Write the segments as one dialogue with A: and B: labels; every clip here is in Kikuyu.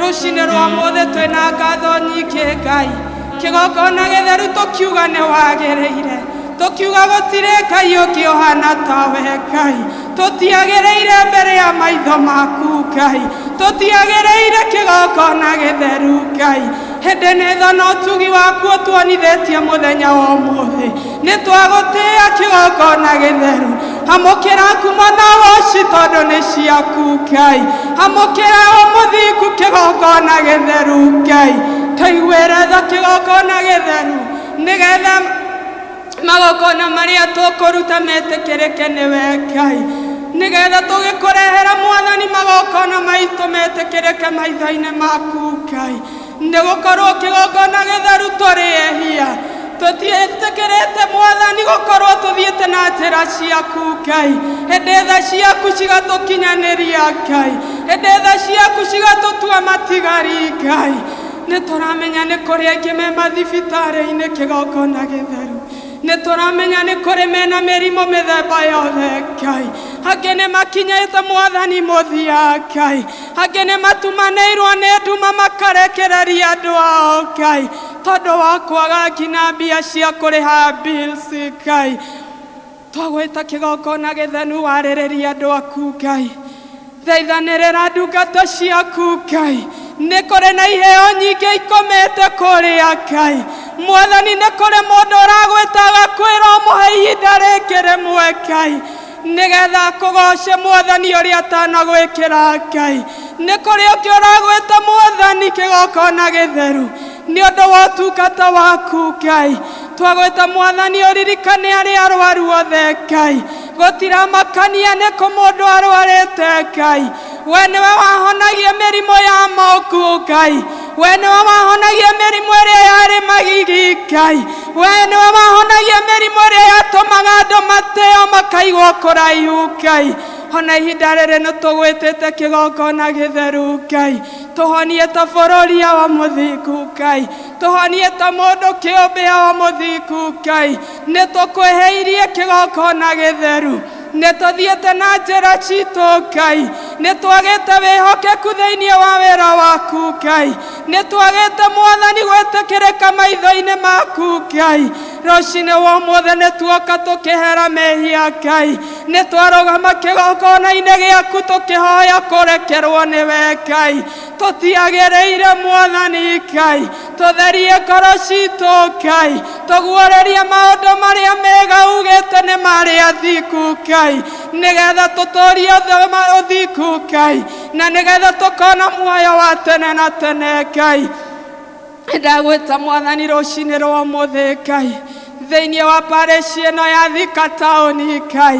A: Rũcinĩ rwa ũmũthĩ twĩna ngatho nyingĩ Ngai. Kĩgongona gĩtheru tũkiuga nĩ wagĩrĩire. Tũkiuga gũtirĩ Ngai ũngĩ ũhana tawe Ngai. Tũtiagĩrĩire mbere ya maitho maku Ngai. Tũtiagĩrĩire kĩgongona gĩtheru Ngai. Hĩndĩ nĩ tha na ũtugi waku ũtuonithĩtie mũthenya wa ũmũthĩ. Nĩ twagũtĩĩa kĩgongona gĩtheru. Amũkĩra ngumo na ũgoci tondũ nĩ ciaku Ngai. Amũkĩra ũmũthingu kĩgongona gĩtheru Ngai. Tũiguĩre tha kĩgongona gĩtheru nĩgetha magongona marĩa tũkũruta metĩkĩrĩke nĩwe Ngai. Nĩgetha tũgĩkũrehera Mwathani magongona maitũ metĩkĩrĩke maitho-inĩ maku Ngai. Nĩgũkorwo kĩgongona gĩtheru tũrĩ ehia. Tũtiĩtĩkĩrĩte Mwathani gũkorwo tũthiĩte na njĩra ciaku Ngai. Hĩndĩ tha ciaku cigatũkinyanĩria Ngai. Hĩndĩ tha ciaku cigatũtua matigari Ngai. Nĩ tũramenya nĩ kũrĩ aingĩ me mathibitarĩ-inĩ kĩgongona gĩtheru. Nĩ tũramenya nĩ kũrĩ mena mĩrimũ mĩthemba yothe Ngai. Angĩ nĩ makinyĩte Mwathani mũthia Ngai. Angĩ nĩ matumanĩirwo nĩ nduma makarekereria andũ ao Ngai. Tondũ wa kwaga nginya mbia cia kũrĩha bills Ngai. Twagwĩta kĩgongona gĩthenu warĩrĩria andũ aku Ngai. Thaithanĩrĩra ndungata ciaku Ngai. Nĩ kũrĩ na iheo nyingĩ ikomete kũrĩa Ngai. Mwathani nĩ kũrĩ mũndũ ũragwĩta agakwĩra ũmũhe ihinda rĩngĩ rĩmwe Ngai. Nĩgetha akũgoce Mwathani ũrĩa atanagwĩkĩra Ngai. Nĩ kũrĩ ũngĩ ũragwĩta Mwathani kĩgongona gĩtheru. Nĩ ũndũ wa ũtungata waku Ngai. Twagwĩta Mwathani ũririkane arĩa arwaru othe Ngai. Gũtiramakania nĩ kũ mũndũ arwarĩte Ngai. We nĩwe wahonagia mĩrimũ ya moku Ngai. We nĩwe wahonagia mĩrimũ ĩrĩa yarĩ magigi Ngai. We nĩwe wahonagia mĩrimũ ĩrĩa yatũmaga andũ mateo makaigwo kũraihu Ngai. Ona ihinda rĩrĩ nĩ tũgwĩtĩte kĩgongona gĩtheru Ngai. Tũhonie ta bũrũri wa mũthingu Ngai. Tũhonie ta mũndũ kĩũmbe wa mũthingu Ngai. Nĩ tũkwĩhĩirie kĩgongona gĩtheru. Nĩ tũthiĩte na njĩra citũ Ngai. Nĩ twagĩte wĩhokeku thĩinĩ wa wĩra waku Ngai. Nĩ twagĩte Mwathani gwĩtĩkĩrĩka maitho-inĩ maku Ngai. Rũcinĩ wa ũmũthĩ nĩ tuoka tũkĩhera mehia Ngai. Nĩ twarũgama kĩgongona-inĩ gĩaku tũkĩhoya kũrekerwo nĩwe Ngai. Tũtiagĩrĩire Mwathani Ngai. Tũtherie ngoro citũ Ngai. Tũguũrĩrie maũndũ marĩa mega ugĩte nĩ marĩa thingu Ngai. Nĩgetha tũtũrie ũthingu Ngai. Na nĩgetha tũkona muoyo wa tene na tene Ngai. Ndagwĩta Mwathani rũcinĩ rwa ũmũthĩ Ngai. Thĩinĩ wa parish ĩno ya Thika taũni Ngai.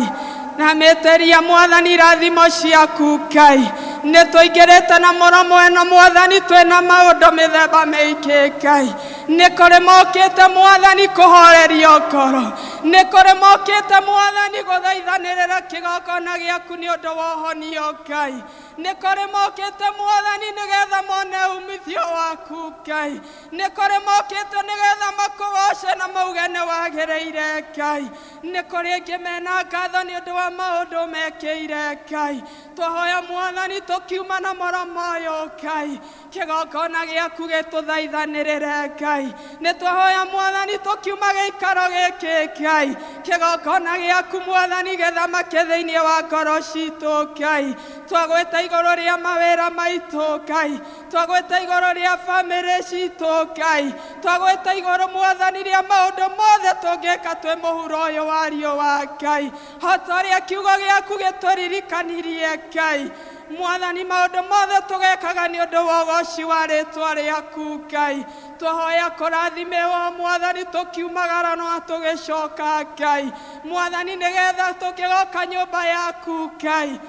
A: Na mĩtĩria Mwathani irathimo ciaku Ngai. Nĩ tũingĩrĩte na mũromo ĩno Mwathani twĩna maũndũ mĩthemba mĩingĩ Ngai. Nĩ kũrĩ mokĩte Mwathani kũhorerio ngoro. Nĩ kũrĩ mokĩte Mwathani gũthaithanĩrĩra kĩgongona gĩaku nĩ ũndũ wa ũhonio Ngai. Nĩ kũrĩ mokĩte Mwathani nĩgetha mone umithio waku Ngai. Nĩ kũrĩ mokĩte nĩgetha makũgoce na mauge nĩ wagĩrĩire Ngai. Nĩ kũrĩ angĩ mena ngatho nĩ ũndũ wa maũndũ mekĩire Ngai. Twahoya Mwathani tũkiuma na mũromo ũyũ Ngai. Kĩgongona gĩaku gĩtũthaithanĩrĩre Ngai. Nĩ twahoya Mwathani tũkiuma gĩikaro gĩkĩ Ngai. Kĩgongona gĩaku Mwathani gĩthamake thĩinĩ wa ngoro citũ Ngai. Twagwĩta igũrũ rĩa mawĩra maitũ Ngai. Twagwĩta igũrũ rĩa bamĩrĩ citũ Ngai. Twagwĩta igũrũ Mwathani rĩa maũndũ mothe tũngĩka twĩ mũhuro ũyũ wa riũa Ngai. O ta ũrĩa kiugo gĩaku gĩtũririkanirie Ngai. Mwathani maũndũ mothe tũgekaga nĩ ũndũ wa ũgoci wa rĩtwa rĩaku Ngai. Twahoya kũrathimĩrwo Mwathani tũkiumagara no tũgĩcoka Ngai. Mwathani nĩgetha tũngĩgoka nyũmba yaku Ngai.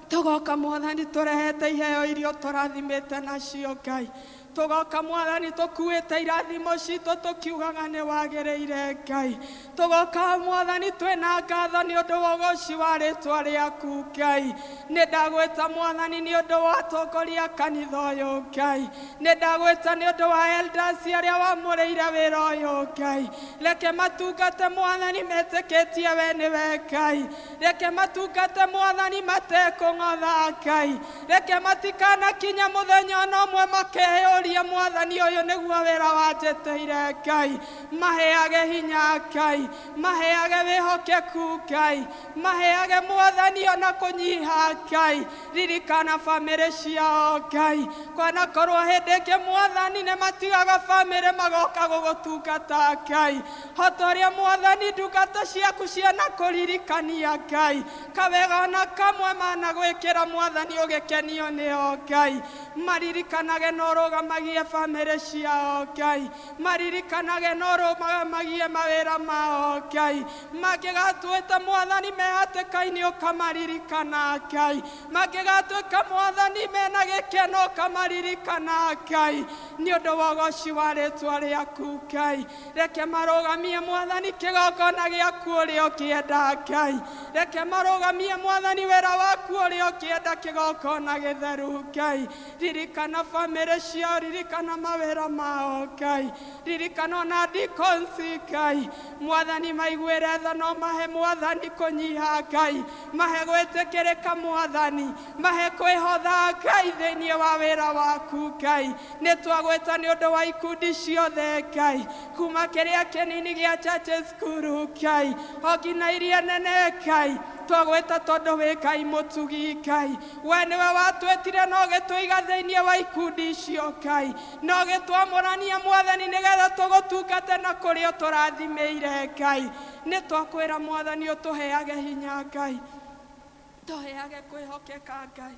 A: Tũgoka Mwathani tũrehete iheo iria ũtũrathimĩte nacio Ngai. Tũgoka Mwathani tũkuĩte irathimo citũ tũkiugaga nĩ wagĩrĩire Ngai. Tũgoka Mwathani twĩna ngatho nĩ ũndũ wa ũgoci wa rĩtwa rĩaku Ngai. Nĩ ndagwĩta Mwathani nĩ ũndũ wa atongoria a kanitha ũyũ Ngai. Nĩ ndagwĩta nĩ ũndũ wa elders arĩa wamũrĩire wĩra ũyũ Ngai. Reke matungate Mwathani metĩkĩtie we nĩwe Ngai. Reke matungate Mwathani matekũng'otha Ngai. Reke matikanakinya mũthenya ona ũmwe makeyũria Mwathani ũyũ nĩguo wĩra wanjĩtĩire Ngai. Maheage hinya Ngai, maheage wĩhokeku Ngai, maheage Mwathani ona kũnyiha Ngai. Ririkana bamĩrĩ ciao Ngai, kwanakorwo hĩndĩ ĩngĩ Mwathani nĩ matigaga bamĩrĩ magoka gũgũtungata Ngai. Hota ũrĩa Mwathani ndungata ciaku ciana kũririkania Ngai, kawega ona kamwe managwĩkĩra Mwathani ũgĩkenio nĩo Ngai. Maririkanage na ũrũgamagie bamĩrĩ ciao Ngai, maririkanage na ũrũgamagie mawĩra mao Ngai. Mangĩgatuĩte Mwathani me hatĩka-inĩ ũkamaririkana Ngai, mangĩgatuĩka Mwathani mena gĩkeno ũkamaririkana Ngai, nĩ ũndũ wa ũgoci wa rĩtwa rĩaku Ngai. Reke marũgamie Mwathani kĩgongona gĩaku ũrĩa ũkĩenda Ngai, reke marũgamie Mwathani wĩra waku ũrĩa ũkĩenda kĩgongona gĩtheru Ngai. Ririkana bamĩrĩ ciao, ririkana mawĩra mao Ngai, ririkana ona deacons Ngai. Mwathani maiguĩre tha no mahe Mwathani kũnyiha Ngai, mahe gwĩtĩkĩrĩka Mwathani, mahe kwĩhotha Ngai thĩinĩ wa wĩra waku Ngai. Nĩ twagwĩta nĩ ũndũ wa ikundi ciothe Ngai, kuma kĩrĩa kĩnini gĩa church school Ngai o nginya iria nene Ngai. Twagwĩta tondũ wĩ Ngai mũtugi Ngai, we nĩwe watwĩtire na ũgĩtũiga thĩinĩ wa ikundi icio Ngai, na ũgĩtwamũrania Mwathani nĩgetha tũgũtungate na kũrĩa ũtũrathimĩire Ngai. Nĩ twakwĩra Mwathani ũtũheage hinya Ngai, tũheage kwĩhokeka Ngai,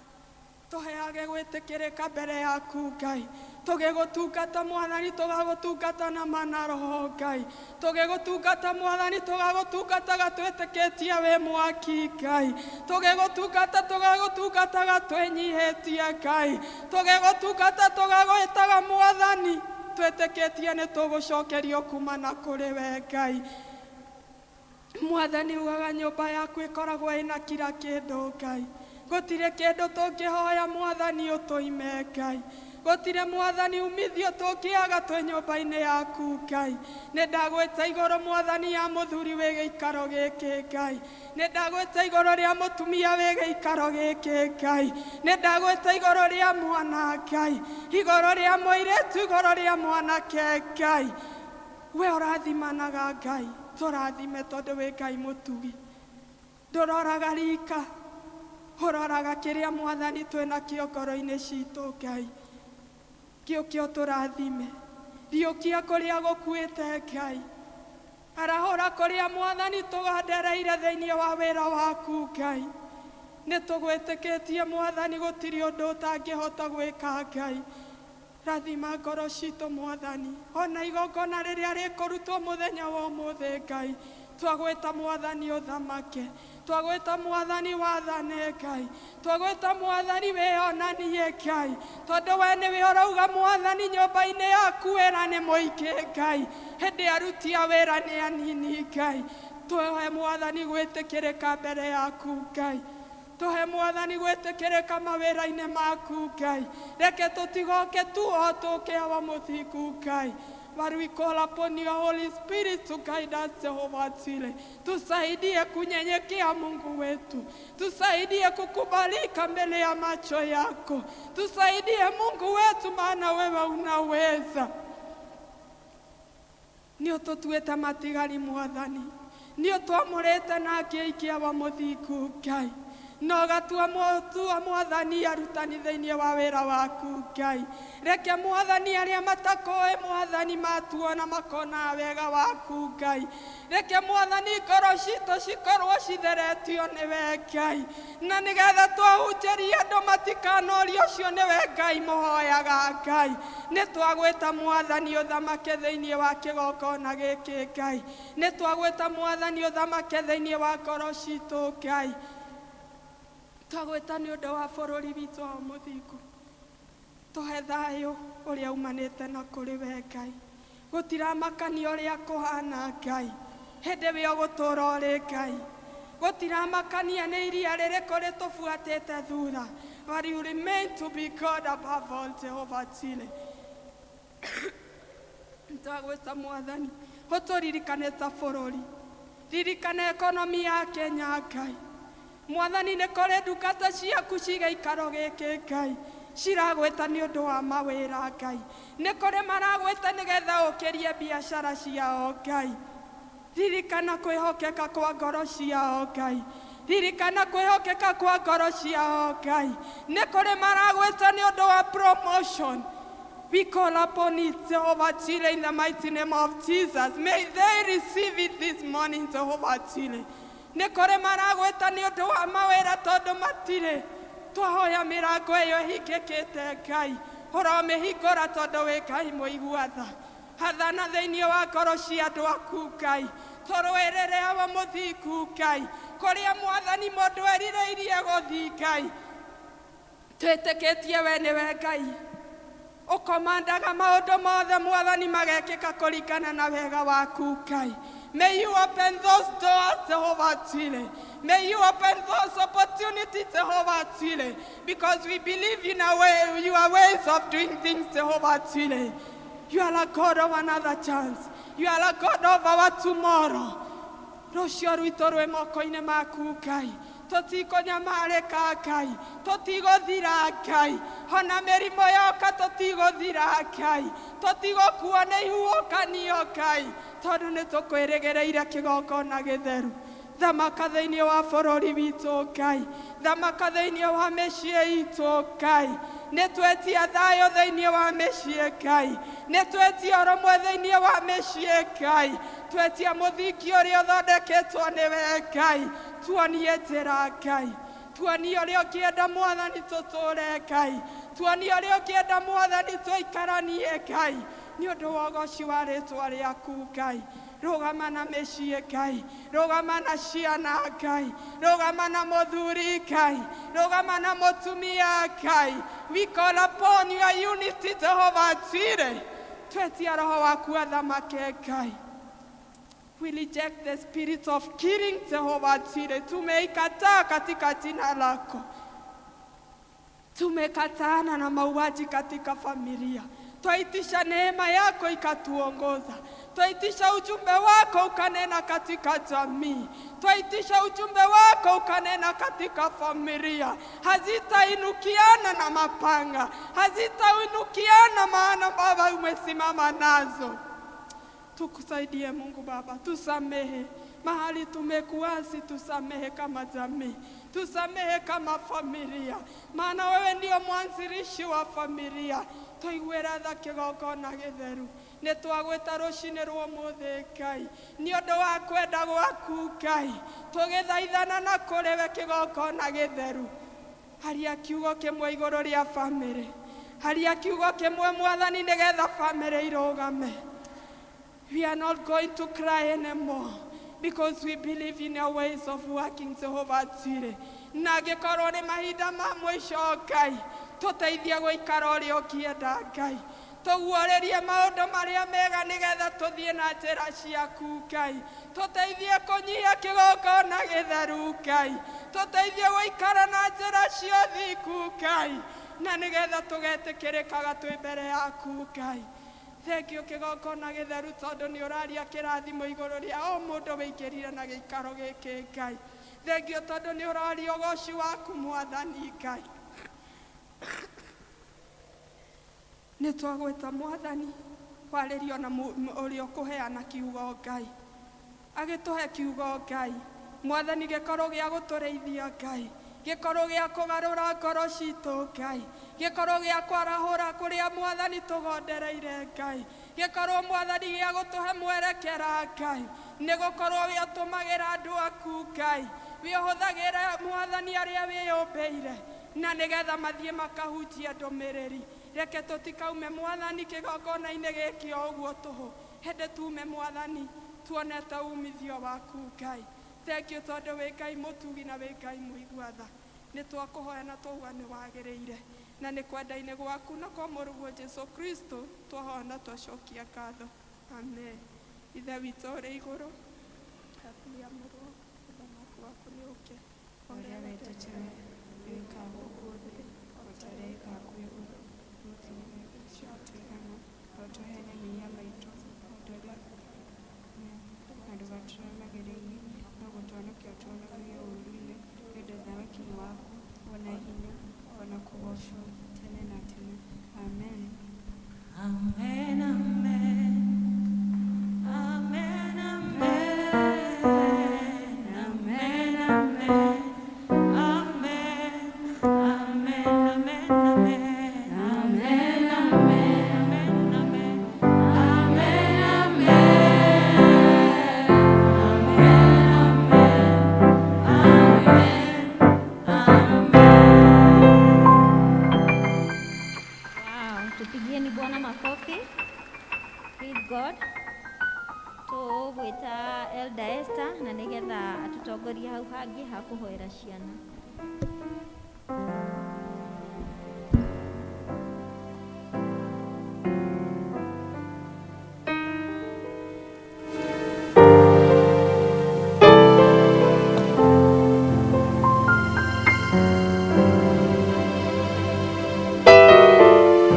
A: tũheage gwĩtĩkĩrĩka mbere yaku Ngai. Tũgĩgũtungata Mwathani tũgagũtungata na ma na roho Ngai, tũgĩgũtungata Mwathani tũgagũtungataga twĩtĩkĩtie wĩ mwaki Ngai, tũgĩgũtungata tũgagũtungataga twĩnyihĩtie Ngai, tũgĩgũtungata tũgagwĩtaga Mwathani twĩtĩkĩtie nĩ tũgũcokerio kuma na kũrĩ we Ngai. Mwathani ugaga nyũmba yaku ĩkoragwo ĩna kira kĩndũ Ngai, gũtirĩ kĩndũ tũngĩhoya Mwathani ũtũime Ngai, gũtirĩ Mwathani umithio tũngĩaga twĩ nyũmba-inĩ yaku Ngai. Nĩ ndagwĩta igũrũ Mwathani ya mũthuri wĩ gĩikaro gĩkĩ Ngai, nĩ ndagwĩta igũrũ rĩa mũtumia wĩ gĩikaro gĩkĩ Ngai, nĩ ndagwĩta igũrũ rĩa mwana Ngai, igũrũ rĩa mũirĩtu, igũrũ rĩa mwanake Ngai. We ũrathimanaga Ngai, tũrathime tondũ wĩ Ngai mũtugi. Ndũroraga rika, ũroraga kĩrĩa Mwathani twĩnakĩo ngoro-inĩ citũ Ngai. Gĩũke ũtũrathime, riũkia kũrĩa gũkuĩte Ngai, arahũra kũrĩa Mwathani tũgandereire thĩinĩ wa wĩra waku Ngai. Nĩ tũgwĩtĩkĩtie Mwathani gũtirĩ ũndũ ũtangĩhota gwĩka Ngai. Rathima ngoro citũ Mwathani, ona igongona rĩrĩa rĩkũrutwo mũthenya wa ũmũthĩ Ngai. Twagwĩta Mwathani ũthamake, twagwĩta Mwathani wathane Ngai, twagwĩta Mwathani wĩonanie Ngai, tondũ we nĩwe ũrauga Mwathani nyũmba-inĩ yaku wĩra nĩ mũingĩ Ngai, hĩndĩ aruti a wĩra nĩ anini Ngai. Tũhe Mwathani gwĩtĩkĩrĩka mbere yaku Ngai, tũhe Mwathani gwĩtĩkĩrĩka mawĩra-inĩ maku Ngai. Reke tũtigoke tu o tũke awa mũthingu Ngai, but we call upon your Holy Spirit to guide us, Jehovah Jireh. Tusaidie kunyenyekea Mungu wetu, tusaidie kukubalika mbele ya macho yako, tusaidie Mungu wetu, maana wewe unaweza. Nĩ ũtũtuĩte matigari Mwathani, nĩ ũtwamũrĩte na ngĩikia wa mũthingu Ngai, na ũgatua tua Mwathani arutani thĩinĩ wa wĩra waku Ngai. Reke Mwathani arĩa matakũĩ Mwathani matuona makona wega waku Ngai. Reke Mwathani ngoro citũ cikorwo citheretio nĩwe Ngai, na nĩgetha twahunjĩria andũ matikanorio ũcio nĩwe Ngai mũhoyaga Ngai. Nĩ twagwĩta Mwathani ũthamake thĩinĩ wa kĩgongona gĩkĩ Ngai, nĩ twagwĩta Mwathani ũthamake thĩinĩ wa ngoro citũ Ngai. Twagwĩta nĩ ũndũ wa bũrũri witũ wa mũthingu, tũhe thayũ ũrĩa umanĩte na kũrĩ we Ngai. Gũtiramakania ũrĩa kũhana Ngai, hĩndĩ we ũgũtũũra ũrĩ Ngai. Gũtiramakania nĩ iria rĩrĩkũ rĩtũbuatĩte thutha, but you remain to be God above all, Jehovah Jireh. Twagwĩta Mwathani ũtũririkane ta bũrũri, ririkana economy ya Kenya Ngai. Mwathani, nĩ kũrĩ ndungata ciaku cigaikaro gĩkĩ Ngai, ciragwĩta nĩ ũndũ wa mawĩra Ngai. Nĩ kũrĩ maragwĩta nĩgetha ũkĩrie biacara ciao Ngai. Ririkana kwĩhokeka kwa ngoro ciao Ngai. Ririkana kwĩhokeka kwa ngoro ciao Ngai. Nĩ kũrĩ maragwĩta nĩ ũndũ wa promotion. We call upon it, Jehovah Jireh, in the mighty name of Jesus. May they receive it this morning, Jehovah Jireh. Nĩ kũrĩ maragwĩta nĩ ũndũ wa mawĩra tondũ matirĩ. Twahoya mĩrango ĩyo ĩhingĩkĩte Ngai, ũromĩhingũra tondũ wĩ Ngai mũigua tha. Hathana thĩinĩ wa ngoro cia andũ aku Ngai, tũrũĩrĩre awa mũthingu Ngai, kũrĩa Mwathani mũndũ erirĩirie gũthiĩ Ngai. Twĩtĩkĩtie we nĩwe Ngai ũkomandaga maũndũ mothe Mwathani magekĩka kũringana na wega waku Ngai. May you open those doors, Jehovah Jireh. May you open those opportunities, Jehovah Jireh, because we believe in our way, your ways of doing things, Jehovah Jireh. You are a God of another chance. You are a God of our tomorrow. Rũciũ rwitũ rwĩ moko-inĩ maku Ngai. Tũtikũnyamarĩka Ngai, tũtigũthira Ngai, ona mĩrimũ yoka tũtigũthira Ngai, tũtigũkua nĩ ihuhũkanio Ngai, tondũ nĩ tũkwĩrĩgĩrĩire kĩgongona gĩtheru. Thamaka thĩinĩ wa bũrũri witũ Ngai, thamaka thĩinĩ wa mĩciĩ itũ Ngai. Nĩ twetia thayũ thĩinĩ wa mĩciĩ Ngai, nĩ twetia ũrũmwe thĩinĩ wa mĩciĩ Ngai, twetia mũthingi ũrĩa ũthondeketwo nĩwe Ngai. Tuonie njĩra Ngai, tuonie ũrĩa ũngĩenda Mwathani tũtũre Ngai, tuonie ũrĩa ũngĩenda Mwathani tũikaranie Ngai, nĩ ũndũ wa ũgoci wa rĩtwa rĩaku Ngai. Rũgama na mĩciĩ Ngai, rũgama na ciana Ngai, rũgama na mũthuri Ngai, rũgama na mũtumia Ngai. We call upon your unity, Jehovah Jireh. Twetia roho waku athamake Ngai. We reject the spirit of killing, Jehovah Jireh. Tumeikataa katika jina lako. Tumekataana na mauaji katika familia. Twaitisha neema yako ikatuongoza. Twaitisha ujumbe wako ukanena katika jamii. Twaitisha ujumbe wako ukanena katika familia. Hazitainukiana na mapanga, hazitainukiana, maana Baba umesimama nazo. Tukusaidie Mungu Baba, tusamehe mahali tumekuasi, tusamehe kama jamii, tusamehe kama familia, maana wewe ndio mwanzilishi wa familia. Tũiguĩra tha kĩgongona gĩtheru, nĩ twagwĩta rũcinĩ rwa ũmũthĩ Ngai, nĩ ũndũ wa kwenda gwaku Ngai, tũgĩthaithana na kũrĩ we kĩgongona gĩtheru. Aria kiugo kĩmwe igũrũ rĩa bamĩrĩ, aria kiugo kĩmwe Mwathani, nĩgetha bamĩrĩ irũgame. We are not going to cry anymore because we believe in your ways of working, Jehovah Jireh. Na angĩkorwo nĩ mahinda ma mũico Ngai, tũteithie gũikara ũrĩa ũngĩenda Ngai. Tũguũrĩrie maũndũ marĩa mega nĩgetha tũthiĩ na njĩra ciaku Ngai. Tũteithie kũnyihia kĩgongona gĩtheru Ngai. Tũteithie gũikara na njĩra cia ũthingu Ngai, na nĩgetha tũgetĩkĩrĩkaga twĩ mbere yaku Ngai. Thengio kĩgongona gĩtheru tondũ nĩ ũraria kĩrathimo igũrũ rĩa o mũndũ wĩingĩrire na gĩikaro gĩkĩ Ngai. Thengio tondũ nĩ ũraria ũgoci waku Mwathani Ngai. Nĩ twagwĩta Mwathani kwarĩrio na ũrĩa ũkũheana kiugo Ngai, agĩtũhe kiugo Ngai. Mwathani, gĩkorwo gĩa gũtũrĩithia Ngai, gĩkorwo gĩa kũgarũra ngoro citũ Ngai, gĩkorwo gĩa kwarahũra kũrĩa Mwathani tũgondereire Ngai, gĩkorwo Mwathani gĩa gũtũhe mwerekera Ngai, nĩ gũkorwo wĩ ũtũmagĩra andũ aku Ngai, wĩ ũhũthagĩra Mwathani arĩa wĩyũmbĩire na nĩgetha mathiĩ makahunjia ndũmĩrĩri. Reke tũtikaume Mwathani kĩgongona-inĩ gĩkĩ o ũguo tũhũ, hĩndĩ tume Mwathani tuonete umithio waku Ngai. Thengio tondũ wĩ Ngai mũtugi na wĩ Ngai mũigua tha. Nĩ twakũhoya na twauga nĩ wagĩrĩire, na nĩ kwenda-inĩ gwaku na kwa mũrũguo Jesu Kristo twahoya na twacokia ngatho, amen. Ithe witũ ũrĩ igũrũ, rĩamũrwo, ũthamaki waku nĩ ũke,
B: ũrĩa wendete wĩka gũkũ thĩ o ta ũrĩa ĩkaga kũu igũrũ. Ũtũhe cia tũigana, na ũtũheane mehia maitũ o ta ũrĩa na ndũgatũtware magerio-inĩ, no gũtũhonokia ũtũhonokagie ũũru-inĩ. Nĩ ũndũ
C: God. Tũgwĩta Elder Esther na nĩgetha atũtongorie hau hangĩ ha kũhoera ciana.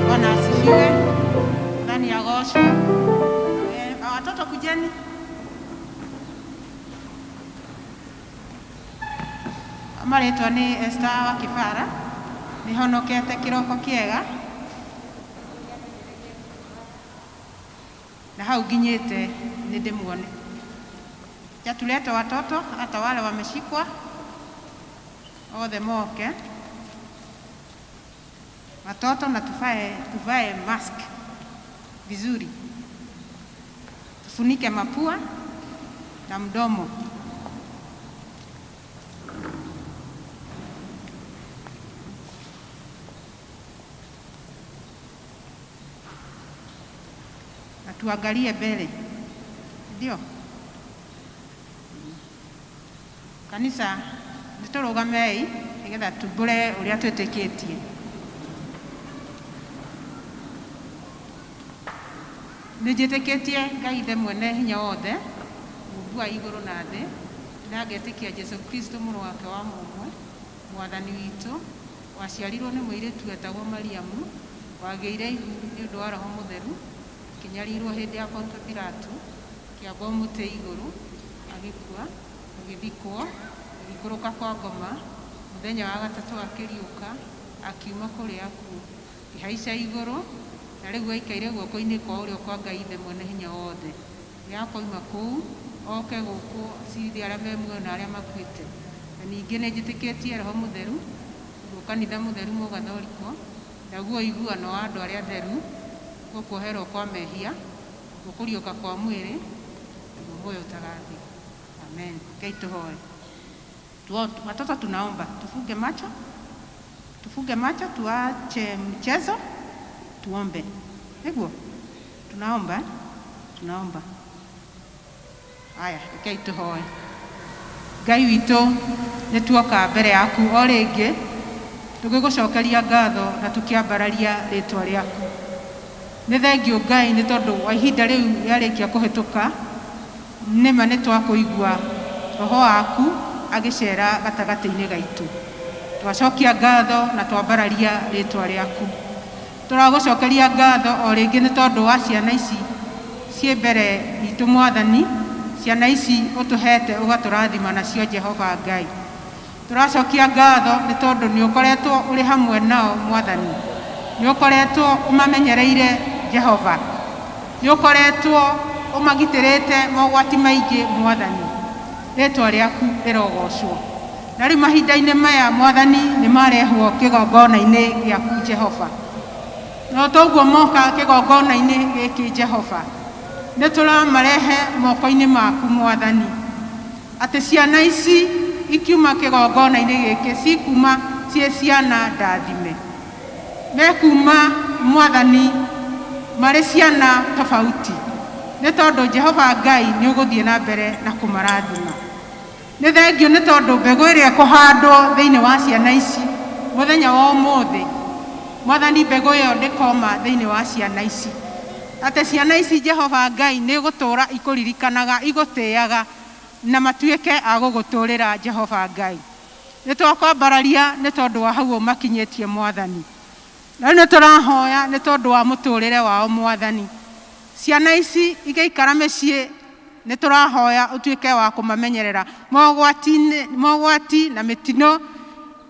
D: Bwana asifiwe. Ndani ya gosho. Watoto kujeni. Marĩtwa nĩ Esther wa Kibara. Nĩhonokete kĩroko kĩega. Na hau nginyĩte nĩ ndĩmuone. Jatulete watoto hata wale wameshikwa othe moke watoto na tuvae mask vizuri, tufunike mapua na mdomo. Na tuangalie mbele, ndio kanisa nĩtũrũgamei nĩgetha tumbũre ũrĩa twĩtĩkĩtie. Nĩnjĩtĩkĩtie Ngai Ithe mwene hinya wothe, mũmbi wa igũrũ na thĩ, na ngetĩkia Jesũ Kristo mũrũ wake wa mũmwe, mwathani witũ, waciarirwo nĩ mũirĩtu wetagwo Mariamu, wagĩire ihu nĩ ũndũ wa Roho Mũtheru, akĩnyarirwo hĩndĩ ya Pontio Pilato, akĩambwo mũtĩ igũrũ, agĩkua, agĩthikwo, agĩikũrũka kwa ngoma, mũthenya wa gatatũ akĩriũka, akiuma kũrĩ akuũ, akĩhaica igũrũ, na rĩu aikaire guoko-inĩ kwa ũrĩo kwa Ngai Ithe mwene hinya wothe. Nĩ akoima kũu oke gũkũ acirithie arĩa me muoyo na arĩa makuĩte. Na ningĩ nĩ njĩtĩkĩtie Roho Mũtheru, naguo kanitha mũtheru mũgathoriko, naguo ũiguano wa andũ arĩa atheru, naguo kuoherwo kwa mehia, naguo kũriũka kwa mwĩrĩ, naguo muoyo ũtagathira. Amen. Ngai tũhoe. Watoto tunaomba, tufunge macho. Tufunge macho, tuache mchezo, tuombe. Niguo? Tunaomba, eh? Tunaomba. Haya, rekei tũhoe. Ngai witũ, nĩ tuoka mbere yaku o rĩngĩ, tũgĩgũcokeria ngatho na tũkĩambararia rĩtwa rĩaku. Nĩ thengiũ Ngai nĩ tondũ wa ihinda rĩu rĩarĩkia kũhĩtũka, nĩma nĩ twakũigua roho waku agĩcera gatagatĩ-inĩ gaitũ. Twacokia ngatho na twambararia rĩtwa rĩaku. Tũragũcokeria ngatho o rĩngĩ nĩ tondũ wa ciana ici ciĩ mbere itũ Mwathani, ciana ici ũtũhete ũgatũrathima nacio Jehova Ngai. Tũracokia ngatho nĩ tondũ nĩ ũkoretwo ũrĩ hamwe nao Mwathani. Nĩ ũkoretwo ũmamenyereire Jehova. Nĩ ũkoretwo ũmagitĩrĩte mogwati maingĩ Mwathani. Rĩtwa rĩaku rĩrogocwo. Na rĩu mahinda-inĩ maya Mwathani nĩ marehwo kĩgongona-inĩ gĩaku Jehova. No toguo moka kĩgongona-inĩ gĩkĩ Jehova, nĩ tũramarehe moko-inĩ maku Mwathani, atĩ ciana ici ikiuma kĩgongona-inĩ gĩkĩ cikuma ciĩ ciana ndathime. Mekuma Mwathani marĩ ciana tofauti, nĩ tondũ Jehova Ngai nĩ ũgũthiĩ na mbere na kũmarathima. Nĩ thengiũ nĩ tondũ mbegũ ĩrĩa ĩkũhandwo thĩinĩ wa ciana ici mũthenya wa ũmũthĩ, Mwathani mbegũ ĩyo ndĩkoma thĩinĩ wa ciana ici. Atĩ ciana ici Jehova Ngai nĩ gũtũũra ikũririkanaga, igũtĩaga, na matuĩke a gũgũtũũrĩra Jehova Ngai. Nĩ twakwambararia nĩ tondũ wa hau ũmakinyĩtie Mwathani. Na rĩu nĩ tũrahoya nĩ tondũ wa mũtũũrĩre wao Mwathani. Ciana ici igĩikara mĩciĩ nĩ tũrahoya ũtuĩke wa kũmamenyerera mogwati na mĩtino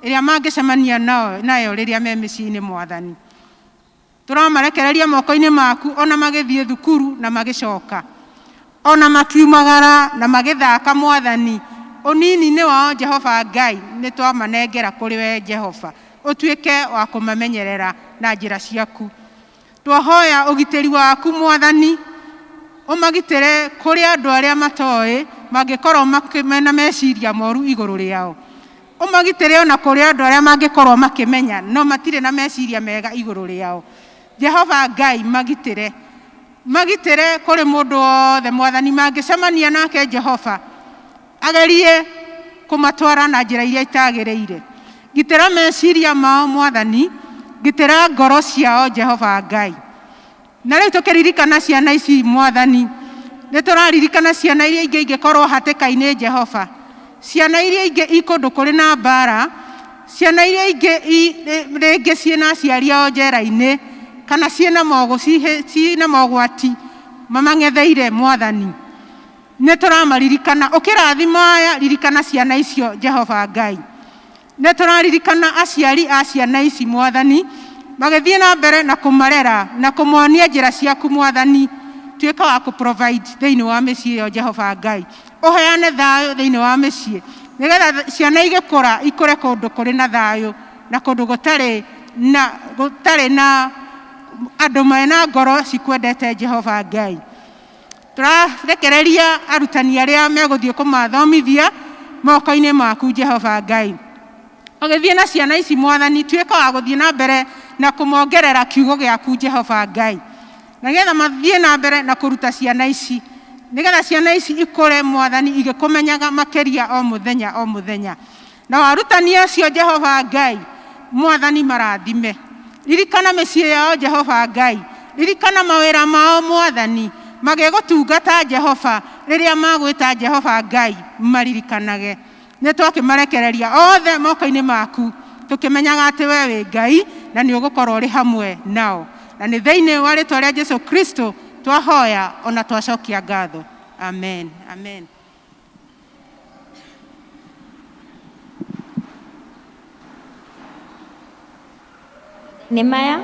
D: ĩrĩa mangĩcemania nayo rĩrĩa me mĩciĩ-inĩ Mwathani. Tũramarekereria moko-inĩ maku ona magĩthiĩ thukuru na magĩcoka, ona makiumagara na magĩthaka Mwathani, ũnini-inĩ wao Jehova Ngai nĩ twamanengera kũrĩ we Jehova, ũtuĩke wa kũmamenyerera na njĩra ciaku. Twahoya ũgitĩri waku Mwathani, ũmagitĩre kũrĩ andũ arĩa matoĩ mangĩkorwo mena meciria moru igũrũ rĩao. Ũmagitĩre ona kũrĩ andũ arĩa mangĩkorwo makĩmenya no matirĩ na meciria mega igũrũ rĩao. Jehova Ngai magitĩre. Magitĩre kũrĩ mũndũ wothe Mwathani mangĩcemania nake Jehova agerie kũmatwara na njĩra iria itagĩrĩire. Gitĩra meciria mao Mwathani, gitĩra ngoro ciao Jehova Ngai. Na rĩu tũkĩririkana ciana ici Mwathani, nĩ tũraririkana ciana iria ingĩ ingĩkorwo hatĩka-inĩ Jehova, ciana iria ingĩ i kũndũ kũrĩ na mbara, ciana iria ingĩ rĩngĩ ciĩna aciari ao njera-inĩ, kana ciĩna ciĩna mogwati mamang'etheire Mwathani. Nĩ tũramaririkana, ũkĩrathima aya ririkana ciana icio Jehova Ngai. Nĩ tũraririkana aciari a ciana ici Mwathani, magĩthiĩ na mbere na kũmarera na kũmonia njĩra ciaku Mwathani. Tuĩka wa kũ-provide thĩinĩ wa mĩciĩ ĩyo Jehova Ngai. Ũheane thayũ thĩinĩ wa mĩciĩ nĩgetha ciana igĩkũra ikũre kũndũ kũrĩ na thayũ na kũndũ gũtarĩ na andũ mena ngoro cikwendete Jehova Ngai. Tũrarekereria arutani arĩa megũthiĩ kũmathomithia moko-inĩ maku Jehova Ngai. Ũgĩthiĩ na ciana ici Mwathani, tuĩka wa gũthiĩ na mbere na kũmongerera kiugo gĩaku Jehova Ngai, nĩgetha mathiĩ na mbere na kũruta ciana ici, nĩgetha ciana ici ikũre Mwathani igĩkũmenyaga makĩria o mũthenya o mũthenya. Na arutani acio Jehova Ngai Mwathani marathime. Ririkana mĩciĩ yao Jehova Ngai, ririkana mawĩra mao Mwathani, magĩgũtungata Jehova, rĩrĩa magwĩta Jehova Ngai maririkanage. Nĩ twakĩmarekereria othe moko-inĩ maku, tũkĩmenyaga atĩ we wĩ Ngai na nĩ ũgũkorwo ũrĩ hamwe nao. Na nĩ thĩinĩ wa rĩtwa rĩa Jesu Kristo twahoya ona twacokia ngatho. Amen. Amen.
C: Nĩ maya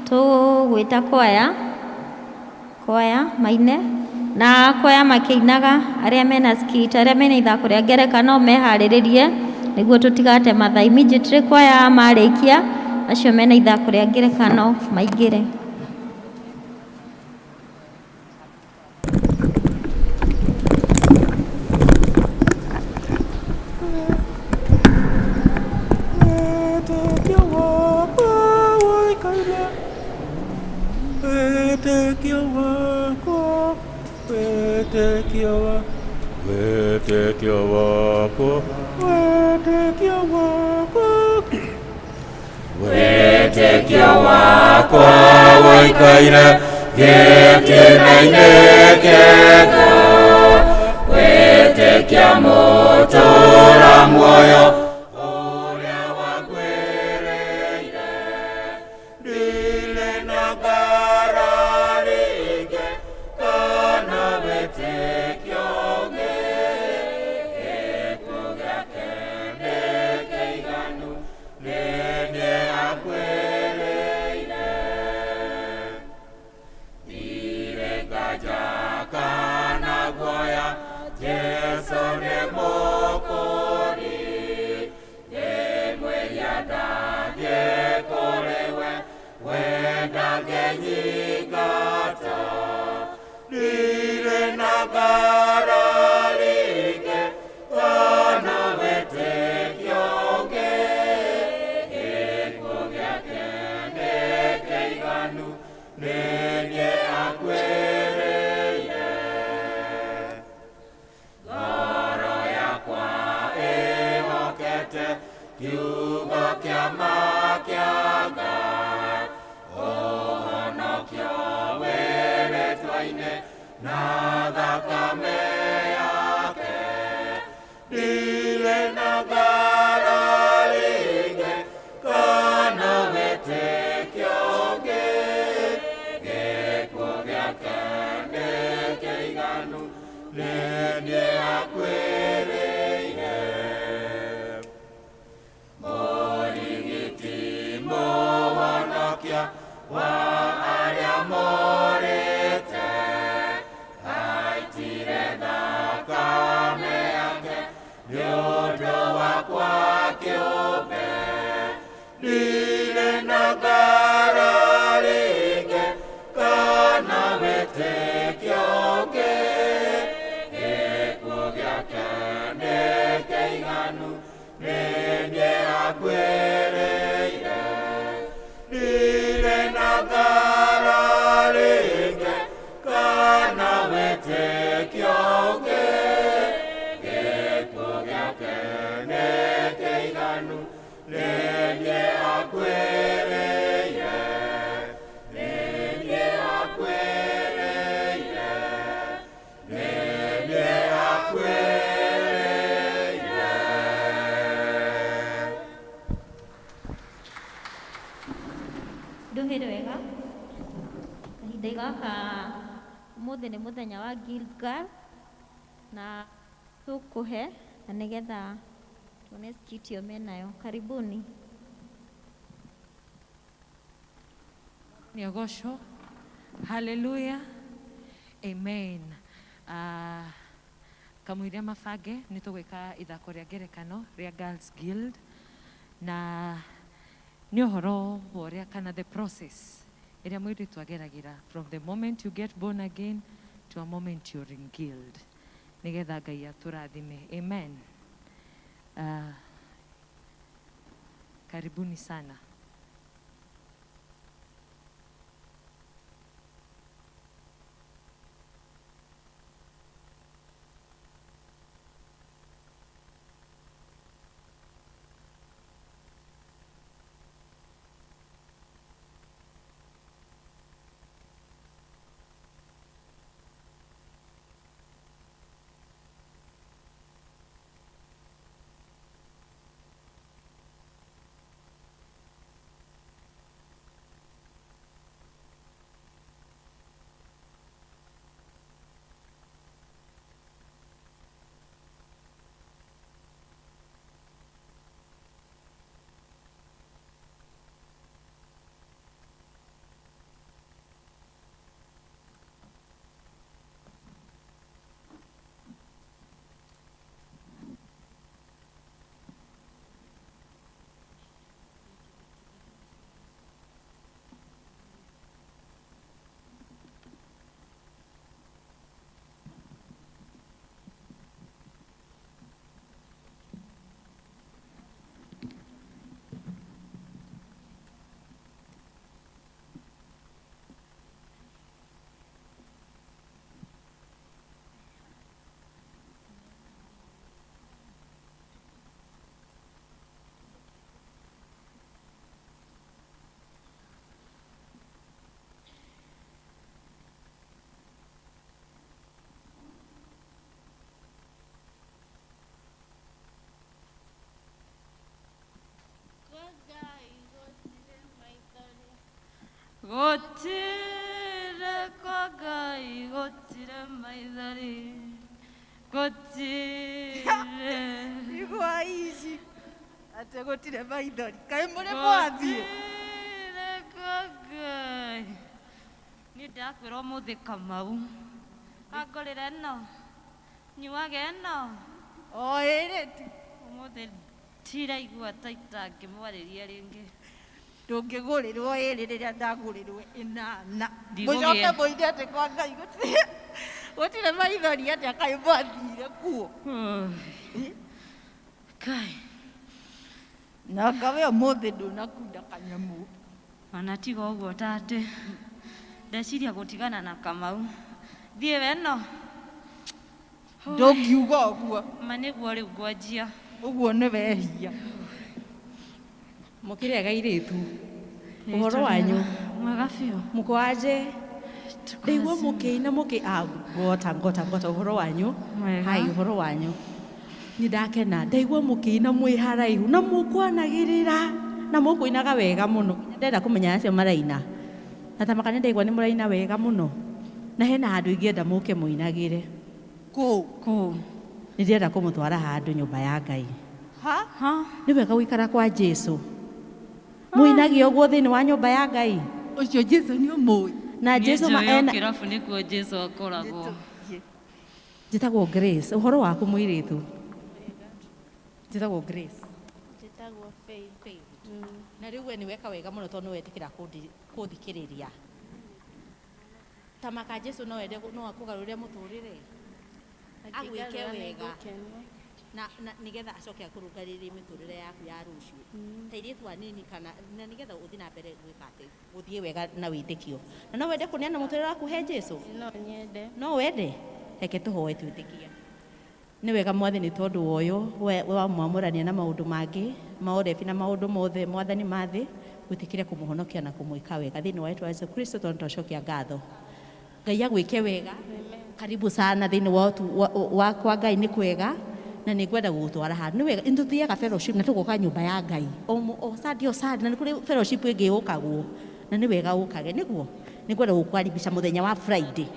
C: tũgwĩta kwaya, kwaya maine na kwaya makĩinaga, arĩa mena skit, arĩa mena ithako rĩa ngereka no meharĩrĩrie nĩguo tũtigate mathaa. Immediately kwaya marĩkia, acio mena ithako rĩa ngerekano maingĩre.
E: Wĩtĩkio wakwa ũikaire gĩtina-inĩ kĩega, wĩtĩkia mũtũũra muoyo ũrĩa wakwĩrĩire. Ndirĩ na ngarari ĩngĩ kana wĩtĩkio ũngĩ, gĩkuũ gĩake nĩ kĩiganu, nĩ niĩ akwĩrĩire. Ndirĩ nganja kana guoya, Jesũ nĩ mũkũũri, ndĩmwĩhia ndathiĩ kũrĩ we, we ndangĩnyingata. Ndirĩ na ngarari ĩngĩ kana wĩtĩkio ũngĩ, gĩkuũ gĩake nĩ kĩiganu, nĩ niĩ akwĩrĩire. Ngoro yakwa ĩhokete kiugo kĩa ma kĩa Ngai, ũhonokio wĩ rĩĩtwa-inĩ na thakame yake. Ndirĩ na ngarari ĩngĩ kana wĩtĩkio ũngĩ, gĩkuũ gĩake nĩ kĩiganu, nĩ niĩ akwĩrĩire. Mũrigiti mũhonokia wa arĩa morĩte, aitire thakame yake nĩ ũndũ wakwa kĩũmbe. Ndirĩ na ngarari ĩngĩ kana wĩtĩkio ũngĩ, gĩkuũ gĩake nĩ kĩiganu, nĩ niĩ akwĩrĩire. Ndirĩ na ngarari ĩngĩ
C: Nduhĩ wega kahinda gaka ũmũthĩ nĩ mũthenya wa Guild Girl na tũkũhe na nĩgetha tuone skit ĩyo menayo. Karibuni.
F: Niogosho. Hallelujah. Amen. Kamũira mabange nĩ tũgwĩka ithako rĩa ngerekano rĩa Girls Guild na nĩ ũhoro wa ũrĩa kana the process ĩrĩa mũirĩtu ageragĩra from the moment you get born again to a moment you're in guild nĩgetha Ngai atũrathime. Amen. Karibuni sana.
G: Gũtirĩ kwa Ngai gũtirĩ maithori, gũtirĩ.
H: Igua ici atĩ gũtirĩ maithori, kaĩ mũrĩ mwathiĩ?
G: Gũtirĩ kwa Ngai. Niĩ ndĩrakwĩra ũmũthĩ Kamau angũrĩre ĩno, nyuage ĩno.
H: O ĩrĩ tu.
G: Ũmũthĩ ndiraigua ta itangĩmwarĩria rĩngĩ.
H: Ndũngĩgũrĩrwo ĩrĩ rĩrĩa ndagũrĩrwo ĩnana.
G: Ndigũgĩa.
H: Mũcoke mũine atĩ kwa Ngai gũtirĩ gũtirĩ maithori atĩa, kaĩ mwathire kuo?
G: Kai.
H: Na ngawe ũmũthĩ ndũnakunda kanyamũ.
G: Ona tiga ũguo tatĩ ndeciria gũtigana na Kamau thiĩ we no.
H: Ndũngiuga ũguo.
G: Ma nĩguo rĩu ngwanjia.
H: Ũguo nĩ wehia.
I: Mũkĩrĩega airĩtu, ũhoro wanyu?
G: Mwega biũ.
I: Mũko aje? Ndaigua mũkĩina mũkĩ ah, ngota ngota ngota, ũhoro wanyu?
G: Mwega.
I: Hai, ũhoro wanyu? Nĩ ndakena ndaigua mũkĩina mwĩ haraihu na mũkwanagĩrĩra na mũkũinaga wega mũno. Ndenda kũmenya acio maraina na tamaka nĩ ndaigua nĩ mũraina wega mũno na hena handũ ingĩenda mũke mũinagĩre.
H: Kũ?
G: Kũ?
I: Nĩ ndĩrenda kũmũtwara handũ nyũmba ya Ngai.
H: Ha?
G: Ha?
I: Nĩ wega gũikara kwa Jesu. Mũinage ũguo thĩinĩ wa nyũmba ya Ngai.
H: Ũcio Jesu nĩ ũmũĩ.
I: Na Jesu ma
G: Niĩ
I: ena
G: njũĩ o kĩrabu nĩkuo Jesu akoragwo.
I: Njĩtagwo Grace. Ũhoro waku mũirĩtu? Njĩtagwo Grace.
B: Njĩtagwo Faith.
I: Na rĩu we nĩ weka wega mũno tondũ nĩ wetĩkĩra kũthikĩrĩria. Tamaka Jesu no ende no akũgarũrĩre mũtũrĩre. Agwĩke
B: Angĩngarũra nĩ
I: wega.
B: ngũkena.
I: Na nĩgetha acoke akũrũngarĩrie mĩtũrĩre yaku ya rũciũ. Ta airĩtu anini kana na nĩgetha ũthiĩ na mbere gwĩka atĩ gũthiĩ wega na wĩtĩkio. Na no wende kũneana mũtũrĩre waku he Jesu?
B: No nyende.
I: No wende? Reke tũhoe twĩtĩkie. Nĩ wega Mwathani tondũ wa ũyũ wa mwamũrania na maũndũ mangĩ ma ũrebi na maũndũ mothe Mwathani ma thĩ, wĩtĩkĩre kũmũhonokia na kũmwĩka wega thĩinĩ wa rĩĩtwa rĩa Jesu Kristo tondũ twacokia ngatho. Ngai agwĩke wega. Karibu sana thĩinĩ wa wa kwa Ngai nĩ kwega na nĩ ngwenda gũgũtwara handũ. Nĩ wega nĩ tũthiaga fellowship na tũgoka nyũmba ya Ngai o Sunday o Sunday na nĩ kũrĩ fellowship ĩngĩ yũkagwo. Na nĩ wega ũkage nĩguo nĩngwenda gũkwaribisha mũthenya wa Friday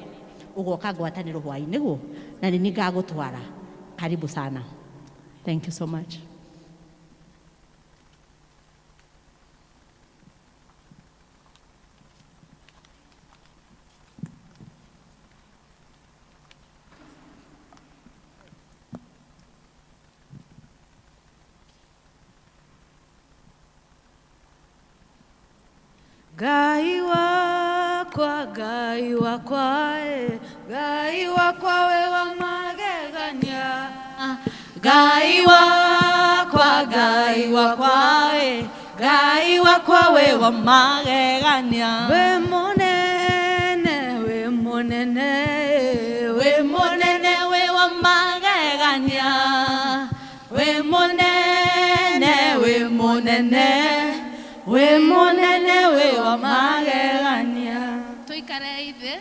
I: ũgoka ngwatanĩro hwaĩ nĩguo na nĩ niĩ ngagũtwara. Karibu sana. Thank you so much.
J: Ngai wakwa, Ngai wakwa, eh, Ngai wakwa we wa magegania. Ngai wakwa, Ngai wakwa, eh, Ngai wakwa we wa magegania. We munene, we munene, we munene we wa magegania. We munene, we munene, we munene we wa magegania.
K: Tuikare ithe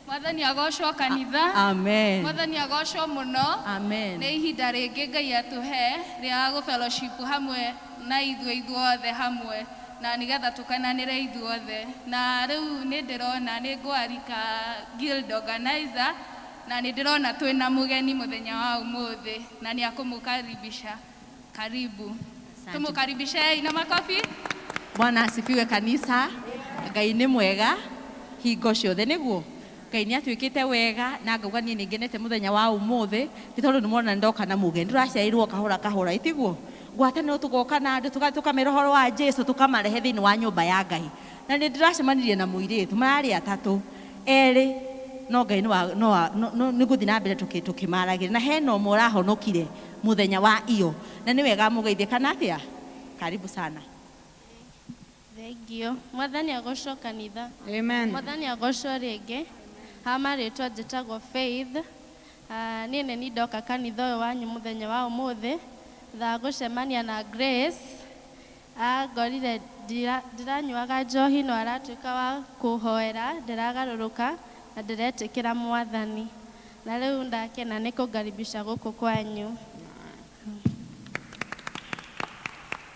K: Mwathani agocwo kanitha.
I: Amen.
K: Mwathani agocwo muno.
I: Amen.
K: Nĩ ihinda rĩngĩ Ngai atũhe rĩa gũ fellowship hamwe na ithuĩ ithuothe hamwe na nĩgetha tũkenanĩre ithuothe. Na rĩu nĩ ndĩrona nĩ ngwarika guild organizer na nĩ ndĩrona twĩna mũgeni mũthenya wa ũmũthĩ na nĩ akũmũkaribisha. Karibu. Tũmũkaribishei na makofi.
I: Bwana asifiwe kanisa. Ngai nĩ mwega hingo ciothe nĩguo Ngai nĩ atuĩkĩte wega na ngauga niĩ nĩ ngenete mũthenya wa ũmũthĩ nĩ tondũ nĩ mwona ndoka na mũgeni tũraciarirwo kahora kahora itiguo ngwatanĩro tũgoka na andũ tũkamera ũhoro wa Jesu tũkamarehe thĩinĩ wa nyũmba ya Ngai na nĩ ndĩracemanirie na mũirĩtu mararĩ atatũ erĩ no Ngai nĩ gũthiĩ na mbere tũkĩmaragĩria na hena ũmwe ũrahonokire mũthenya wa iyo na nĩ wega mũgeithie kana atĩa. Karibu sana.
L: Thengio. Mwathani agocwo kanitha.
A: Amen.
L: Mwathani agocwo rĩngĩ. Ha marĩtwa njĩtagwo Faith. Niĩ nĩ niĩ ndoka kanitha ũyũ wanyu mũthenya wa ũmũthĩ thaa gũcemania na Grace. Angorire ndiranyuaga njohi no aratuĩka wa kũhoera ndĩragarũrũka na ndĩretĩkĩra Mwathani. Na rĩu ndakena nĩ kũngaribisha gũkũ kwanyu.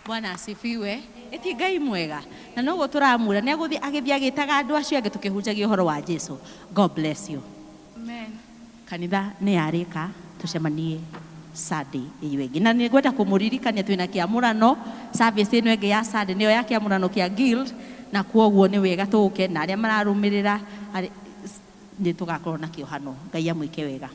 I: Bwana asifiwe. Ĩti Ngai mwega na noguo tũramwĩra nĩ agũthiĩ agĩthiĩ agĩtaga andũ acio angĩ tũkĩhunjagia ũhoro wa Jesu. God bless you.
K: Amen.
I: Kanitha nĩ yarĩka tũcemanie Sunday ĩyo ĩngĩ na nĩ ngwenda kũmũririkania twĩna kĩamũrano service ĩno ĩngĩ ya Sunday nĩyo ya kĩamũrano kĩa guild na kwoguo nĩ wega tũke na arĩa mararũmĩrĩra nĩ tũgakorwo na kĩohano. Ngai amwĩke wega.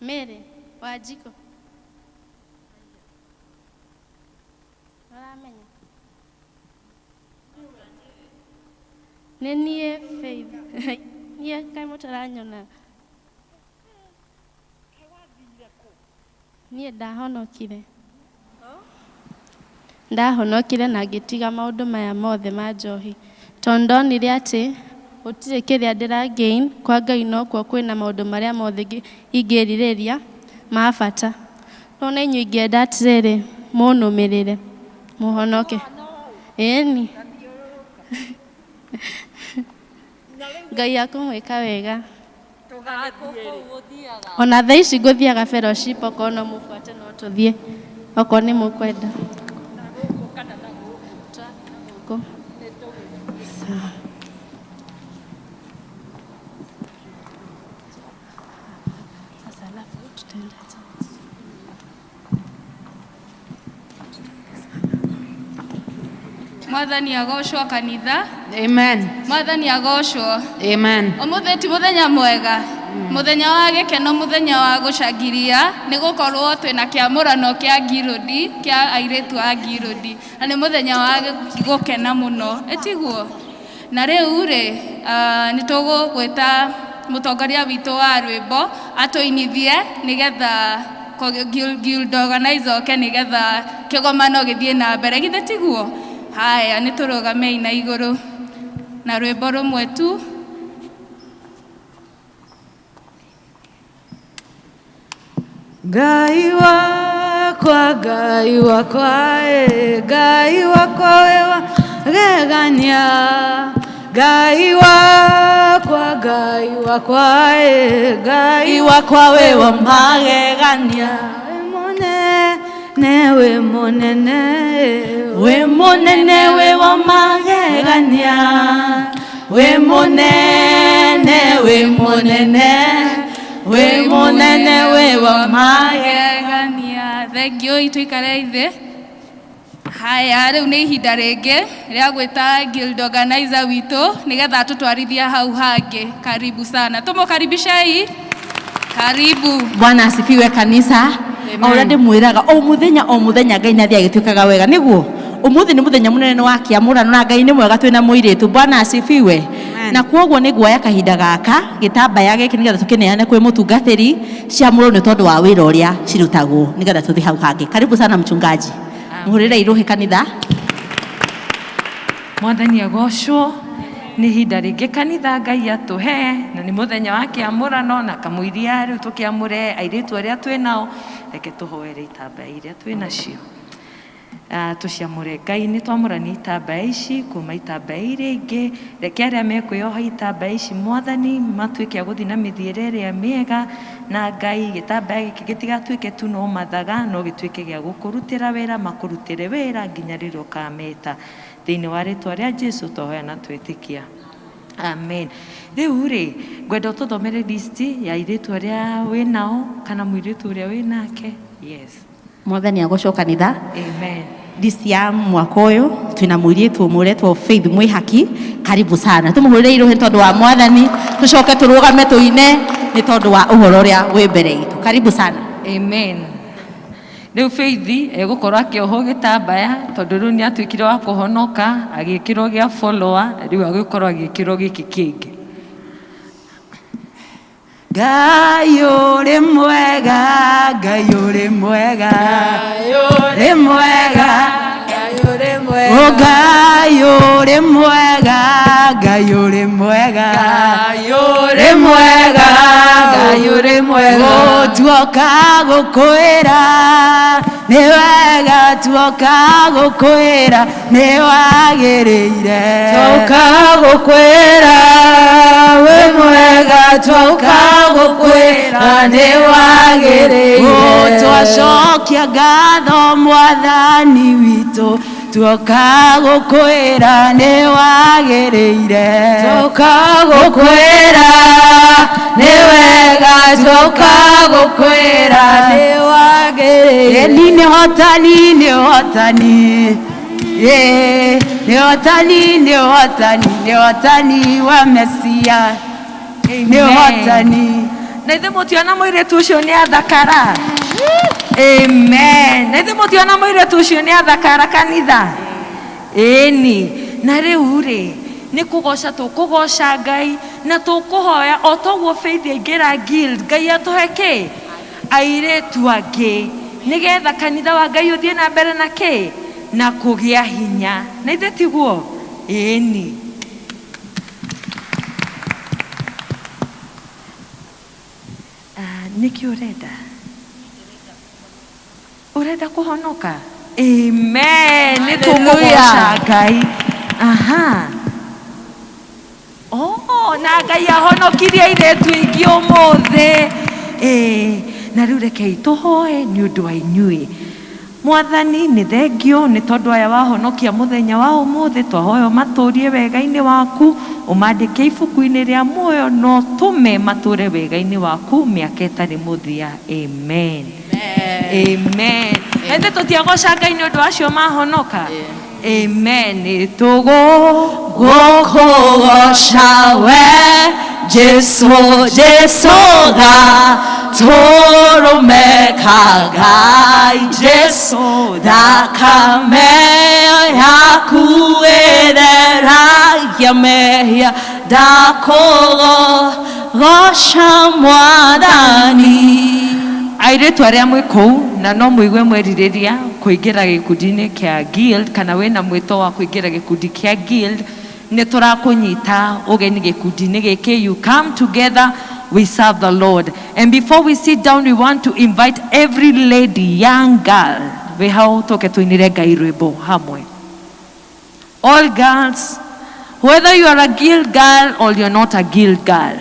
L: Mary Wanjikũ. Ũramenya? Nĩ niĩ Faith. Niĩ kaĩ mũtaranyona. Niĩ ndahonokire. Ndahonokire na ngĩtiga maũndũ maya mothe ma njohi. Tondũ ndonire atĩ gũtirĩ kĩrĩa ndĩra gain kwa Ngai nokuo kwĩna maũndũ marĩa mothe ingĩrirĩria ma bata. No na inyuĩ ingĩenda atĩrĩrĩ mũnũmĩrĩre mũhonoke. Ĩni. Ngai akũmwĩka wega. Ona thaa ici ngũthiaga fellowship okorwo no mũbuate no tũthiĩ okorwo nĩ mũkwenda. Gũkũ. Sawa. Sasa alafu tutaenda church.
K: Mwathani agocwo kanitha.
D: Amen.
K: Mwathani agocwo.
D: Amen.
K: Ũmũthĩ ti mũthenya mwega mũthenya wa gĩkeno mũthenya wa gũcangiria nĩ gũkorwo twĩna kĩamũrano kĩa ngirũndi kĩa airĩtu a ngirũndi na nĩ mũthenya wa gũkena mũno ĩtiguo. Na rĩu rĩ Nĩ tũgũgwĩta mũtongoria witũ wa rwĩmbo atũinithie nĩgetha guild organizer oke nĩgetha kĩgomano gĩthiĩ na mbere. Githĩ tiguo? Haya, nĩ tũrũgamei na igũrũ na rwĩmbo rũmwe tu.
J: Ngai wakwa, Ngai wakwa, ĩ, Ngai wakwa wĩ wa magegania. Ngai wakwa, Ngai wakwa, ĩ, Ngai wakwa wĩ wa magegania. Wĩ mũnene, wĩ mũnene, wĩ mũnene, wĩ wa magegania. Wĩ mũnene, wĩ mũnene, wĩ mũnene, wĩ wa
K: magegania. Thengiũ, tũikare thĩ. Haya, rĩu nĩ ihinda rĩngĩ rĩa gwĩta guild organizer witũ nĩgetha atũtwarithia hau hangĩ. Karibu sana, tũmũkaribishei. Karibu.
I: Bwana asifiwe kanisa. O ũrĩa ndĩmwĩraga o mũthenya o mũthenya, Ngai nĩ athiĩ agĩtuĩkaga wega. Nĩguo ũmũthĩ nĩ mũthenya mũnene wa kĩamũrano na Ngai nĩ mwega, twĩna mũirĩtu. Bwana asifiwe. Na kwoguo nĩ nguoya kahinda gaka gĩtambaya gĩkĩ nĩgetha tũkĩneane kwĩ mũtungatĩri ciamũrwo nĩ tondũ wa wĩra ũrĩa cirutagwo, nĩgetha tũthiĩ hau hangĩ. Karibu sana mchungaji, mũhũrĩre irũhĩ kanitha.
F: Mwathani agocwo. Nĩ ihinda rĩngĩ kanitha Ngai atũhe, na nĩ mũthenya wa kĩamũrano, na kamũiria rĩu tũkĩamũre airĩtu arĩa twĩ nao, reke tũhoere itambaya iria twĩ nacio. Tũciamũre. Ngai, nĩ twamũrania itambaya ici kuma itambaya iria ingĩ. Reke arĩa mekwĩyoha itambaya ici, Mwathani, matuĩke a gũthiĩ na mĩthiĩre ĩrĩa mĩega na Ngai. Gĩtambaya gĩkĩ gĩtigatuĩke tu no mathaga, no gĩtuĩke gĩa gũkũrutĩra wĩra, makũrutĩre wĩra nginya rĩrĩa ũkameta. Thĩinĩ wa rĩtwa rĩa Jesu twahoya na twĩtĩkia, amen. Rĩu rĩ, ngwenda ũtũthomere list ya airĩtu arĩa wĩ nao kana mũirĩtu ũrĩa wĩ nake. Yes.
I: Mwathani agocwo kanitha.
F: Amen.
I: List ya mwaka ũyũ, twĩna mũirĩtu ũmwe ũretwo Faith Mwĩhaki. Karibu sana, tũmũhũrĩre irũhĩ tondũ wa Mwathani, tũcoke tũrũgame tũine nĩ tondũ wa ũhoro ũrĩa wĩ mbere itũ. Karibu sana.
F: Amen. Rĩu Faith egũkorwo akĩohwo gĩtambaya tondũ rĩu nĩ atuĩkire wa kũhonoka, agĩkĩrwo gĩa follower, rĩu agĩkorwo agĩkĩrwo gĩkĩ kĩngĩ.
M: Ngai ũrĩ mwega, Ngai ũrĩ mwega, ũrĩ mwega, O Ngai ũrĩ mwega, Ngai ũrĩ mwega, ũrĩ mwega, Ngai ũrĩ mwega. O tuoka gũkwĩra nĩ wega, tuoka gũkwĩra nĩ wagĩrĩire.
J: Tuoka gũkwĩra wĩ mwega, tuoka gũkwĩra nĩ wagĩrĩire.
M: O twacokia ngatho Mwathani witũ, tuoka gũkwĩra nĩ wagĩrĩire.
J: Tuoka gũkwĩra nĩ wega, tuoka gũkwĩra nĩ wagĩrĩire.
M: Ĩni nĩ hotani, nĩ hotani. Ĩ, nĩ hotani, nĩ hotani, nĩ hotani wa Mesia, nĩ hotani.
F: Na ithuĩ mũtiona mũirĩtu ũcio nĩ athakara? Amen. Na ithuĩ mũtiona mũirĩtu ũcio nĩ athakara kanitha? Ĩni. Na rĩu rĩ, nĩ kũgoca tũkũgoca Ngai na tũkũhoya o toguo Faith aingĩra guild, Ngai atũhe kĩ airĩtu angĩ nĩgetha kanitha wa Ngai ũthiĩ na mbere na kĩ na kũgĩa hinya. Na ithuĩ tiguo? Ĩni. Nĩkĩ ũrenda? Ũrenda kũhonoka? Amen. Nĩ tũkũgoca Ngai. Aha. Oh, na Ngai ahonokirie airĩtu aingĩ ũmũthĩ. Ĩĩ, na rĩu rekei tũhoe nĩ ũndũ wa inyuĩ. Mwathani, nĩ thengio nĩ tondũ aya wahonokia mũthenya wa ũmũthĩ. Twahoya ũmatũrie wega-inĩ waku, ũmandĩke ibuku-inĩ rĩa muoyo, na ũtũme matũre wega-inĩ waku mĩaka ĩtarĩ mũthia. Amen, amen. Na ithuĩ tũtiagoca Ngai nĩ ũndũ acio mahonoka? Amen. Nĩ tũgũ
M: Gũkũgoca we Jesu, Jesu gatũrũme ka Ngai, Jesu thakame yaku ĩtheragia mehia.
J: Ndakũgoca mwathani.
F: Airĩtu arĩa mwĩ kũu na no mũigue mwerirĩria kũingĩra gĩkundi-inĩ kĩa guild kana wĩna mwĩto wa kũingĩra gĩkundi kĩa guild, nĩ tũrakũnyita ũgeni gĩkundi-inĩ gĩkĩ. You come together, we serve the Lord. And before we sit down, we want to invite every lady, young girl wĩ hau, tũke tũinĩre Ngai rwĩmbo hamwe. All girls, whether you are a guild girl or you're not a guild girl,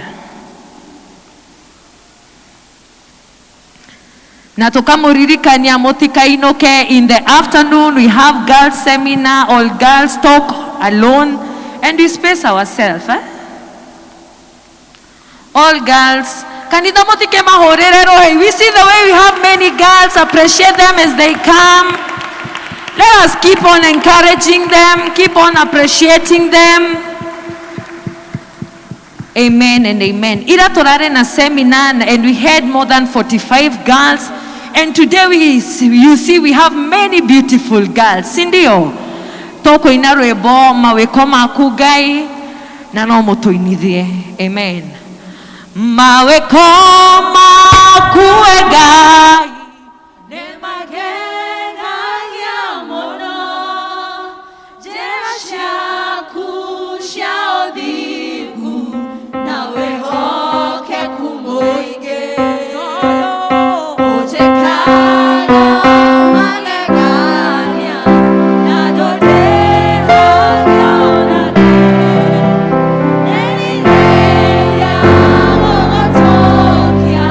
F: na tukamuririkania mutikainuke. In the afternoon we have girls seminar or girls talk alone, and we space ourselves, eh? All girls, kanitha, mutike mahurire rũhĩ. We see the way we have many girls. Appreciate them as they come. Let us keep on encouraging them, keep on appreciating them. Amen and amen. Ira turare na seminar and we had more than 45 girls. And today you see we have many beautiful girls. Sindio? Tũkũina rwĩmbo mawĩko maku Ngai na no mũtũinithie. Amen. Mawĩko maku we Ngai
J: nĩmagegagia mũno, njĩra ciaku cia ũthingu na wĩhokeku mũingĩ. Ũnjĩkaga magegania na ndũndĩhagia ona rĩ. Nĩrirĩria gũgũtũkia.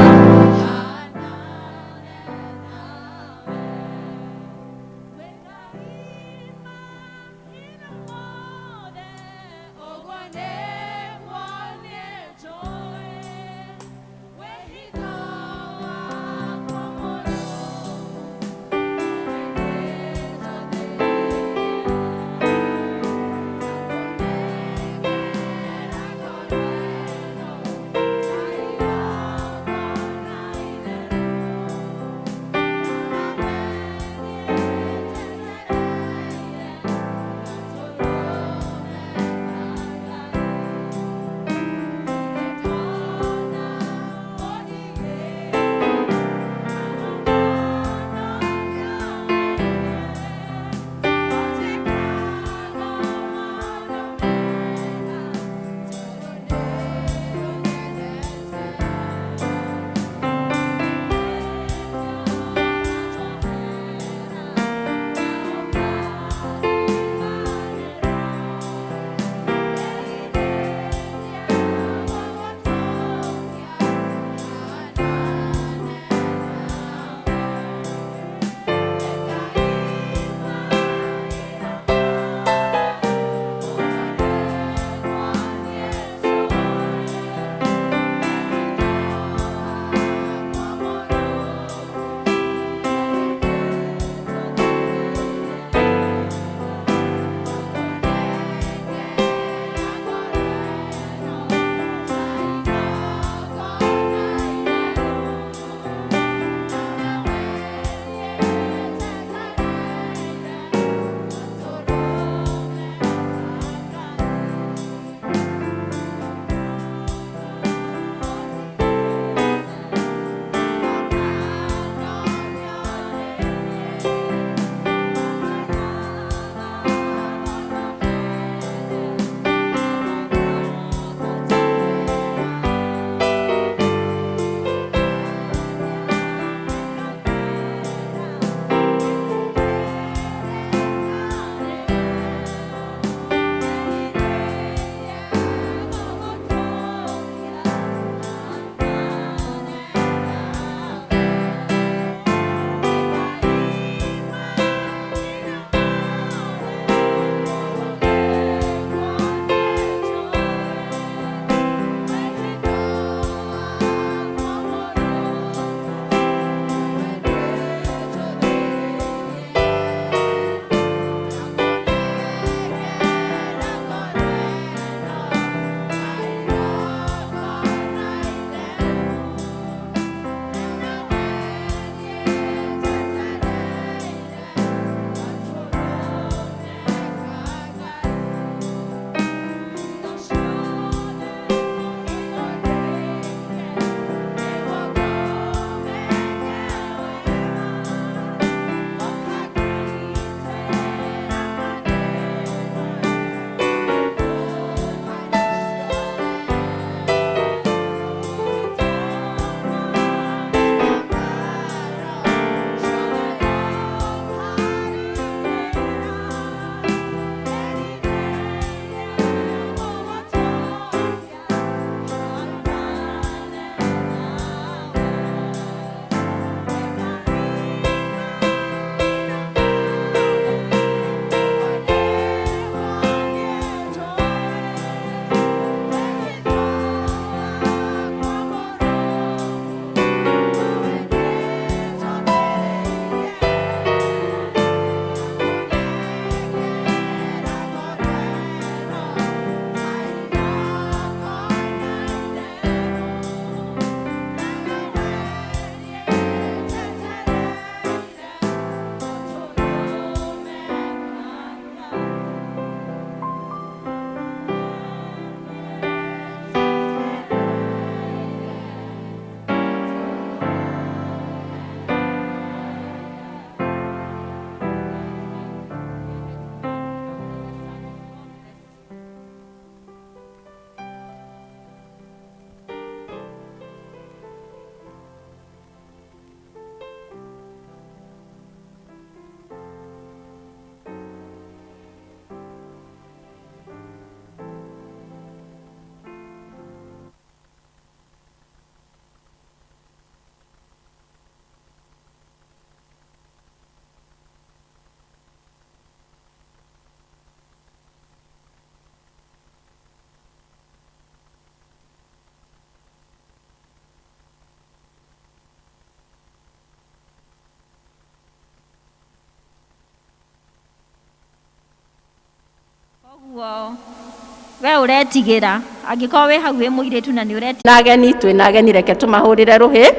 C: We ũretigĩra angĩkorwo wĩ hau wĩ mũirĩtu na nĩ ũretigĩra.
I: Na ageni, twĩ na ageni, reke tũmahũrĩre rũhĩ,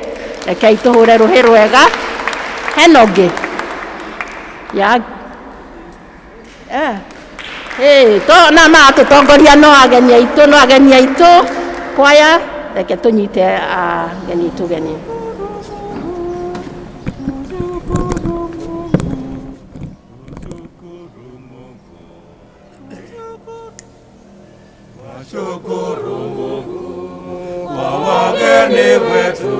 I: rekei tũhũre rũhĩ rwega. Hena ũngĩ ya eh. Hey, to na maratũtongoria no ageni aitũ, no ageni aitũ kwaya, reke tũnyite ageni aitũ geni.
E: Shukuru Mungu kwa wageni wetu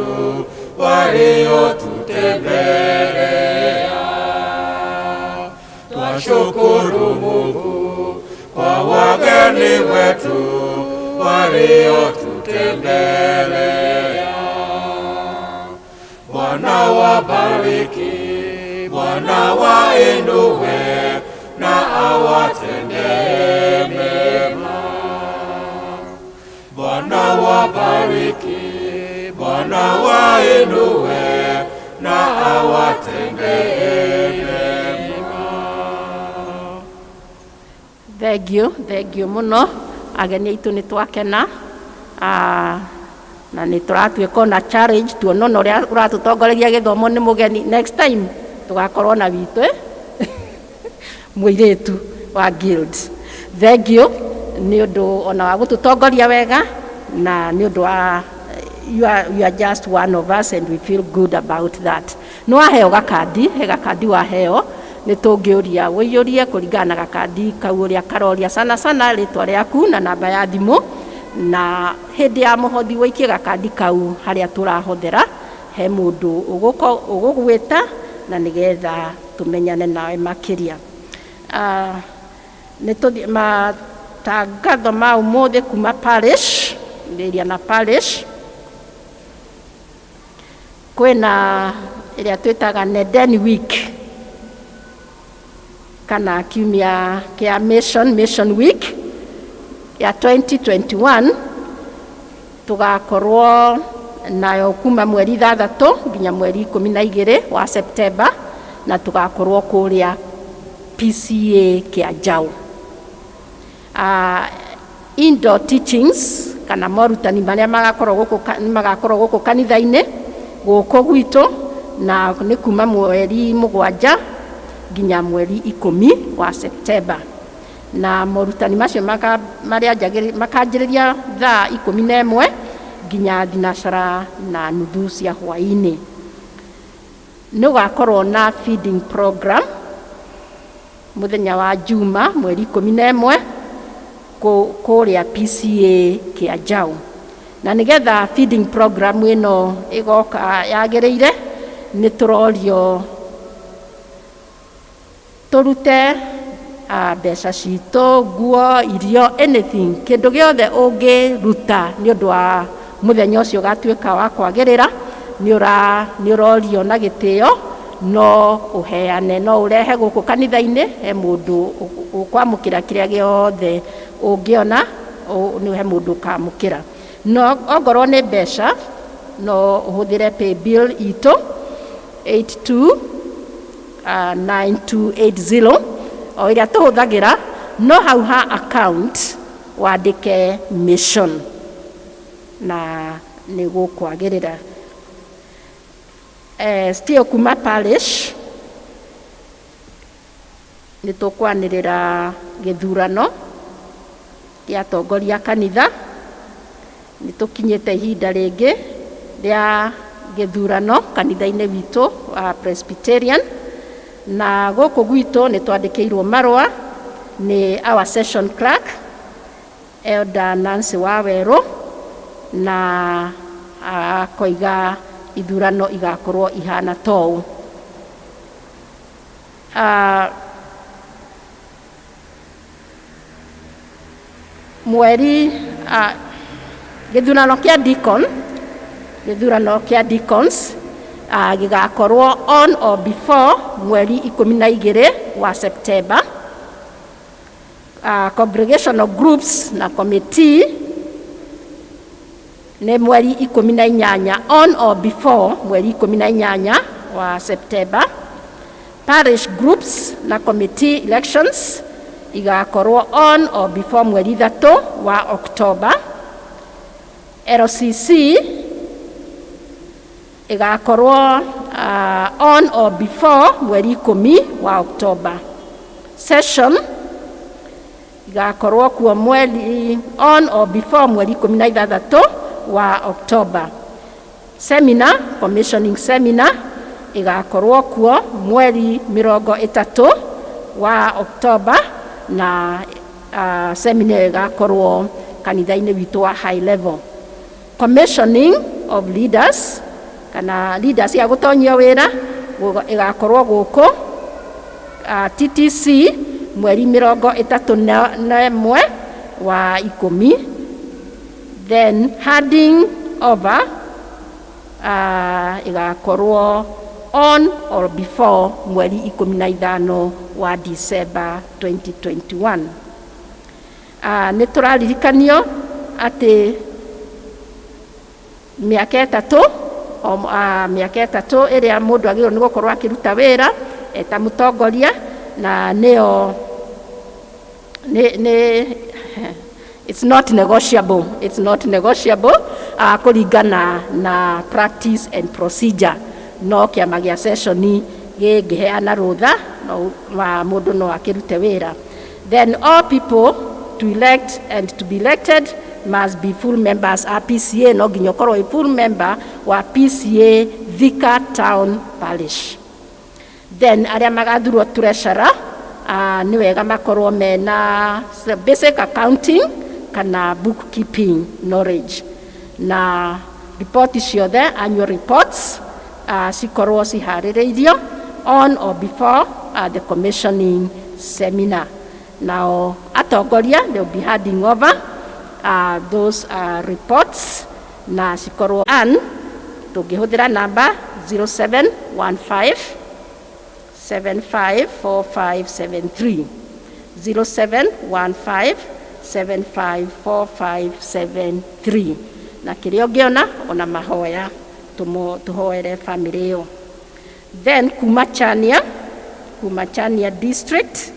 E: waliotutembelea. Twashukuru Mungu kwa wageni wetu waliotutembelea. Bwana wabariki, Bwana wainue na awatendee mema. Bwana wabariki, Bwana wainue na awatendee mema.
I: Thengiũ, thengiũ mũno ageni aitũ, nĩ twakena. Ah, na nĩ tũratuĩka ona challenge tuona ona ũrĩa ũratũtongoreria gĩthomo nĩ mũgeni. Next time tũgakorwo na witũ, eh? Mũirĩtu wa guild. Thengiũ nĩ ũndũ ona wa gũtũtongoria wega na nĩ ũndũ wa you are just one of us and we feel good about that. Nĩ waheo gakandi, he gakandi waheo, nĩ tũngĩũria ũiyũrie kũringana na gakandi kau ũrĩa karoria, sana sana rĩtwa rĩaku na namba ya thimũ, na hĩndĩ ya mũhothi wũikie gakandi kau harĩa tũrahothera, he mũndũ ũgũgwĩta na nĩgetha tũmenyane nawe makĩria. Ah, nĩ tũthiĩ matangatho ma ũmũthĩ kuma parish ĩrĩa na parish kwĩna ĩrĩa twĩtaga Neden Week kana kiumia kĩa mission week ya 2021. Tũgakorwo nayo kuma mweri 6 nginya mweri 12 wa September, na tũgakorwo kũrĩa PCEA kĩa Njaũ. Indoor teachings kana morutani marĩa magakorwo gũkũ magakorwo gũkũ kanitha-inĩ gũkũ gwitũ, na nĩ kuma mweri 7 nginya mweri 10 wa September, na morutani macio marĩa makanjĩrĩria thaa 11 nginya 3:30 cia hwaĩ-inĩ. Nĩ ũgakorwo na feeding program mũthenya wa Juma mweri 11 kũrĩa PCEA kĩa Njaũ, na nĩgetha feeding program ĩno ĩgoka yagĩrĩire, nĩ tũrorio tũrute mbeca citũ, nguo, irio, anything, kĩndũ gĩothe ũngĩruta nĩ ũndũ wa mũthenya ũcio ũgatuĩka wa kwagĩrĩra. Nĩ ũrorio na gĩtĩo no ũheane, no ũrehe gũkũ kanitha-inĩ, he mũndũ ũkwamũkĩra kĩrĩa gĩothe ũngĩona, nĩ he mũndũ ũkamũkĩra. No ongorwo nĩ mbeca, no ũhũthĩre paybill itũ 82 9280 o ĩrĩa tũhũthagĩra, no hau ha account wandĩke mission na nĩ gũkwagĩrĩra. Still kuma parish nĩ tũkwanĩrĩra gĩthurano gĩa atongoria kanitha. Nĩ tũkinyĩte ihinda rĩngĩ rĩa gĩthurano kanitha-inĩ witũ wa Presbyterian, na gũkũ gwitũ nĩ twandĩkĩirwo marũa nĩ our session clerk, Elder Nancy Wawerũ, na akoiga ithurano igakorwo ihana tou. Mweri gĩthurano kĩa deacon, gĩthurano kĩa deacons gĩgakorwo on or before mweri 12 wa September. Congregational groups na committee nĩ mweri 18, on or before mweri 18 wa September. Parish groups na committee elections
N: Igakorwo on or before mweri 3 wa October. LCC igakorwo on or before mweri 10 wa October. Session igakorwo kuo mweri on or before mweri 16 wa October. Seminar, commissioning seminar igakorwo kuo mweri 30 wa October, na seminar igakorwo kanitha-inĩ witũ wa high level. Commissioning of leaders kana leaders ya gũtonyio wĩra ĩgakorwo gũkũ TTC mweri 31 wa 10. Then handing over ĩgakorwo on or before mweri 15 wa December 2021. Nĩ tũraririkanio atĩ mĩaka 3 mĩaka 3 ĩrĩa mũndũ agĩrĩirwo nĩ gũkorwo akĩruta wĩra eta mũtongoria, na nĩyo nĩ it's not negotiable, it's not negotiable kũringana na practice and procedure. No kĩama gĩa session gĩngĩheana rũtha, no mũndũ no akĩrute wĩra. Then all people to elect and to be elected must be full members a PCA. No nginya ũkorwo wĩ full member wa PCA Thika Town Parish. Then arĩa magathurwo treasurer, nĩ wega makorwo mena basic accounting kana bookkeeping knowledge, na ripoti ciothe, annual reports, cikorwo ciharĩrĩirio on or before the commissioning seminar. Nao atongoria, they will be handing over those reports, na cikorwo an tũngĩhũthĩra namba 0715 754573, 0715 754573, na kĩrĩa ũngĩona ona mahoya tũhoere family ĩyo. Then kuma Chania district,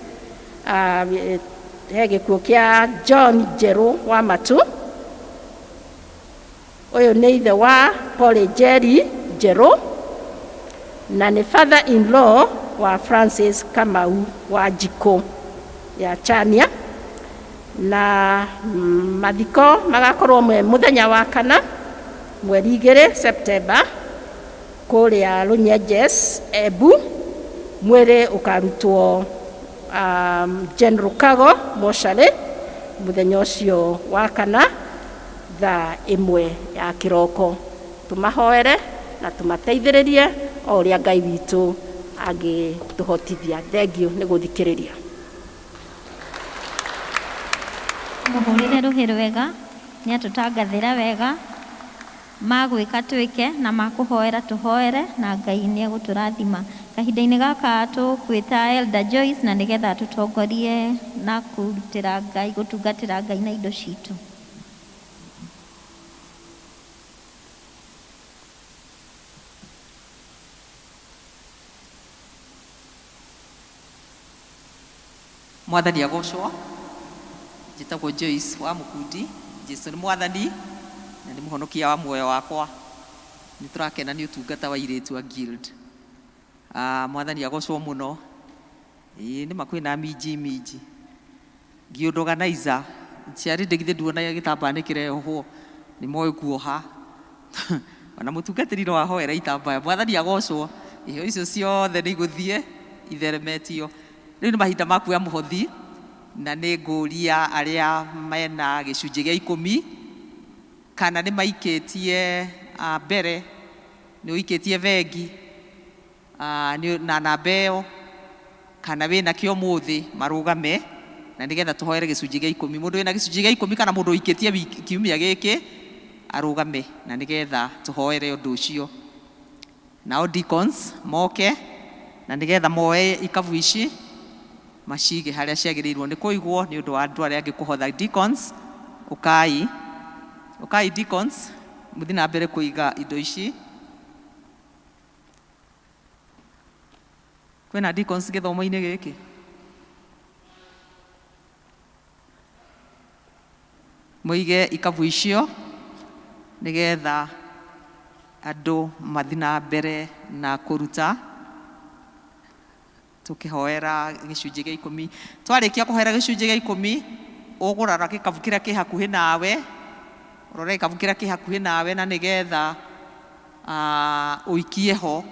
N: he gĩkuũ kĩa John Njerũ wa Matu. Ũyũ nĩ ithe wa Polly Jerry Njerũ na nĩ father in law wa Francis Kamau wa Njikũ ya Chania, na mathiko magakorwo me mũthenya wa kana mweri 2 September kũrĩa Runyenjes, Embu. Mwĩrĩ ũkarutwo General Kago mocarĩ mũthenya ũcio wa kana thaa 1 ya kĩroko. Tũmahoere na tũmateithĩrĩrie o ũrĩa Ngai witũ angĩtũhotithia. Thengiũ nĩ gũthikĩrĩria.
C: Mũhũrĩre rũhĩ rwega, nĩ atũtangathĩra wega magwĩka twĩke na makũhoera tũhoere, na Ngai nĩ egũtũrathima. Kahinda-inĩ gaka tũkwĩta Elder Joyce na nĩgetha tũtongorie na kũrutĩra Ngai, gũtungatĩra Ngai na indo citũ.
O: Mwathani agocwo. Njĩtagwo Joyce wa Mũkundi. Jesu nĩ Mwathani na nĩ mũhonokia wa muoyo wakwa. Nĩ tũrakena nĩ ũtungata wa airĩtu a guild. Mwathani agocwo mũno. Ĩĩ nĩma kwĩna minji minji guild organizer ciarĩ githĩ nduona gĩtambaya nĩ kĩreohwo, nĩ moĩ kuoha, ona mũtungatĩri no ahoera itambaya. Mwathani agocwo. Iheo icio ciothe nĩ igũthiĩ itheremetio. Rĩu nĩ mahinda ma kuoya mũhothi, na nĩ ngũria arĩa mena gĩcunjĩ gĩa 10 kana nĩ maikĩtie mbere, nĩ ũikĩtie bengi na namba ĩyo kana wĩna kĩo mũthĩ, marũgame na nĩgetha tũhoere gĩcunjĩ gĩa 10. Mũndũ wĩna gĩcunjĩ gĩa 10 kana mũndũ ũikĩtie kiumia gĩkĩ arũgame na nĩgetha tũhoere ũndũ ũcio. Nao deacons moke na nĩgetha moe ikabu ici macige harĩa ciagĩrĩirwo nĩ kũigwo nĩ ũndũ wa andũ arĩa angĩ kũhotha. Deacons, ũkai, ũkai deacons, mũthiĩ na mbere kũiga indo ici. Kwĩna deacons gĩthomo-inĩ gĩkĩ? Mũige ikabu icio nĩgetha andũ mathiĩ na mbere na kũruta tũkĩhoera gĩcunjĩ gĩa ikũmi. Twarĩkia kũhoera gĩcunjĩ gĩa ikũmi, ũgũrora gĩkabu kĩrĩa kĩ hakuhĩ nawe, ũrore gĩkabu kĩrĩa kĩ hakuhĩ nawe na nĩgetha ũikie ho.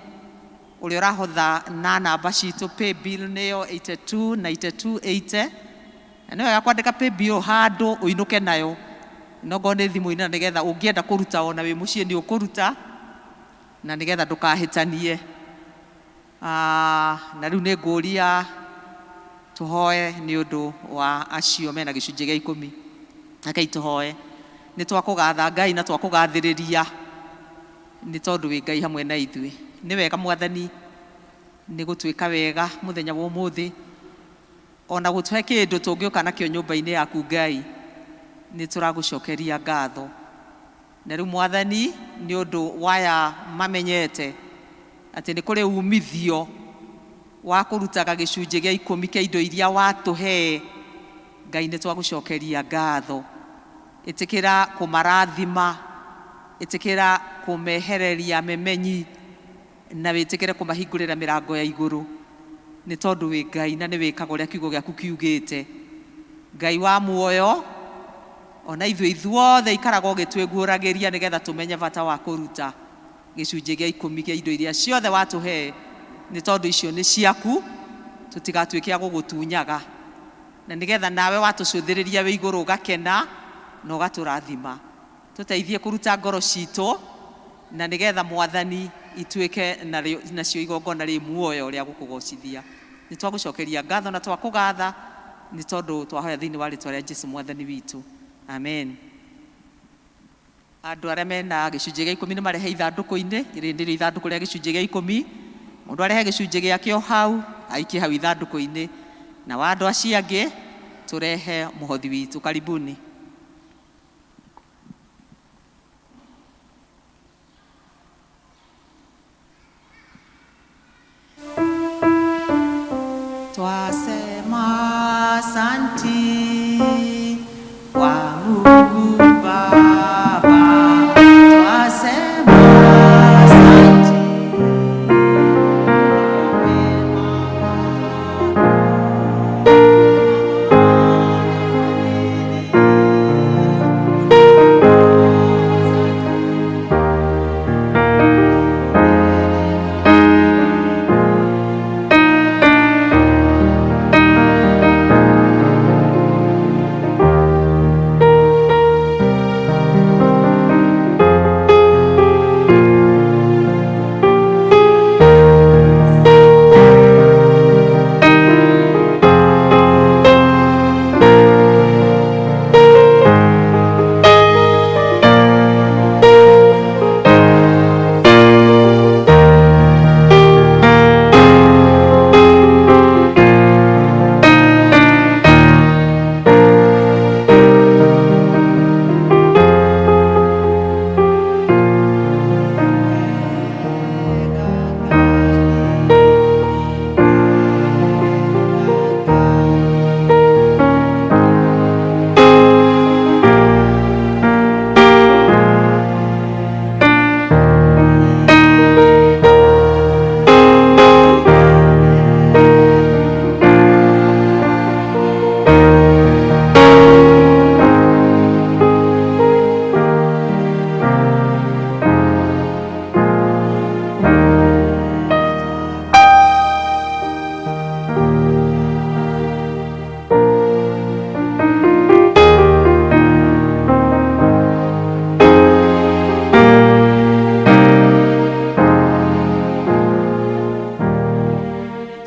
O: Ũrĩa ũrahotha na namba citũ paybill nĩyo 82 92 80. Na nĩ wega kwandĩka paybill handũ ũinũke nayo, nongorwo nĩ thimũ-inĩ, na nĩgetha ũngĩenda kũruta ona wĩ mũciĩ nĩ ũkũruta, na nĩgetha ndũkahĩtanie. Na rĩu nĩ ngũria tũhoe nĩ ũndũ wa acio mena gĩcunjĩ gĩa ikũmi. Rekei tũhoe. Nĩ twakũgatha Ngai na twakũgathĩrĩria nĩ tondũ wĩ Ngai hamwe na ithuĩ. Nĩ wega Mwathani nĩ gũtwĩka wega mũthenya wa ũmũthĩ, ona gũtũhe kĩndũ tũngĩũka nakĩo nyũmba-inĩ yaku Ngai, nĩ tũragũcokeria ngatho. Na rĩu Mwathani nĩ ũndũ waya mamenyete atĩ nĩ kũrĩ umithio wa kũrutaga gĩcunjĩ gĩa ikũmi kĩa indo iria watũhe, Ngai nĩ twagũcokeria ngatho. Ĩtĩkĩra kũmarathima, ĩtĩkĩra kũmehereria memenyi, na wĩtĩkĩre kũmahingũrĩra mĩrango ya igũrũ, nĩ tondũ wĩ Ngai na nĩ wĩkaga ũrĩa kiugo gĩaku kiugĩte. Ngai wa muoyo, ona ithuĩ ithuothe ikaraga ũgĩtwĩguũragĩria nĩgetha tũmenye bata wa kũruta gĩcunjĩ gĩa ikũmi kĩa indo iria ciothe watũhe, nĩ tondũ icio nĩ ciaku, tũtigatuĩke a gũgũtunyaga, na nĩgetha nawe watũcũthĩrĩria wĩ igũrũ ũgakena na ũgatũrathima. Tũteithie kũruta ngoro citũ, na nĩgetha Mwathani ituĩke nacio igongona rĩ muoyo rĩa gũkũgocithia. Nĩ twagũcokeria ngatho na twakũgatha, nĩ tondũ twahoya thĩinĩ wa rĩtwa rĩa Jesu Mwathani witũ, amen. Andũ arĩa mena gĩcunjĩ gĩa ikũmi nĩ marehe ithandũkũ-inĩ, rĩrĩ nĩrĩo ithandũkũ rĩa gĩcunjĩ gĩa ikũmi. Mũndũ arehe gĩcunjĩ gĩake o hau, aikie hau ithandũkũ-inĩ. Na wa andũ acio angĩ, tũrehe mũhothi witũ. Karibuni. Twasema asanti kwa Mungu Baba, twasema asanti.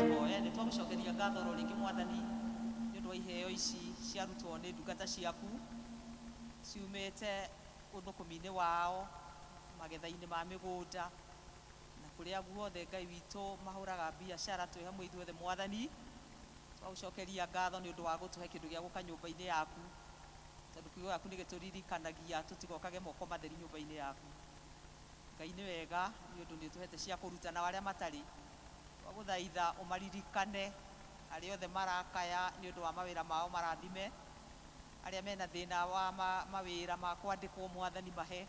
O: Tũhoe. Nĩ twagũcokeria ngatho oro rĩngĩ Mwathani nĩ ũndũ wa iheo ici ciarutwo nĩ ndungata ciaku ciumĩte ũthũkũmi-inĩ wao, magetha-inĩ ma mĩgũnda na kũrĩa guothe Ngai witũ mahũraga biacara. Twĩ hamwe ithuothe Mwathani, twagũcokeria ngatho nĩ ũndũ wa gũtũhe kĩndũ gĩa gũka nyũmba-inĩ yaku, tondũ kiugo gĩaku nĩ gĩtũririkanagia tũtigokage moko matheri nyũmba-inĩ yaku. Ngai nĩ wega nĩ ũndũ nĩ ũtũhete cia kũruta, na arĩa matarĩ twagũthaitha ũmaririkane, arĩa othe marakaya nĩ ũndũ wa mawĩra mao marathime. Arĩa mena thĩna wa mawĩra ma kwandĩkwo, Mwathani mahe.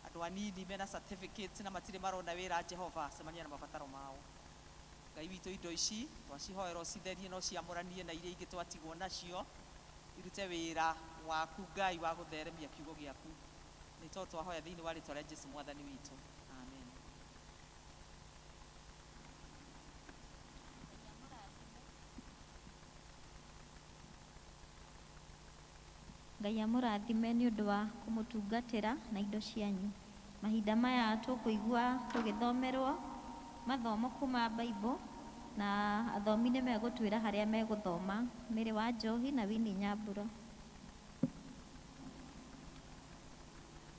O: Andũ anini mena certificates na matirĩ marona wĩra, Jehova cemania na mabataro mao. Ngai witũ, indo ici twacihoera ũcitherie na ũciamũranie na iria ingĩ twatigwo nacio, irute wĩra waku Ngai wa gũtheremia kiugo gĩaku. Nĩ tondũ twahoya thĩinĩ wa rĩtwa rĩa Jesu Mwathani witũ, amen.
C: Ngai amũrathime nĩ ũndũ wa kũmũtungatĩra na indo cianyu. Mahinda maya tũkũigua tũgĩthomerwo mathomo kuma Bible, na athomi nĩ megũtwĩra harĩa megũthoma. Mary wa Njohi na Winnie Nyambura.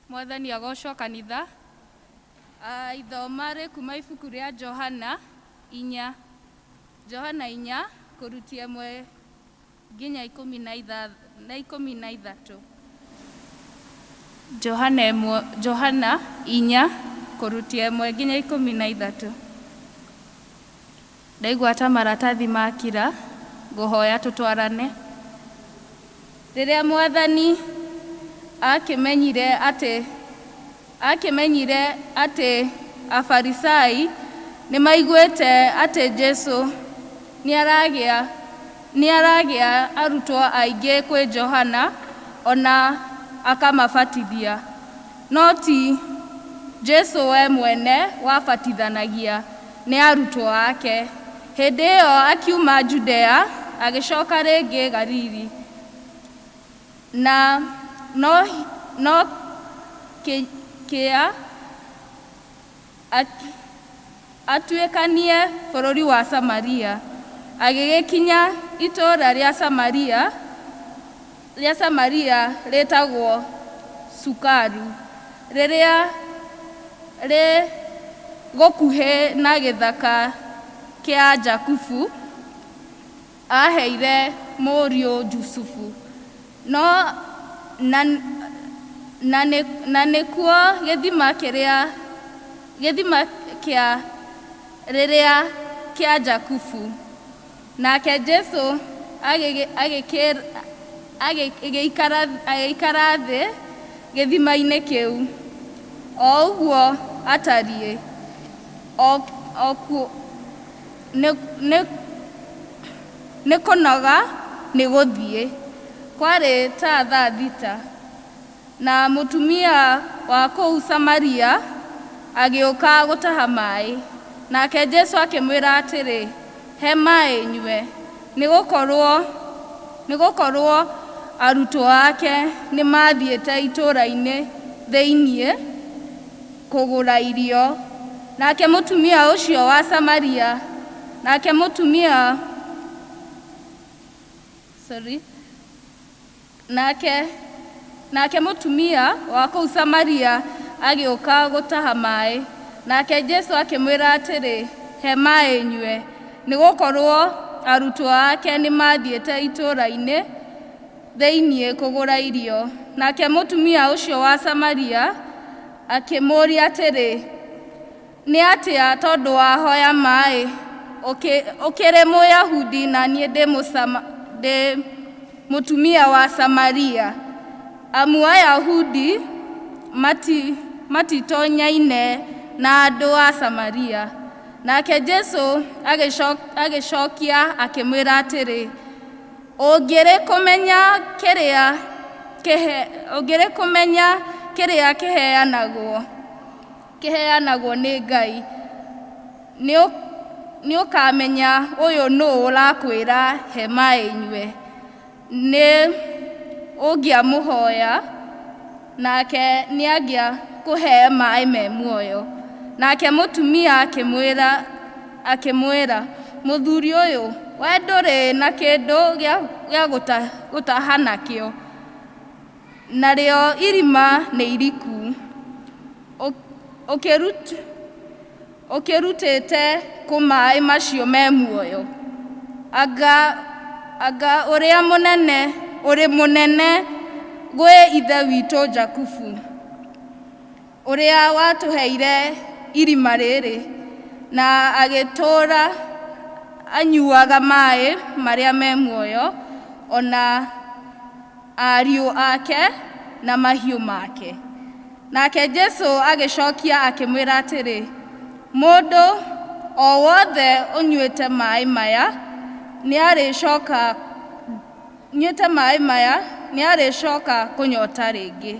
K: Mwathani agocwo kanitha. Ithoma rĩ kuma ibuku rĩa Johana 4, Johana 4 kũrutia 1 nginya 13. Johana 1, Johana 4 kũrutia 1 nginya 13. Ndaigua ta maratathi makira, ngũhoya tũtwarane. Rĩrĩa Mwathani akĩmenyire atĩ Afarisai nĩmaiguĩte atĩ Jesu nĩaragĩa arutwo aingĩ kwĩ Johana ona akamabatithia, no ti Jesu we mwene wabatithanagia, nĩ arutwo ake. Hĩndĩ ĩyo akiuma Judea agĩcoka rĩngĩ Galili. Na no kĩa atuĩkanie bũrũri wa Samaria. Agĩgĩkinya itũũra rĩa Samaria rĩtagwo Sukaru, rĩrĩa rĩ gũkuhĩ na gĩthaka kĩa Jakubu aheire mũriũ Jusufu. No na nĩkuo gĩthima kĩa rĩrĩa kĩa Jakubu. Nake Jesu agĩikara thĩ gĩthima-inĩ kĩu. O ũguo atariĩ, nĩ kũnoga nĩ gũthiĩ. Kwarĩ ta thaa 6. Na mũtumia wa kũu Samaria agĩũka gũtaha maĩ. Nake Jesu akĩmwĩra atĩrĩ, "He maĩ nyue," nĩ gũkorwo arutwo ake nĩ maathiĩte itũũra-inĩ thĩinĩ kũgũra irio. Nake mũtumia ũcio wa Samaria, nake mũtumia, sorry, nake mũtumia wa kũu Samaria agĩũka gũtaha maĩ. Nake Jesu akĩmwĩra atĩrĩ, "He maĩ nyue," nĩ gũkorwo arutwo ake nĩ maathiĩte itũũra-inĩ thĩinĩ kũgũra irio. Nake mũtumia ũcio wa Samaria akĩmũũria atĩrĩ, "Nĩ atĩa tondũ wahoya maĩ ũkĩrĩ Mũyahudi na niĩ ndĩ mũtumia wa Samaria?" Amu Ayahudi matitonyaine na andũ a Samaria. Nake Jesu agĩcokia akĩmwĩra atĩrĩ, Ũngĩrĩ kũmenya kĩrĩa kĩheanagwo nĩ Ngai, nĩũkamenya ũyũ nũũ ũrakwĩra, 'He maĩ nyue.' Nĩ ũngĩamũhoya, nake nĩangĩakũhe maĩ me muoyo." Nake mũtumia akĩmwĩra, "Mũthuri ũyũ, we ndũrĩ na kĩndũ gĩa gũtaha nakĩo, narĩo irima nĩ iriku. Ũkĩrutĩte kũ maĩ macio me muoyo? Anga ũrĩ mũnene gwĩ ithe witũ Jakubu, ũrĩa watũheire irima rĩrĩ, na agĩtũũra anyuaga maĩ marĩa me muoyo, o na Ariũ ake na mahiũ make. Nake Jesu agĩcokia akĩmwĩra atĩrĩ, Mũndũ o wothe ũnyuĩte maĩ maya nĩarĩcoka nyuĩte maĩ maya nĩarĩcoka kũnyota rĩngĩ.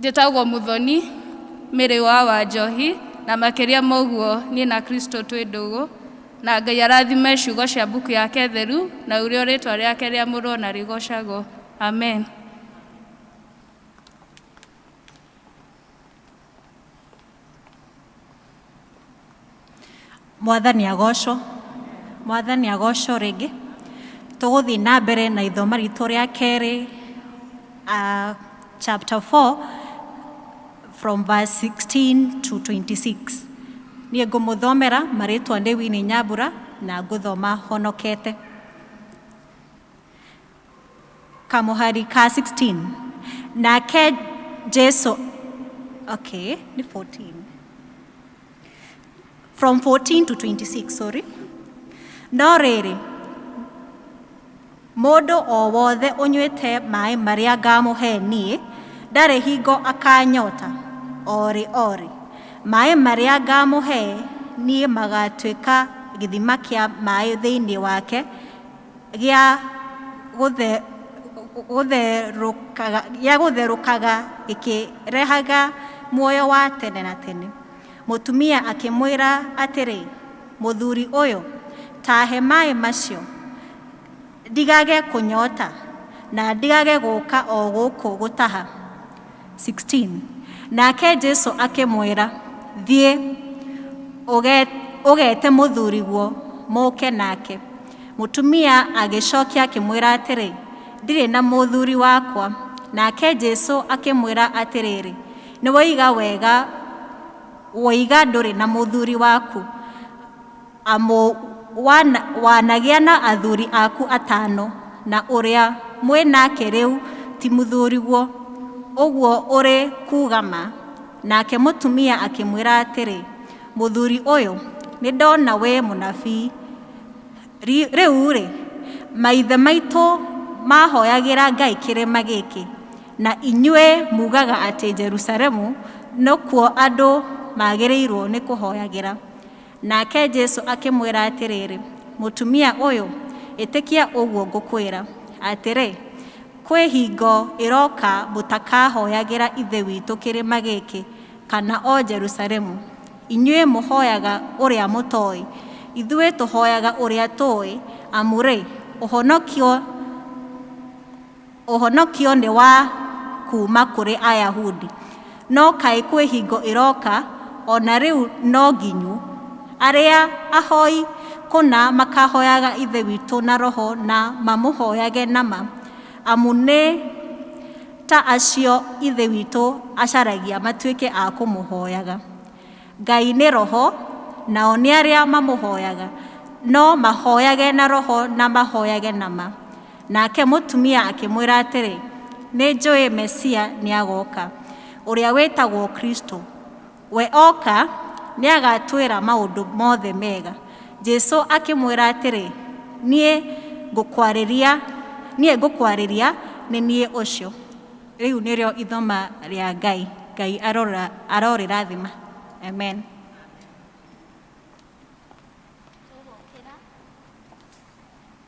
K: Njĩtagwo Muthoni Mĩrĩ wa Wanjohi, na makĩria ma ũguo niĩ na Kristo twĩ ndũgũ, na Ngai arathime ciugo cia mbuku yake theru na ũrĩa rĩtwa rĩake rĩamũrwo na rĩgocagwo. Amen.
P: Mwathani agocwo. Mwathani agocwo rĩngĩ. Tũgũthiĩ na mbere na ithoma ritũ rĩa kerĩ, chapter 4 from verse 16 to 26. Niĩ ngũmũthomera marĩtwa nĩ Winnie Nyambura na ngũthoma honokete. Kamũhari ka 16. Nake Jesu, okay, nĩ 14. From 14 to 26, sorry. No rĩrĩ, mũndũ o wothe ũnyuĩte maĩ marĩa ngamũhe niĩ, ndarĩ hingo akanyota o rĩ o rĩ. Maĩ marĩa ngamũhe niĩ magatuĩka gĩthima kĩa maĩ thĩinĩ wake, gĩa gũtherũkaga, gĩa gũtherũkaga gĩkĩrehaga muoyo wa tene na tene. Mũtumia akĩmwĩra atĩrĩ, Mũthuri ũyũ, ta he maĩ macio, ndigage kũnyota, na ndigage gũũka o gũkũ gũtaha. 16 Nake Jesu akĩmwĩra, Thiĩ, ũgete mũthuriguo, mũũke nake. Mũtumia agĩcokia akĩmwĩra atĩrĩ, Ndirĩ na mũthuri wakwa. Nake Jesu akĩmwĩra atĩrĩrĩ, Nĩwoiga wega, woiga ndũrĩ na mũthuri waku, amu wanagĩa na athuri aku atano, na ũrĩa mwĩ nake rĩu ti mũthuriguo, ũguo ũrĩ kuuga ma. Nake mũtumia akĩmwĩra atĩrĩ, Mũthuri ũyũ, nĩndona wĩ mũnabii. Rĩu-rĩ, maithe maitũ maahoyagĩra Ngai kĩrĩma gĩkĩ, na inyuĩ muugaga atĩ Jerusalemu nokuo andũ magĩrĩirũo nĩ kũhoyagĩra. Nake Jesu akĩmwĩra atĩrĩrĩ, Mũtumia ũyũ, ĩtĩkia ũguo ngũkwĩra, atĩrĩ, kwĩ hingo ĩroka mũtakahoyagĩra Ithe witũ kĩrĩma gĩkĩ, kana o Jerusalemu. Inyuĩ mũhoyaga ũrĩa mũtoĩ, ithuĩ tũhoyaga ũrĩa tũĩ, amu-rĩ, ũhonokio, ũhonokio nĩ wa kuuma kũrĩ Ayahudi. No kaĩ kwĩ hingo ĩroka, o na rĩu no nginyu, arĩa ahoi kũna makahoyaga Ithe witũ na roho na mamũhoyage na ma, amu nĩ ta acio Ithe witũ acaragia matuĩke a kũmũhoyaga. Ngai nĩ roho, nao nĩ arĩa mamũhoyaga, no mahoyage na roho na mahoyage na ma. Nake mũtumia akĩmwĩra atĩrĩ, Nĩnjũĩ Mesia nĩagoka, ũrĩa wĩtagwo Kristo. We oka, nĩagatwĩra maũndũ mothe mega. Jesu akĩmwĩra atĩrĩ, Niĩ ngũkwarĩria, niĩ ngũkwarĩria nĩ niĩ ũcio. Rĩu nĩrĩo ithoma rĩa Ngai. Ngai arorĩrathima. Amen.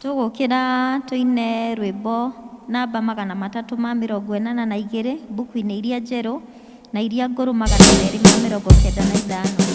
C: Tũgũkĩra tũine rwĩmbo namba 382 mbuku-inĩ iria njerũ na iria ngũrũ 295.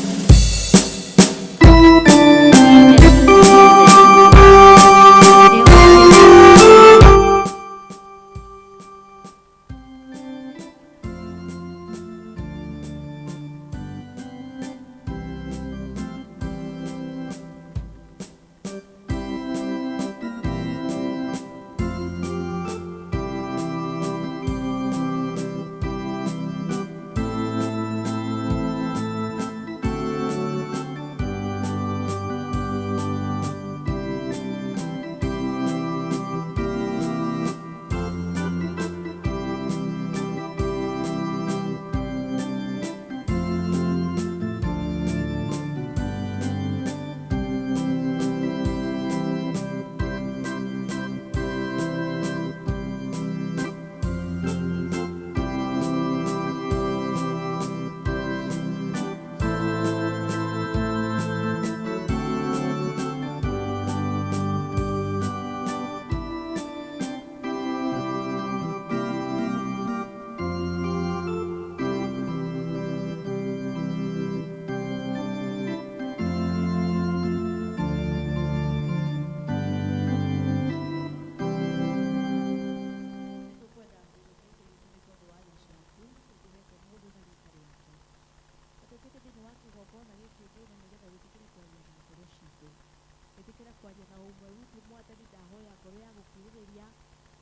I: kwaria na ũmwe witũ Mwathani, ndahoya ngoro ya gũkirĩrĩria.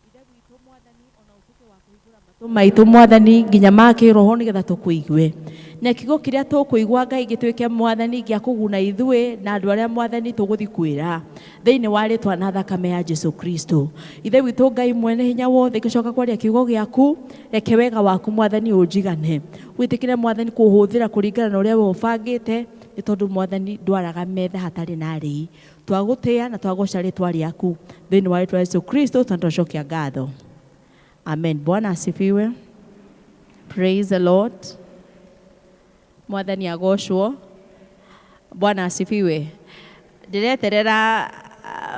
I: Ithe witũ Mwathani, ona ũtuĩke wa kũhingũra matũ maitũ Mwathani nginya ma kĩroho nĩgetha tũkũigue, na kiugo kĩrĩa tũkũigua Ngai gĩtuĩke Mwathani gĩa kũguna ithuĩ na andũ arĩa Mwathani tũgũthiĩ kwĩra thĩinĩ wa rĩtwa na thakame ya Jesu Kristo. Ithe witũ Ngai mwene hinya wothe, ngĩcoka kwaria kiugo gĩaku, reke wega waku Mwathani ũnjigane, wĩtĩkĩre Mwathani kũhũthĩra kũringana na ũrĩa we ũbangĩte, nĩ tondũ Mwathani ndwaraga metha hatarĩ na arĩi. Twagũtĩĩa na twagoca rĩtwa rĩaku thĩinĩ wa rĩtwa Yesu Kristo, na twacokia ngatho. Amen. Bwana asifiwe. Praise the Lord. Mwathani agocwo. Bwana asifiwe. Ndireterera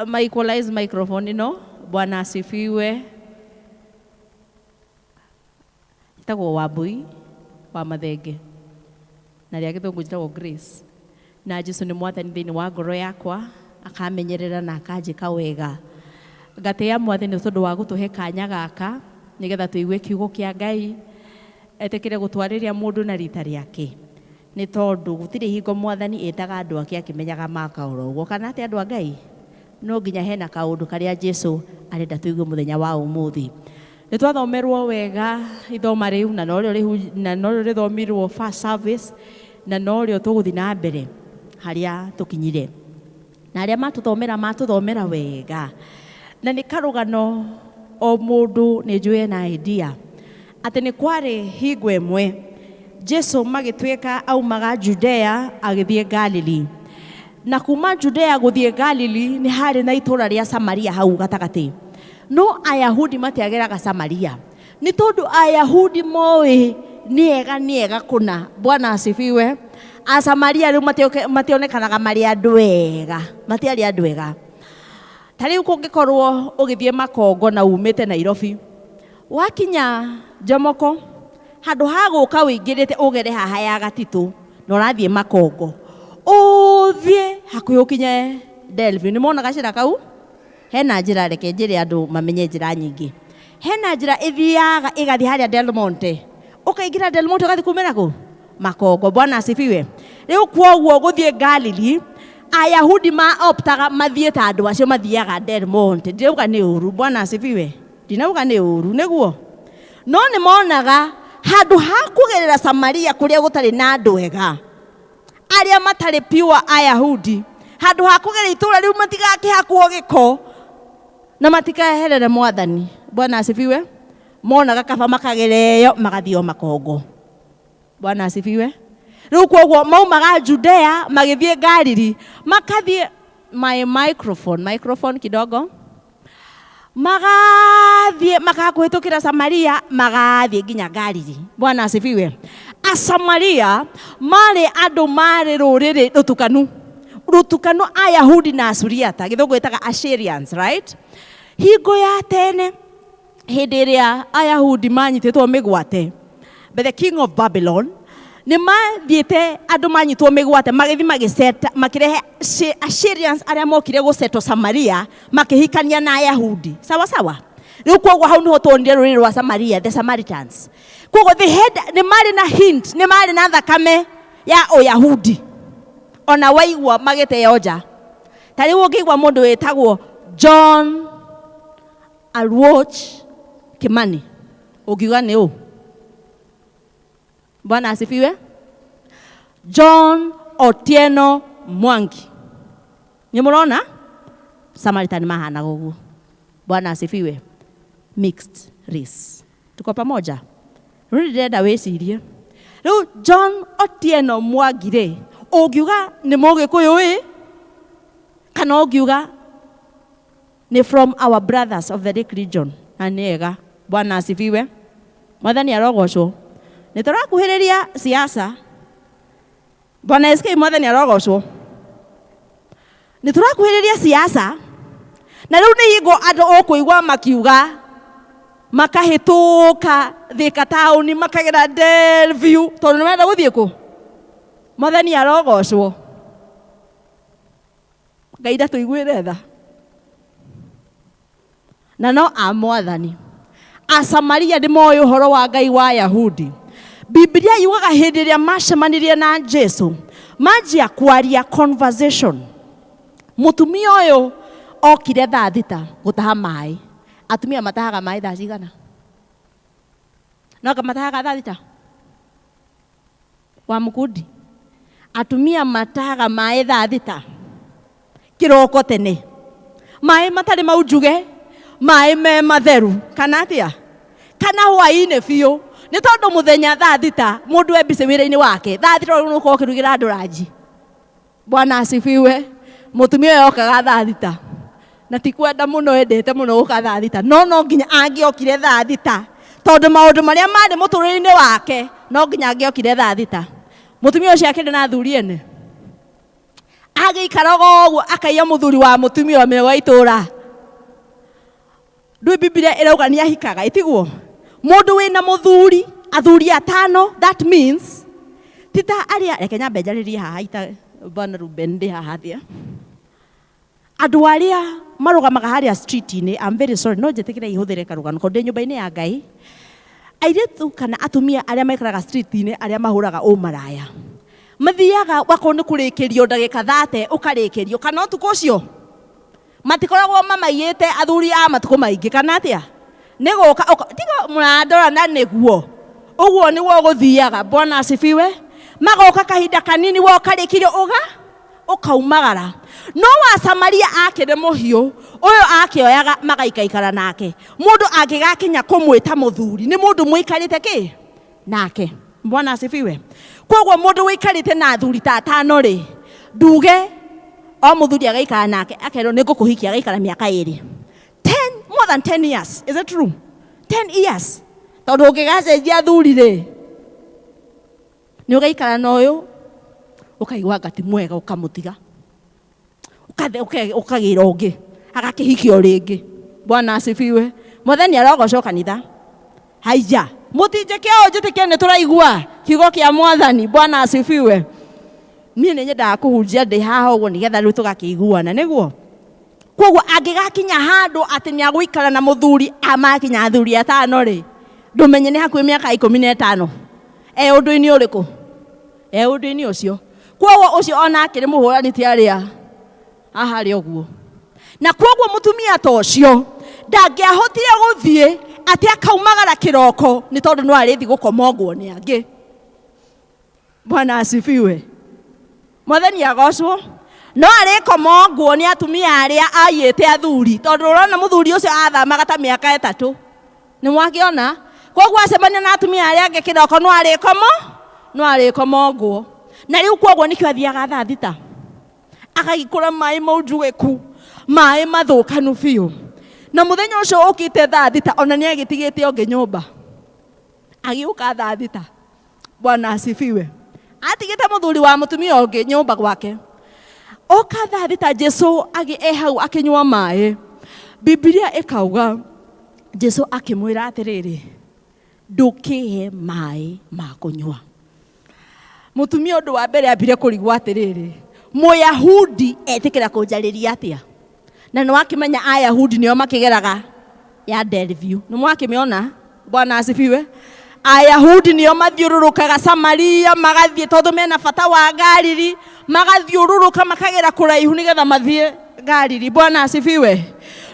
I: ma equalize microphone ino. Bwana asifiwe. Njĩtagwo Wambui wa Mathenge, na rĩa gĩthũngũ njĩtagwo Grace. Na Jesu nĩ Mwathani thĩinĩ wa ngoro yakwa, akamenyerera na akanjĩka wega. Ngatĩĩa Mwathani tondũ wa gũtũhe kanya gaka nĩgetha tũigue kiugo kĩa Ngai, etĩkĩre gũtwarĩria mũndũ na rita rĩake, nĩ tondũ gũtirĩ hingo Mwathani ĩtaga andũ ake akĩmenyaga maka oro ũguo, kana atĩ andũ a Ngai no nginya hena kaũndũ karĩa Jesu arenda tũigue mũthenya wa ũmũthĩ. Nĩ twathomerwo wega ithoma rĩu, na norĩo na norĩo rĩthomirwo first service, na norĩo tũgũthiĩ na mbere harĩa tũkinyire. Na arĩa matũthomera matũthomera wega, na nĩ karũgano o mũndũ nĩ njũĩ ena idea atĩ nĩ kwarĩ hingo ĩmwe Jesu magĩtuĩka aumaga Judea agĩthiĩ Galili, na kuma Judea gũthiĩ Galili nĩ harĩ na itũũra rĩa Samaria hau gatagatĩ. No Ayahudi matiageraga Samaria nĩ tondũ Ayahudi moĩ nĩ ega nĩ ega kũna. Bwana asifiwe. Asamaria rĩu mationekanaga marĩ andũ ega, matiarĩ andũ ega. Ta rĩu kũngĩkorwo ũgĩthiĩ Makongo na umĩte Nairobi, wakinya Jomoko, handũ ha gũka ũingĩrĩte ũgere haha ya Gatitũ na ũrathiĩ Makongo, ũthiĩ hakuhĩ ũkinye Delphi. Nĩ mona gacĩra kau? Hena njĩra, reke njĩre andũ mamenye njĩra nyingĩ. Hena njĩra ĩthiaga ĩgathiĩ harĩa Del Monte, ũkaingĩra Del Monte ũgathiĩ kumĩra kũ Makongo. Bwana asifiwe. Rĩu kwoguo gũthiĩ Galili, Ayahudi ma optaga mathiĩ ta andũ acio mathiaga Del Monte. Ndirauga nĩ ũru. Bwana asifiwe. Ndinauga nĩ ũru, nĩguo no nĩ monaga handũ ha kũgerera Samaria kũrĩa gũtarĩ na andũ ega, arĩa matarĩ pure Ayahudi, handũ ha kũgerera itũũra rĩu matigakĩhakwo gĩko na matikaeherere Mwathani. Bwana asifiwe. Monaga kaba makagereyo magathiĩ o Makongo. Bwana asifiwe. Rĩu kwoguo maumaga Judea magĩthiĩ Galili, makathiĩ my microphone, microphone kidogo, magathiĩ makakũhĩtũkĩra Samaria magathiĩ nginya Galili. Bwana asifiwe. Asamaria marĩ andũ marĩ rũrĩrĩ rũtukanu, rũtukanu Ayahudi na Asuriata, gĩthũngũ gĩtaga Assyrians, right? Hingo ya tene hĩndĩ ĩrĩa Ayahudi manyitĩtwo mĩgwate by the king of Babylon, nĩ mathiĩte andũ manyitwo mĩgwate magĩthiĩ magĩceta makĩrehe Assyrians arĩa mokire gũcetwo Samaria makĩhikania na Ayahudi. Sawa sawa. Rĩu kwoguo hau nĩho tuonire rũrĩrĩ rwa Samaria, the Samaritans. Kwoguo they had, nĩ marĩ na hint, nĩ marĩ na thakame ya Ũyahudi. Ona waigua magĩteo nja. Ta rĩu ũngĩigua mũndũ wĩtagwo John Aluoch Kimani, ũngiuga nĩ ũ? Bwana asifiwe. John Otieno Mwangi, nĩ mũrona Samaritan mahanaga ũguo. Bwana asifiwe. Mixed race. Tuko pamoja? Rĩu ndĩrenda wĩcirie rĩu John Otieno Mwangi rĩ, ũngiuga nĩ mũgĩkũyũ ĩ, kana ũngiuga nĩ from our brothers of the Lake Region? Na nĩ ega. Bwana asifiwe. Mwathani arogocwo. Nĩ tũrakuhĩrĩria siasa. Bwana SK, Mwathani arogocwo. Nĩ tũrakuhĩrĩria siasa, na rĩu nĩ hingo andũ ũkũigua makiuga makahĩtũka Thika taũni makagera Delview tondũ nĩ marenda gũthiĩ kũ. Mwathani arogocwo. Ngai ndatũiguĩre tha na no a Mwathani. Asamaria nĩ moĩ ũhoro wa Ngai wa Ayahudi. Biblia yugaga hĩndĩ ĩrĩa macemanirie na Jesu, manjia kwaria conversation. Mũtumia ũyũ okire thaa thita gũtaha maĩ. Atumia matahaga maĩ thaa cigana? No matahaga thaa thita? Wa mũkundi? Atumia matahaga maĩ thaa thita kĩroko tene. Maĩ matarĩ maunjuge, maĩ me matheru, kana atĩa? Kana hwaĩ-inĩ biũ. Nĩ tondũ mũthenya thaa thita mũndũ e busy wĩra-inĩ wake. Thaa thita ũrĩa ũkorwo ũkĩrugĩra andũ ranji. Bwana asifiwe. Mũtumia ũyũ okaga thaa thita. Na ti kwenda mũno endete mũno gũka thaa thita. No no nginya angĩokire thaa thita. Tondũ maũndũ marĩa marĩ mũtũrĩre-inĩ wake no nginya angĩokire thaa thita. Mũtumia ũcio akĩrĩ na athuri ene. Agĩikaraga ũguo akaiya mũthuri wa mũtumia ũmwe wa itũra. Ndũĩ Bibilia ĩrauga nĩ ahikaga, ĩtiguo? Mũndũ wĩna mũthuri, athuri atano, that means ti ta arĩa, reke nyambe njarĩrie haha ita Bwana Ruben ndĩ haha thĩa. Andũ arĩa marũgamaga harĩa street-inĩ, I'm very sorry, no njĩtĩkĩre ihũthĩre karũgano tondũ ndĩ nyũmba-inĩ ya Ngai. Airĩtu kana atumia arĩa maikaraga street-inĩ arĩa mahũraga ũmaraya, mathiaga wakorwo nĩ kũrĩkĩrio ndagĩka thate ũkarĩkĩrio, kana ũtukũ ũcio matikoragwo mamaiyĩte athuri a matukũ maingĩ kana atĩa? Nĩ gũka tiga mũrandora na nĩguo ũguo nĩguo gũthiaga. Bwana asifiwe. Magoka kahinda kanini we ũkarĩkirio ũga ũkaumagara. No wa Samaria akĩrĩ mũhiũ ũyũ akĩoyaga magaikaikara nake. Mũndũ angĩgakinya kũmwĩta mũthuri nĩ mũndũ mũikarĩte kĩ nake. Bwana asifiwe. Koguo mũndũ wĩikarĩte na athuri ta atano rĩ, nduge o mũthuri agaikara nake akerwo nĩ ngũkũhikia agaikara mĩaka ĩrĩ. 10, more than 10 years. Is it true? 10 years. Tondũ ũngĩgacenjia athuri rĩ, nĩ ũgaikara na ũyũ ũkaigua anga ti mwega ũkamũtiga. Ũkagĩra ũngĩ agakĩhikio rĩngĩ. Bwana asifiwe. Mwathani arogocwo kanitha. Haiya, mũtinjĩke ũũ njĩtĩkie nĩ tũraigua kiugo kĩa Mwathani. Bwana asifiwe. Niĩ nĩ nyendaga kũhunjia ndĩ haha ũguo nĩgetha rĩu tũgakĩiguana, nĩguo? Koguo angĩgakinya handũ atĩ nĩ agũikara na mũthuri amakinya athuri atano rĩ, ndũmenye nĩ hakuhĩ mĩaka ikũmi na ĩtano. E ũndũ-inĩ ũrĩkũ? E ũndũ-inĩ ũcio. Koguo ũcio ona akĩrĩ mũhũrani ti arĩa haha harĩ ũguo. Na koguo mũtumia ta ũcio ndangĩahotire gũthiĩ atĩ akaumagara kĩroko nĩ tondũ no arĩthiĩ gũkomongwo nĩ angĩ. Bwana asifiwe. Mwathani agocwo. No arĩkomongwo nĩ atumia arĩa aiyĩte athuri tondũ ũrona mũthuri ũcio athamaga ta mĩaka ĩtatũ. Nĩ mwakĩona? Koguo acemania na atumia arĩa angĩ kĩroko no arĩkomo no arĩkomongwo. Na rĩu koguo nĩkĩo athiaga thaa thita agagĩkora maĩ mau njũgĩku, maĩ mathũkanu biũ. Na mũthenya ũcio ũkĩte thaa thita ona nĩ agĩtigĩte ũngĩ nyũmba. Agĩũka thaa thita. Bwana asifiwe. Atigĩte mũthuri wa mũtumia ũngĩ nyũmba gwake. Oka thaa thita Jesu agĩ e hau akĩnyua maĩ. Bibilia ĩkauga Jesu akĩmwĩra atĩrĩrĩ, ndũkĩhe maĩ ma kũnyua. Mũtumia ũndũ wa mbere ambire kũrigwo atĩrĩrĩ, Mũyahudi etĩkĩra kũnjarĩria atĩa? Na nĩ wakĩmenya Ayahudi nĩo makĩgeraga ya Delview. Nĩ mwakĩmĩona? Bwana asifiwe. Ayahudi nĩo mathiũrũrũkaga Samaria magathiĩ tondũ mena bata wa Galili, magathiũrũrũka makagera kũraihu nĩgetha mathiĩ Galili. Bwana asifiwe.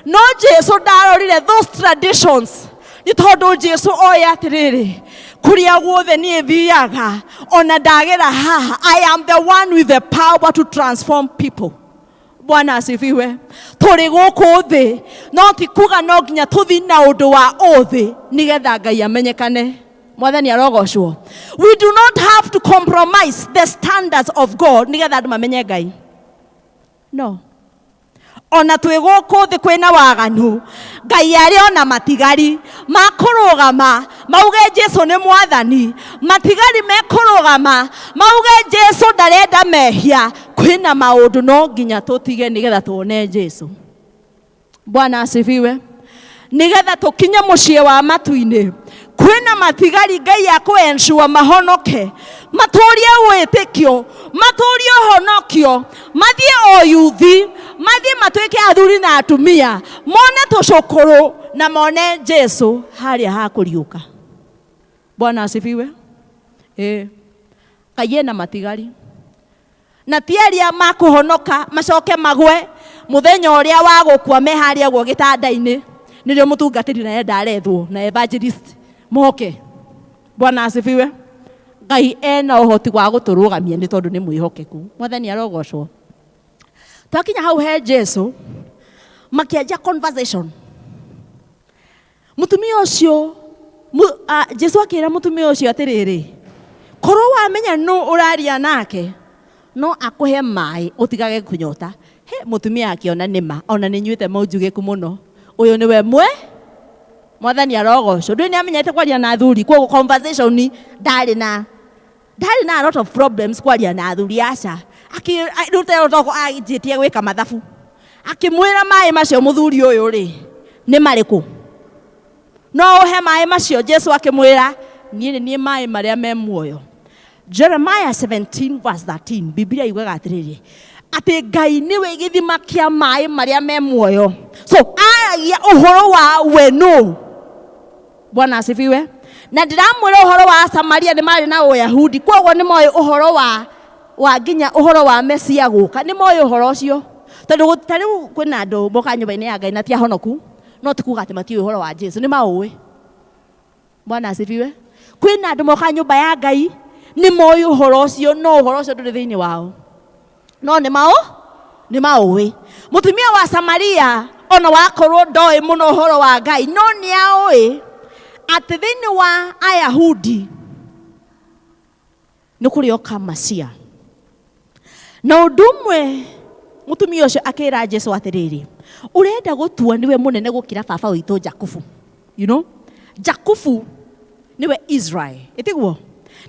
I: No Jesu ndarorire those traditions nĩ tondũ Jesu oĩ atĩrĩrĩ, kũrĩa guothe niĩ thiaga ona ndagera haha, I am the one with the power to transform people. Bwana asifiwe. Tũrĩ gũkũ thĩ no ti kuga no nginya tũthiĩ na ũndũ wa ũthĩ nĩgetha Ngai amenyekane. Mwathani arogocwo. We do not have to compromise the standards of God nĩgetha andũ mamenye Ngai. No. Ona twĩ gũkũ thĩ kwĩna waganu, Ngai arĩ ona matigari makũrũgama mauge Jesu nĩ mwathani, matigari mekũrũgama mauge Jesu ndarenda mehia. Kwĩna maũndũ no nginya tũtige nĩgetha tuone Jesu. Bwana asifiwe. Nĩgetha tũkinye mũciĩ wa matu-inĩ, kwĩna matigari Ngai akũ-ensure mahonoke, matũrie wĩtĩkio, matũrie ũhonokio, mathiĩ o yuthi, mathiĩ matuĩke athuri na atumia, mone tũcũkũrũ na mone Jesu harĩa ha kũriũka. Bwana asifiwe. Ngai ena matigari. Na ti arĩa makũhonoka macoke magwe mũthenya ũrĩa wa gũkua me harĩa ũguo gĩtanda-inĩ, nĩrĩo mũtungatĩri naye ndarethwo na evangelist moke. Bwana asifiwe. Ngai ena ũhoti wa gũtũrũgamia nĩ tondũ nĩ mwĩhokeku. Mwathani arogocwo. Twakinya hau he Jesu, makĩanjia conversation. Mũtumia ũcio, Jesu akĩra mũtumia ũcio atĩrĩrĩ, korwo wamenya nũ ũraria nake, no akũhe maĩ ũtigage kũnyota. He, mũtumia akĩona nĩma, ona nĩ nyuĩte maunjugĩku mũno. Ũyũ nĩwe mwe, Mwathani arogocwo. Ndũĩ nĩ amenyete kwaria na athuri, koguo conversation ndarĩ na ndarĩ na a lot of problems kwaria na athuri, aca. Rĩu toko anjĩtie gwĩka mathabu. Akĩmwĩra maĩ macio mũthuri ũyũ rĩ, nĩ marĩkũ? No ũhe maĩ macio? Jesu akĩmwĩra, niĩ nĩ niĩ maĩ marĩa me muoyo. Jeremiah 17 verse 13, Biblia yugaga atĩrĩrĩ, atĩ Ngai nĩwe gĩthima kĩa maĩ marĩa me muoyo. So aragia ũhoro wa we nũ. Bwana asifiwe. Na ndĩramwĩra ũhoro wa Samaria nĩ marĩ na Ũyahudi, koguo nĩ moĩ ũhoro wa nginya ũhoro wa Mesia gũka, nĩ moĩ ũhoro ũcio. Tondũ ta rĩu kwĩna andũ moka nyũmba-inĩ ya Ngai na ti ahonoku, no ti kuga atĩ matiũĩ ũhoro wa Jesu, nĩ maũĩ. Bwana asifiwe. Kwĩna andũ moka nyũmba ya Ngai nĩ moĩ ũhoro ũcio, no ũhoro ũcio ndũrĩ thĩinĩ wao, no nĩ mao nĩ maũĩ. Mũtumia wa Samaria ona wakorwo ndoĩ mũno ũhoro wa Ngai, no nĩ aũĩ atĩ thĩinĩ wa Ayahudi nĩ kũrĩoka Masia. Na ũndũ ũmwe mũtumia ũcio akĩra Jesu atĩrĩrĩ, ũrenda gũtua nĩwe mũnene gũkĩra baba witũ Jakubu. You know? Jakubu nĩwe Israel, ĩtiguo?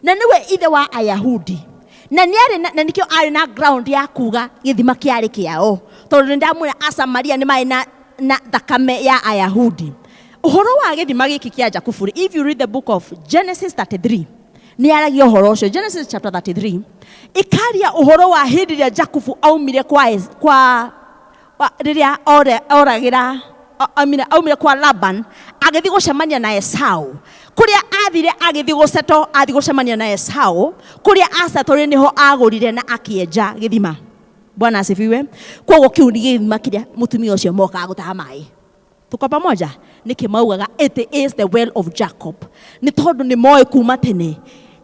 I: Na nĩwe ithe wa Ayahudi. Na nĩ arĩ na, na nĩkĩo arĩ na ground ya kuga gĩthima kĩarĩ kĩao, tondũ nĩ ndamwĩra Asamaria nĩ marĩ na thakame ya Ayahudi. Ũhoro wa gĩthima gĩkĩ kĩa Jakubu, if you read the book of Genesis 33, nĩ aragia ũhoro ũcio. Genesis chapter 33 ĩkaria ũhoro wa hĩndĩ ĩrĩa Jakubu aumire kwa rĩrĩa oragĩra, aumire kwa Laban agĩthiĩ gũcemania na Esau, kũrĩa athire agĩthiĩ gũceto, athiĩ gũcemania na Esau kũrĩa acetore nĩho agũrire na akĩenja gĩthima. Bwana asifiwe. Koguo kĩu nĩ gĩthima kĩrĩa mũtumia ũcio mokaga gũtaha maĩ. Tuko pamoja? Nĩkĩ maugaga it is the well of Jacob? Nĩ tondũ nĩ moĩ kuma tene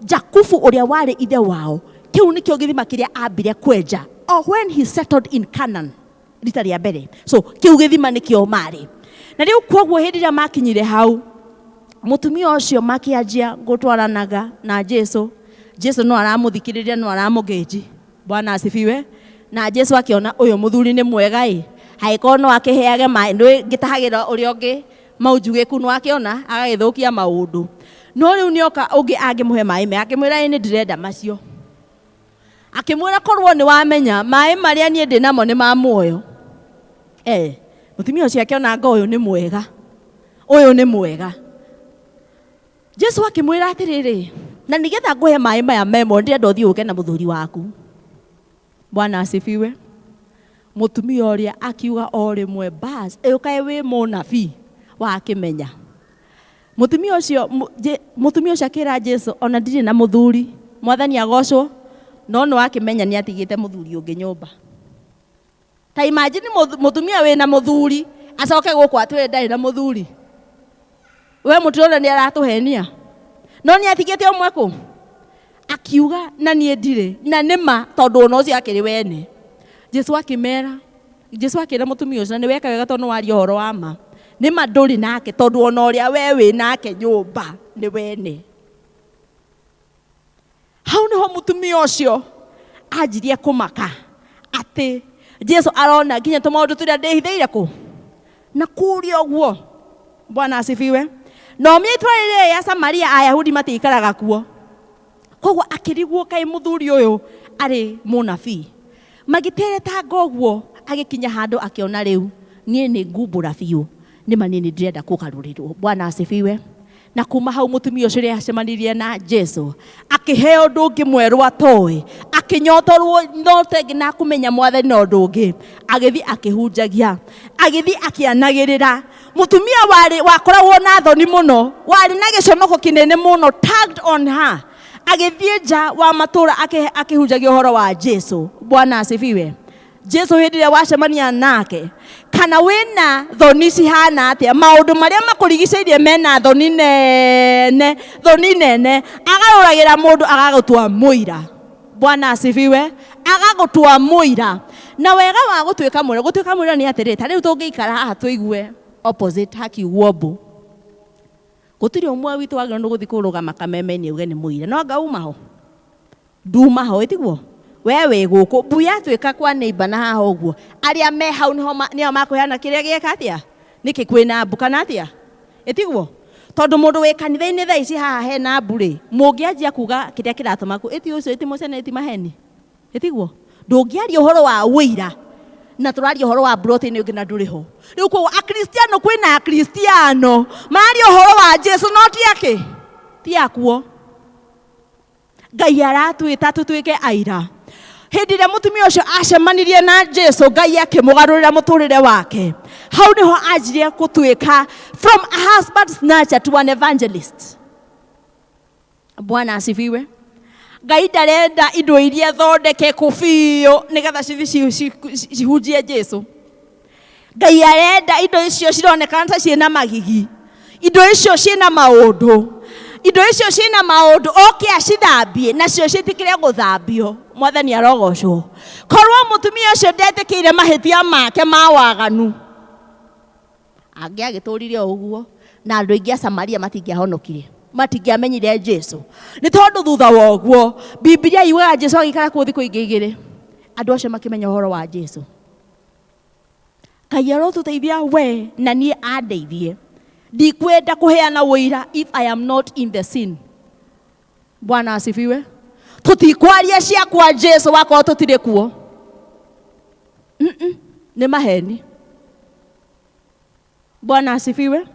I: Jakubu ũrĩa warĩ ithe wao, kĩu nĩkĩo gĩthima kĩrĩa ambire kwenja o when he settled in Canaan rita rĩa mbere. So kĩu gĩthima nĩkĩo marĩ na rĩu. Koguo hĩndĩ ĩrĩa makinyire hau, mũtumia ũcio makĩanjia gũtwaranaga na Jesu. Jesu no aramũthikĩrĩria, no aramũgĩnji. Bwana asifiwe. Na Jesu akĩona ũyũ mũthuri nĩ mwega ĩ, angĩkorwo no akĩheage maĩ, ndũĩ ngĩtahagĩra ũrĩa ũngĩ maunjugĩku, no akĩona agagĩthũkia maũndũ. No rĩu nĩoka ũngĩ angĩmũhe maĩ mega, akĩmwĩra ĩ nĩ ndĩrenda macio. Akĩmwĩra korwo nĩ wamenya maĩ marĩa niĩ ndĩ namo nĩ ma muoyo. Mũtumia ũcio akĩona anga ũyũ nĩ mwega, ũyũ nĩ mwega. Jesu akĩmwĩra atĩrĩrĩ, na nĩgetha ngũhe maĩ maya me muoyo, ndĩrenda ũthiĩ ũke na mũthuri waku. Bwana asifiwe. Mũtumia ũrĩa akiuga o rĩmwe, bas, ĩ ũkaĩ wĩ mũnabii wakĩmenya. Mũtumia ũcio akĩra Jesu, ona ndirĩ na mũthuri. Mwathani agocwo, no nĩ wakĩmenya nĩ atigĩte mũthuri ũngĩ nyũmba. Ta imagine mũtumia wĩna mũthuri acoke gũkũ atwĩre ndarĩ na mũthuri. We mũtirona nĩ aratũhenia. No nĩ atigĩte ũmwe kũ? Akiuga na niĩ ndirĩ, na nĩ ma tondũ ona ũcio akĩrĩ wene. Jesu akĩmera, Jesu akĩra mũtumia ũcio, na nĩ weka wega tondũ nĩ waria ũhoro wa ma. Nĩ ma ndũrĩ nake tondũ ona ũrĩa we wĩ nake nyũmba nĩ wene. Hau nĩho mũtumia ũcio anjirie kũmaka atĩ Jesu arona nginya tũmaũndũ tũrĩa ndĩhithĩire kũ na kũrĩa ũguo. Bwana asifiwe. Na ũmia itũũra rĩrĩa ya Samaria Ayahudi matiikaraga kuo. Koguo akĩrigwo kaĩ mũthuri ũyũ arĩ mũnabii. Magĩteretanga ũguo agĩkinya handũ akĩona rĩu niĩ nĩ ngumbũra biũ, nĩ ma niĩ nĩ ndĩrenda kũgarũrĩrwo. Bwana asifiwe. Na kuma hau mũtumia ũcio rĩrĩa acemanirie na Jesu akĩheo ũndũ ũngĩ mwerũ atoĩ, akĩnyotorwo nyoto ĩngĩ na kũmenya Mwathani na ũndũ ũngĩ, agĩthiĩ akĩhunjagia, agĩthiĩ akĩanagĩrĩra. Mũtumia warĩ wakoragwo na thoni mũno, warĩ na gĩconoko kĩnene mũno tagged on her, Agĩthiĩ nja wa matũũra akĩhunjagia ũhoro wa Jesu. Bwana asifiwe. Jesu hĩndĩ ĩrĩa wacemania nake, kana wĩna thoni cihana atĩa, maũndũ marĩa makũrigicĩirie mena thoni nene, thoni nene, agarũragĩra mũndũ agagũtua mũira. Bwana asifiwe. Agagũtua mũira. Na wega wa gũtuĩka mũira, gũtuĩka mũira nĩ atĩrĩ, ta rĩu tũngĩikara haha tũigue opposite hakiugwo mbu, gũtirĩ ũmwe witũ wagĩrĩirwo nĩ gũthiĩ kũrũgama kameme-inĩ uge nĩ mũira. No anga uma ho? Nduma ho, ĩtiguo? We wĩ gũkũ, mbu yatuĩka kwa neighbor na haha ũguo, arĩa me hau nĩho nĩo makũheana kĩrĩa gĩeka atĩa? Nĩkĩ kwĩna mbu kana atĩa? Ĩtiguo? Tondũ mũndũ wĩ kanitha-inĩ thaa ici haha hena mbu rĩ, mũngĩanjia kuga kĩrĩa kĩratũma ĩti ũcio ĩti mũcene ĩti maheni? Ĩtiguo? Ndũngĩaria ũhoro wa ũira na tũraria ũhoro wa mburoti-inĩ ũngĩ na ndũrĩ ho. Rĩu koguo akristiano, kwĩna akristiano mararia ũhoro wa Jesu no ti akĩ? Ti akuo. Ngai aratwĩta tũtuĩke aira. Hĩndĩ ĩrĩa mũtumia ũcio acemanirie na Jesu, Ngai akĩmũgarũrĩra mũtũrĩre wake. Hau nĩho anjirie gũtuĩka from a husband snatcher to an evangelist. Bwana asifiwe. Ngai ndarenda indo iria thondeke kũ biũ nĩgetha cithi cihunjie Jesu. Ngai arenda indo icio cironekana ta ciĩna magigi, indo icio ciĩna maũndũ, indo icio ciĩna maũndũ, oke acithambie nacio ciĩtĩkĩre gũthambio. Mwathani arogocwo. Korwo mũtumia ũcio ndetĩkĩire mahĩtia make ma waganu, angĩagĩtũrire o ũguo, na andũ aingĩ a Samaria matingĩahonokire, matingĩamenyire Jesu. Nĩ tondũ thutha wa ũguo Bibilia yugaga Jesu agĩikara kuo thikũ ingĩ igĩrĩ, andũ acio makĩmenya ũhoro wa Jesu. Ngai arotũteithia we na niĩ andeithie. Ndikwenda kũheana ũira if I am not in the scene. Bwana asifiwe. Tũtikwaria cia kwa Jesu wakorwo tũtirĩ kuo. Nĩ maheni. Bwana asifiwe.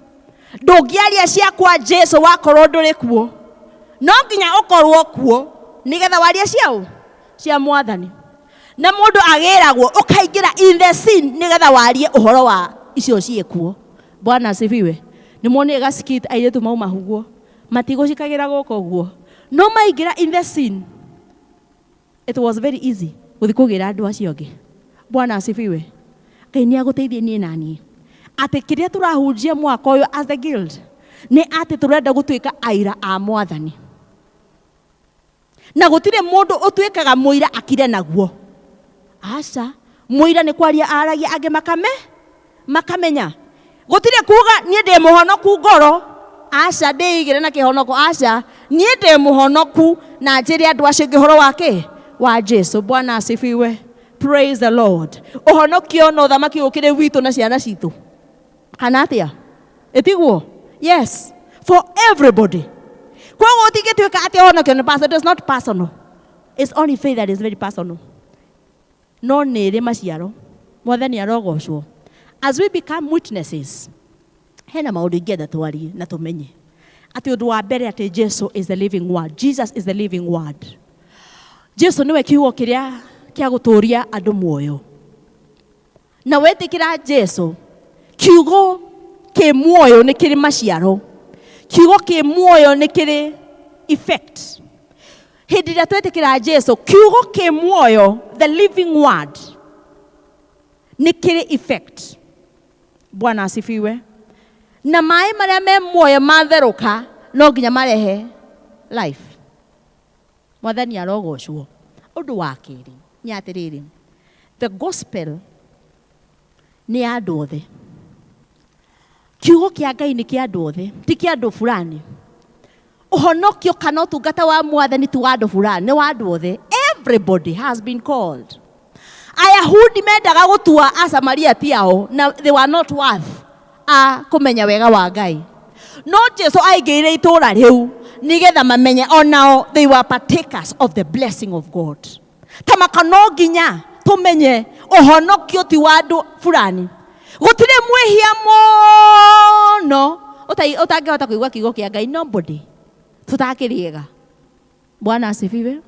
I: Ndũngĩaria cia kwa Jesu wakorwo ndũrĩ kuo. No nginya ũkorwo kuo nĩgetha warie ciao cia mwathani. Na mũndũ agĩragwo ũkaingĩra in the scene nĩgetha warie ũhoro wa icio ciĩkuo. Bwana asifiwe. Nĩ muonire gaskit airĩtu mauma huguo matigũcikagĩra gũkũ ũguo, no maingĩra in the scene it was very easy gũthiĩ kũgĩra andũ acio angĩ. Bwana asifiwe. Ngai nĩ agũteithie niĩ na niĩ atĩ kĩrĩa tũrahunjia mwaka ũyũ as the guild nĩ atĩ tũrenda gũtuĩka aira a mwathani, na gũtirĩ mũndũ ũtuĩkaga mũira akire naguo. Aca, mũira nĩ kwaria aragia angĩ makamenya. Gũtirĩ kuga niĩ ndĩ mũhonoku ngoro, aca, ndĩigĩre na kĩhonoko, aca, niĩ ndĩ mũhonoku na njĩre andũ acio angĩ ũhoro wa kĩ? Wa Jesu. Bwana asifiwe. Praise the Lord. Ũhonokio na ũthamaki ũkĩrĩ witũ na ciana citũ. Kana atĩa? Ĩtiguo? Yes, for everybody. Koguo ũtingĩtuĩka atĩ ũhonokio nĩ pastor, it is not personal. It's only faith that is very personal. No nĩ ĩrĩ maciaro. Mwathani arogocwo. As we become witnesses, hena maũndũ ingĩenda twarie na tũmenye. Atĩ ũndũ wa mbere atĩ Jesu is the living word. Jesus is the living word. Jesu nĩwe kiugo kĩrĩa kĩa gũtũũria andũ muoyo. Na wetĩkĩra Jesu, kiugo kĩ muoyo nĩ kĩrĩ maciaro. Kiugo kĩ muoyo nĩ kĩrĩ effect. Hĩndĩ ĩrĩa twetĩkĩra Jesu, kiugo kĩ muoyo, the living word, nĩ kĩrĩ effect. Bwana asifiwe. Na maĩ marĩa me muoyo matherũka no nginya marehe life. Mwathani arogocwo. Ũndũ wa kerĩ nĩ atĩrĩrĩ, the gospel nĩ ya andũ othe. Kiugo kĩa Ngai nĩ kĩa andũ othe, ti kĩa andũ fulani. Ũhonokio kana ũtungata wa mwathani ti wa andũ fulani, nĩ wa andũ othe. Everybody has been called. Ayahudi mendaga gũtua Asamaria ti ao, na they were not worth a kũmenya wega wa Ngai. No Jesu aingĩrire itũũra rĩu nĩgetha mamenye onao they were partakers of the blessing of God. Ta maka no nginya tũmenye ũhonokio ti wa andũ fulani. Gũtirĩ mwĩhia mũno ũtangĩhota kũigua kiugo kĩa Ngai. Nobody. Tũtakĩrĩega. Bwana asifiwe.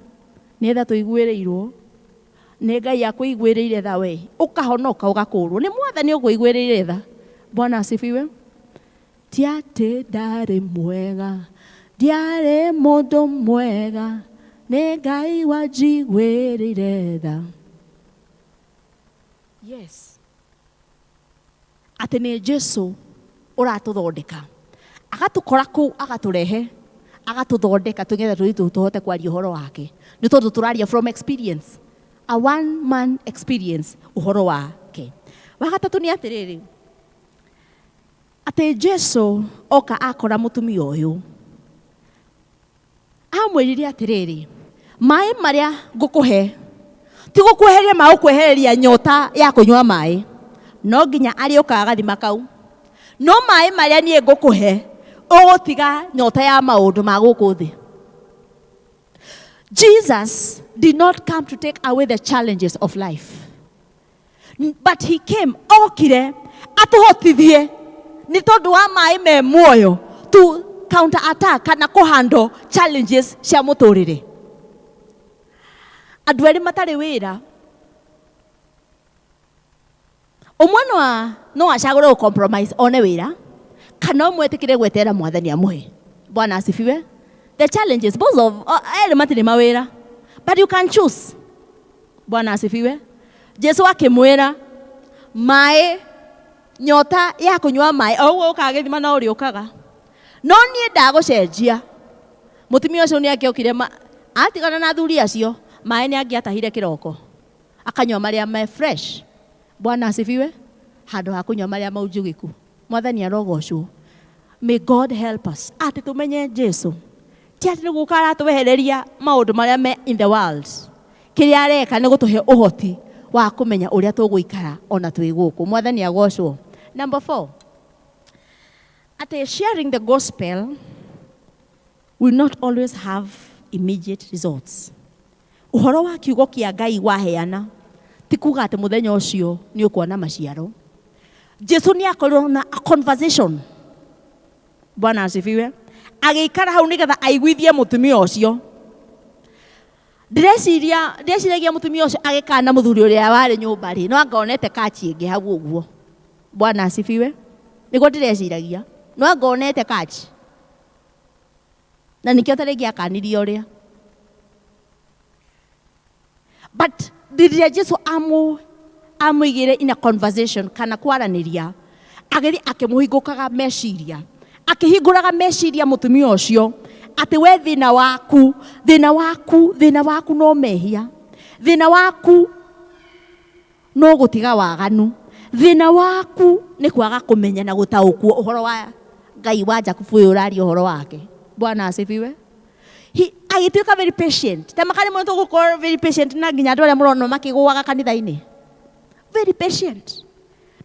I: Nĩ tha tũiguĩrĩirwo. Nĩ Ngai akũiguĩrĩire tha we. Ũkahonoka ũgakũrwo. Nĩ mwathani ũkũiguĩrĩire tha. Bwana asifiwe. Ti atĩ ndarĩ mwega, Ndiarĩ mũndũ mwega, nĩ Ngai wanjiguĩrĩire tha. Yes. Atĩ nĩ Jesu ũratũthondeka. Agatũkora kũu agatũrehe, agatũthondeka tũgetha tũthiĩ tũhote kwaria ũhoro wake. Nĩ tondũ tũraria from experience. A one man experience ũhoro wake. Wa gatatũ nĩ atĩrĩrĩ, Atĩ Jesu oka akora mũtumia ũyũ, amwĩrire atĩrĩrĩ, maĩ marĩa ngũkũhe ti gũkwehereria magũkwehereria nyota ya kũnyua maĩ, no nginya arĩũkaga gathima kau, no maĩ marĩa niĩ ngũkũhe ũgũtiga nyota ya maũndũ ma gũkũ thĩ. Jesus did not come to take away the challenges of life. But he came, okire atũhotithie nĩ tondũ wa maĩ me muoyo to counter attack kana kũhandle challenges cia mũtũrĩre. Andũ erĩ matarĩ wĩra, ũmwe no no acagũre gũ compromise one wĩra, kana ũmwe etĩkĩre gweterera mwathani amũhe. Bwana asifiwe. The challenges both of erĩ matirĩ mawĩra, but you can choose. Bwana asifiwe. Jesu akĩmwĩra maĩ nyota ya kũnyua maĩ o ũguo ũkaga gĩthima no ũrĩũkaga, no niĩ ndagũcenjia. Mũtumia ũcio nĩ angĩokire atigana na athuri acio, maĩ nĩ angĩatahire kĩroko akanyua marĩa me fresh. Bwana asifiwe. Handũ ha kũnyua marĩa maunjugĩku. Mwathani arogocwo. May God help us atĩ tũmenye Jesu ti atĩ nĩ gũka aratwehereria maũndũ marĩa me in the world. Kĩrĩa areka nĩ gũtũhe ũhoti wa kũmenya ũrĩa tũgũikara ona twĩ gũkũ. Mwathani agocwo. Number 4, atĩ sharing the gospel will not always have immediate results. Ũhoro wa kiugo kĩa Ngai waheana ti kuga atĩ mũthenya ũcio nĩ ũkuona maciaro. Jesu nĩ akorirwo na a conversation. Bwana asifiwe. Agĩikara hau nĩgetha aiguithie mũtumia ũcio. Ndĩreciria, ndĩreciragia mũtumia ũcio agĩkana mũthuri ũrĩa warĩ nyũmba rĩ, no anga onete kachi ĩngĩ hau ũguo. Bwana asifiwe. Nĩguo ndĩreciragia. No anga onete kachi. Na nĩkĩo ta rĩngĩ akanirie ũrĩa. But rĩrĩa Jesu amũigĩire in a conversation kana kwaranĩria, agĩthiĩ akĩmũhingũkaga meciria, akĩhingũraga meciria mũtumia ũcio atĩ we thĩna waku, thĩna waku, thĩna waku no mehia, thĩna waku no gũtiga waganu, thĩna waku nĩ kwaga kũmenya na gũtaũkwo ũhoro wa Ngai wa Jakubu ũyũ ũraria ũhoro wake. Bwana asifiwe. Agĩtuĩka very patient. Ta makarĩ mũno tũgũkorwo very patient na nginya andũ arĩa mũrona makĩgũaga kanitha-inĩ. Very patient.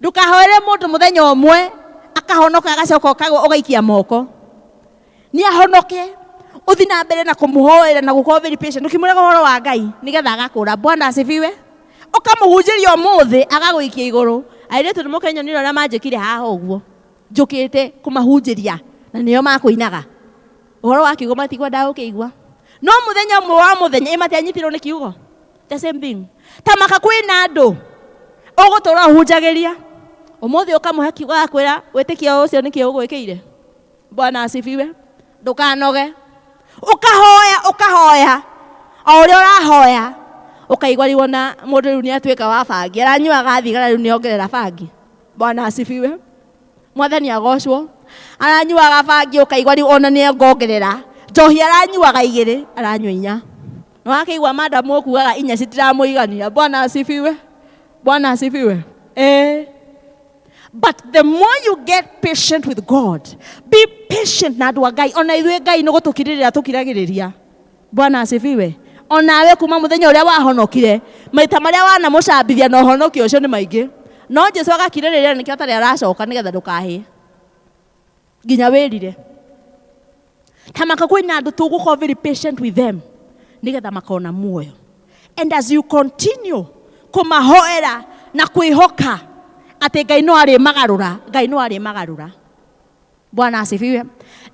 I: Ndũkahoere mũndũ mũthenya ũmwe akahonoka agacoka ũkagwa ũgaikia moko. Nĩ ahonoke, ũthiĩ na mbere na kũmũhoera na gũkorwo very patient. Ũkĩmwĩraga ũhoro wa Ngai nĩgetha agakũra. Bwana asifiwe. Ũkamũhunjĩria ũmũthĩ agagũikia igũrũ. Airĩtu nĩ mũkenyonire ũrĩa manjĩkire haha ũguo. Njũkĩte kũmahunjĩria na nĩo makũinaga. Ũhoro wa kiugo matikwendaga gũkĩigua. No mũthenya ũmwe wa mũthenya, ĩ matianyitirwo nĩ kiugo. The same thing. Ta maka kwĩna andũ ũgũtũra ũhunjagĩria. Ũmũthĩ ũkamũhe kiugo agakwĩra wĩtĩkio ũcio nĩkĩo ũgwĩkĩire. Bwana asifiwe. Ndũkanoge. Ũkahoya, ũkahoya. O ũrĩa ũrahoya, ũkaigua rĩu ona mũndũ rĩu nĩ atuĩka wa bangi. Aranyuaga thigara rĩu nĩ ongerera bangi. Bwana asifiwe. Mwathani agocwo. Aranyuaga bangi ũkaigua rĩu ona nĩ ongerera. Njohi aranyuaga igĩrĩ, aranyua inya. Na wakĩigua madam ũkugaga inya citiramũigania. Bwana asifiwe. Bwana asifiwe. But the more you get patient with God, be patient na andũ a Ngai. Ona ithuĩ Ngai nĩ gũtũkirĩrĩra tũkiragĩrĩria. Bwana asifiwe. Onawe kuma mũthenya ũrĩa wahonokire, maita marĩa wanamũcambithia na ũhonokio ũcio nĩ maingĩ. No Jesu agakirĩrĩria nĩkĩo atarĩ aracoka nĩgetha ndũkahĩe. Nginya wĩrire. Ta maka kwĩna andũ tũgũkorwo very patient with them nĩgetha makona muoyo. And as you continue kũmahoera na kwĩhoka atĩ Ngai no arĩmagarũra, Ngai no arĩmagarũra. Bwana asifiwe.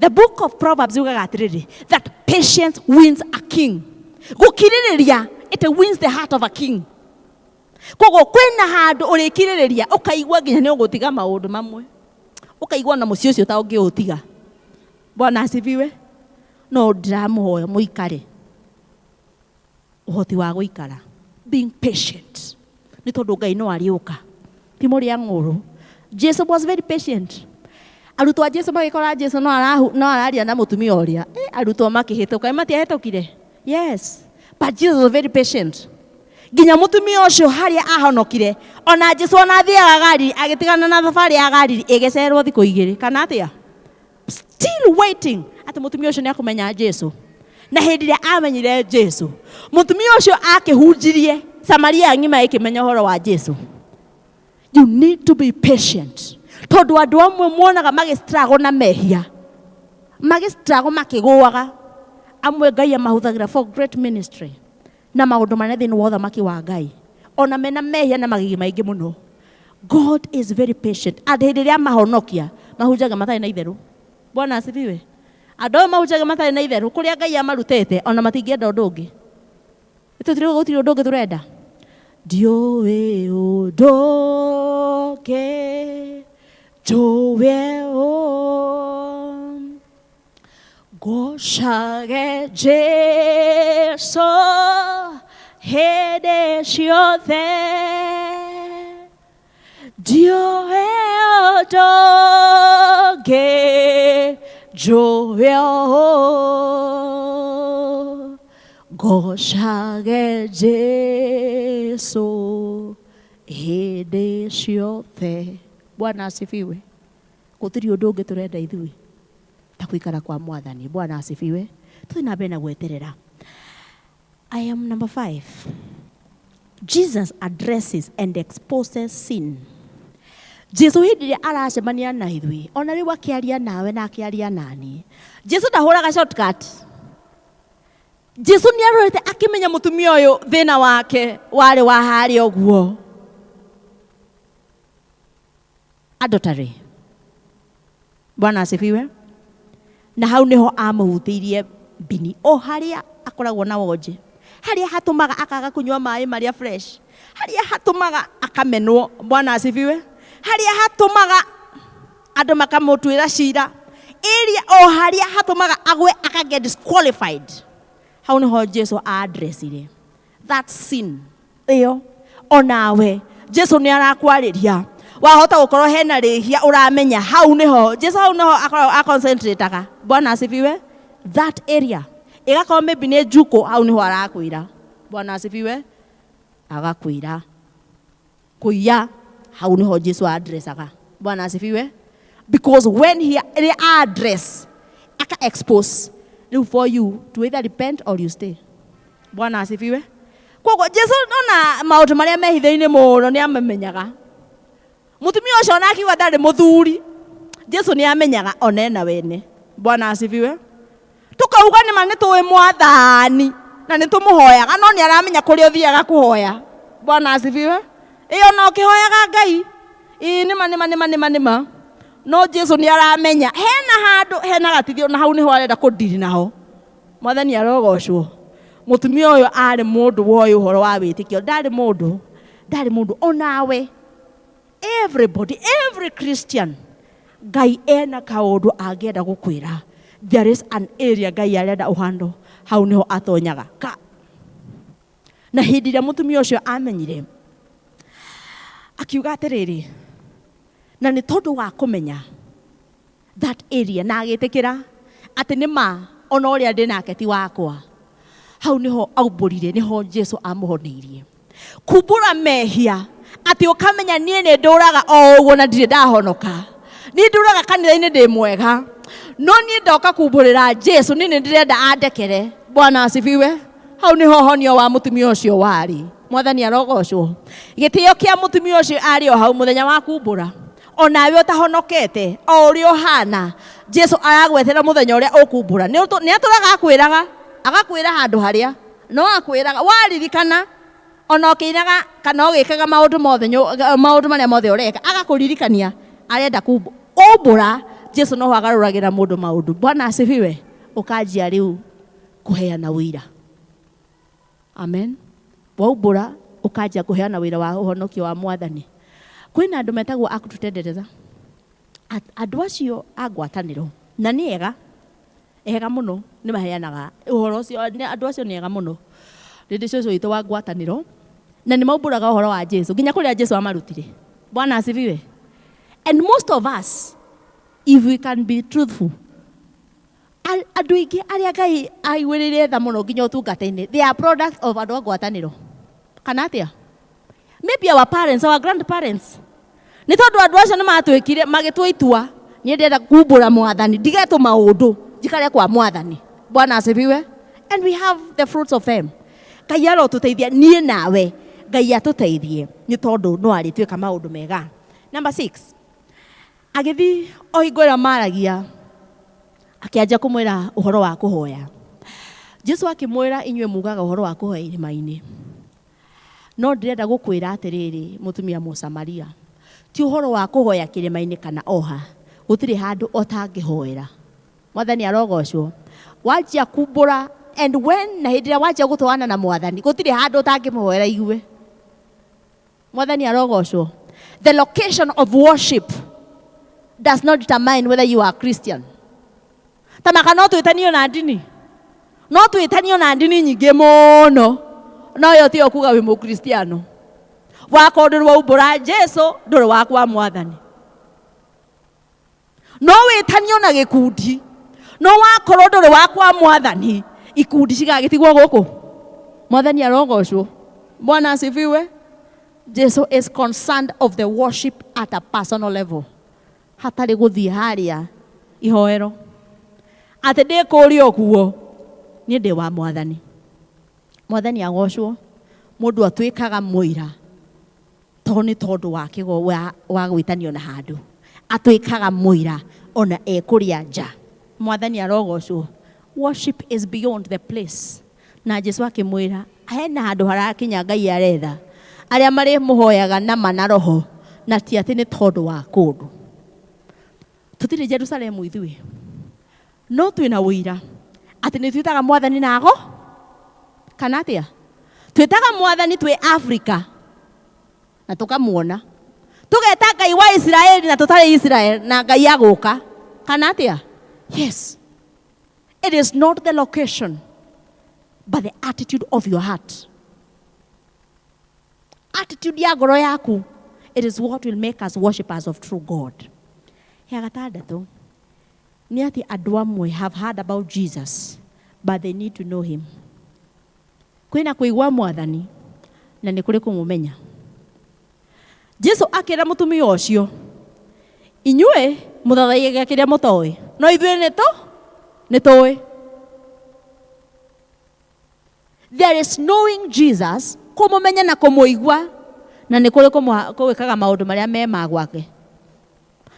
I: The book of Proverbs yugaga atĩrĩrĩ, that patience wins a king. Gũkirĩrĩria, it wins the heart of a king. Koguo kwĩna handũ ũrĩkirĩrĩria ũkaigua nginya nĩ ũgũtiga maũndũ mamwe, ũkaigua na mũciĩ ũcio ta ũngĩũtiga. Bwana asifiwe. No ndĩramũhoya mũikare. Ũhoti wa gũikara. Being patient. Nĩ tondũ Ngai no arĩũka. Ti mũrĩa ng'ũrũ. Jesu was very patient. Arutwo a Jesu magĩkora Jesu no arahu, no araria na mũtumia ũrĩa. Eh, arutwo makĩhĩtũka. Matiahĩtũkire? Yes. But Jesus was very patient. Nginya mũtumia ũcio harĩa ahonokire, ona Jesu ona athiaga Galili, agĩtigana na thabarĩ ya Galili ĩgĩcererwo thikũ igĩrĩ. Kana atĩa? Still waiting atĩ mũtumia ũcio nĩ akũmenya Jesu. Na hĩndĩ ĩrĩa amenyire Jesu, mũtumia ũcio akĩhunjirie Samaria ng'ima ĩkĩmenya ũhoro wa Jesu. You need to be patient. Tondũ andũ amwe muonaga magĩ struggle na mehia, magĩ struggle makĩgũaga, amwe Ngai amahũthagĩra for great ministry na maũndũ manene thĩinĩ wa ũthamaki wa Ngai, ona mena mehia na magigi maingĩ mũno. God is very patient. And hĩndĩ ĩrĩa amahonokia, mahunjagia matarĩ na itherũ. Bwana asifiwe. Andũ aya mahunjagia matarĩ na itherũ, kũrĩa Ngai amarutĩte, ona matingĩenda ũndũ ũngĩ. Tũtirĩ gũtirĩ ũndũ ũngĩ tũrenda. Ndiũĩ ũndũ ũngĩ, njũĩ ũ. Ngocage Jesu hĩndĩ ciothe. Ndiũĩ ũndũ ũngĩ, njũĩ ũ. Ngocage Jesu hĩndĩ ciothe. Bwana asifiwe. Gũtirĩ ũndũ ũngĩ tũrenda ithuĩ ta gũikara kwa Mwathani. Bwana asifiwe. Tũthiĩ na mbere na gweterera. I am number 5. Jesus addresses and exposes sin. Jesu hĩndĩ ĩrĩa aracemania na ithuĩ, ona rĩu akĩaria nawe na akĩaria nani, Jesu ndahũraga shortcut. Jesu nĩ arorete akĩmenya mũtumia ũyũ thĩna wake warĩ wa harĩa ũguo. Adultery. Bwana asifiwe. Na hau niho amũhutĩirie mbini o harĩa akoragwo na wonje, harĩa hatũmaga akaga kũnyua maĩ marĩa fresh, harĩa hatũmaga akamenwo. Bwana asifiwe. Harĩa hatũmaga andũ makamũtuĩra cira, area o harĩa hatũmaga agwe aka get disqualified. Hau niho Jesu addressire that sin ĩyo. Onawe Jesu nĩ arakwarĩria, wahota gũkorwo hena rĩhia ũramenya, hau niho Jesu, hau niho akoragwo aconcentrateaga. Bwana asifiwe. That area ĩgakorwo maybe nĩ njukũ, hau niho arakwĩra. Bwana asifiwe. Agakwĩra kũiya, hau niho Jesu addressaga. Bwana asifiwe. Because when he address, aka expose, rĩu for you to either repent or you stay. Bwana asifiwe. Koguo Jesu ona maũndũ marĩa me hitho-inĩ mũno nĩ amamenyaga. Mũtumia ũcio ona akiuga ndarĩ mũthuri, Jesu nĩ amenyaga ona ena wene. Bwana asifiwe. Tũkauga nĩma nĩ tũĩ Mwathani na nĩ tũmũhoyaga, no nĩ aramenya kũrĩa ũthiaga kũhoya. Bwana asifiwe. Ĩ ona ũkĩhoyaga Ngai, ĩ nĩma nĩma nĩma nĩma nĩma, no Jesu nĩ aramenya hena handũ hena gatithio, na hau nĩho arenda kũndiri naho. Mwathani arogocwo. Mũtumia ũyũ arĩ mũndũ woĩ ũhoro wa wĩtĩkio, ndarĩ mũndũ, ndarĩ mũndũ onawe. Everybody, every Christian, Ngai ena kaũndũ angĩenda gũkwĩra. There is an area Ngai arenda ũhandũ, hau nĩho atonyaga ka. Na hĩndĩ ĩrĩa mũtumia ũcio amenyire, akiuga atĩrĩrĩ, na nĩ tondũ wa kũmenya that area na agĩtĩkĩra atĩ nĩ ma ona ũrĩa ndĩ nake ti wakwa, hau nĩho aumbũrire, nĩho Jesu amũhoneirie. Kumbũra mehia atĩ ũkamenya niĩ nĩ ndũraga o ũguo na ndirĩ ndahonoka, niĩ ndũraga kanitha-inĩ ndĩ mwega, no niĩ ndoka kumbũrĩra Jesu, niĩ nĩ ndĩrenda andekere. Bwana asifiwe. Hau nĩho honio wa mũtumia ũcio warĩ. Mwathani arogocwo. Gĩtĩo kĩa mũtumia ũcio arĩ o hau mũthenya wa kumbũra. Onawe ũtahonokete o ũrĩa ũhana, Jesu aragwetera mũthenya ũrĩa ũkumbũra. Nĩ atũraga akwĩraga, agakwĩra handũ harĩa no akwĩraga waririkana, ona ũkĩinaga kana ũgĩkaga maũndũ mothe, maũndũ marĩa mothe ũreka, agakũririkania arenda kumbũra. Jesu noho agarũragĩra mũndũ maũndũ. Bwana asifiwe. Ũkanjia rĩu kũheana ũira. Amen. Waumbũra ũkanjia kũheana wĩra wa ũhonokio wa Mwathani. Kwĩna andũ metagwo a kututendereza. Andũ acio a ngwatanĩro na nĩ ega. Ega mũno nĩ maheanaga ũhoro ũcio, andũ acio nĩ ega mũno. Nĩ ndĩ cũcũ witũ wa ngwatanĩro na nĩ maumbũraga ũhoro wa Jesu nginya kũrĩa Jesu amarutire. Bwana asifiwe. And most of us, if we can be truthful, andũ aingĩ arĩa Ngai aiguĩrĩire tha mũno nginya ũtungata-inĩ, they are products of andũ a ngwatanĩro. Kana atĩa? Maybe our parents, our grandparents. Nĩ tondũ andũ acio nĩ matwĩkire, magĩtua itua, niĩ ndĩrenda kumbũra mwathani, ndige tũmaũndũ, njikare kwa mwathani. Bwana asifiwe. And we have the fruits of them. Ngai arotũteithia niĩ nawe, Ngai atũteithie nĩ tondũ no arĩtwĩka maũndũ mega. Number 6, agĩthiĩ o hingo ĩrĩa maragia, akĩanjia kũmwĩra ũhoro wa kũhoya. Jesu akĩmwĩra, inyuĩ mugaga ũhoro wa kũhoya irĩma-inĩ, no ndĩrenda gũkwĩra atĩrĩrĩ, mũtumia Mũsamaria, ti ũhoro wa kũhoya kĩrĩma-inĩ kana oha, gũtirĩ handũ ũtangĩhoera. Mwathani arogocwo. Wanjia kumbũra, and when, na hĩndĩ ĩrĩa wanjia gũtwarana na mwathani, gũtirĩ handũ ũtangĩmũhoera igue. Mwathani arogocwo. The location of worship does not determine whether you are Christian. Ta maka no twĩtanio na ndini, no twĩtanio na ndini nyingĩ mũno, no ĩyo tiyo kuga wĩ mũkristiano. Wakorwo ndũrĩ waumbũra Jesu, ndũrĩ wa kwa mwathani. No wĩtanio na gĩkundi, no wakorwo ndũrĩ wa kwa mwathani, ikundi cigagĩtigwo gũkũ. Mwathani arogocwo. Bwana asifiwe. Jesu is concerned of the worship at a personal level. Hatarĩ gũthiĩ harĩa ihoero atĩ ndĩ kũrĩa ũguo, niĩ ndĩ wa mwathani. Mwathani agocwo. Mũndũ atuĩkaga mũira to nĩ tondũ wa kĩgo wa gwĩtanio na handũ, atuĩkaga mũira ona e kũrĩa nja. Mwathani arogocwo. Worship is beyond the place. Na Jesu akĩmwĩra hena handũ harakinya Ngai aretha arĩa marĩmũhoyaga na ma na roho, na ti atĩ nĩ tondũ wa kũndũ. Tũtirĩ Jerusalemu ithuĩ, no twĩna ũira atĩ nĩ twĩtaga mwathani nago, kana atĩa? Twĩtaga mwathani twĩ Afrika na tũkamuona, tũgeta Ngai wa Isiraeli na tũtarĩ Israel, na Ngai agũka, kana atĩa? Yes, it is not the location but the attitude of your heart. Attitude ya ngoro yaku, it is what will make us worshippers of true God. Ya gatandatũ nĩ atĩ andũ amwe have heard about Jesus but they need to know him. Kwĩna kũigua mwathani na nĩ kũrĩ kũmũmenya. Jesu akĩra mũtumia ũcio, inyuĩ mũthathaiyagia kĩrĩa mũtoĩ, no ithuĩ nĩ tũĩ. There is knowing Jesus, kũmũmenya na kũmũigua, na nĩ kũrĩ kũwĩkaga maũndũ marĩa me ma gwake.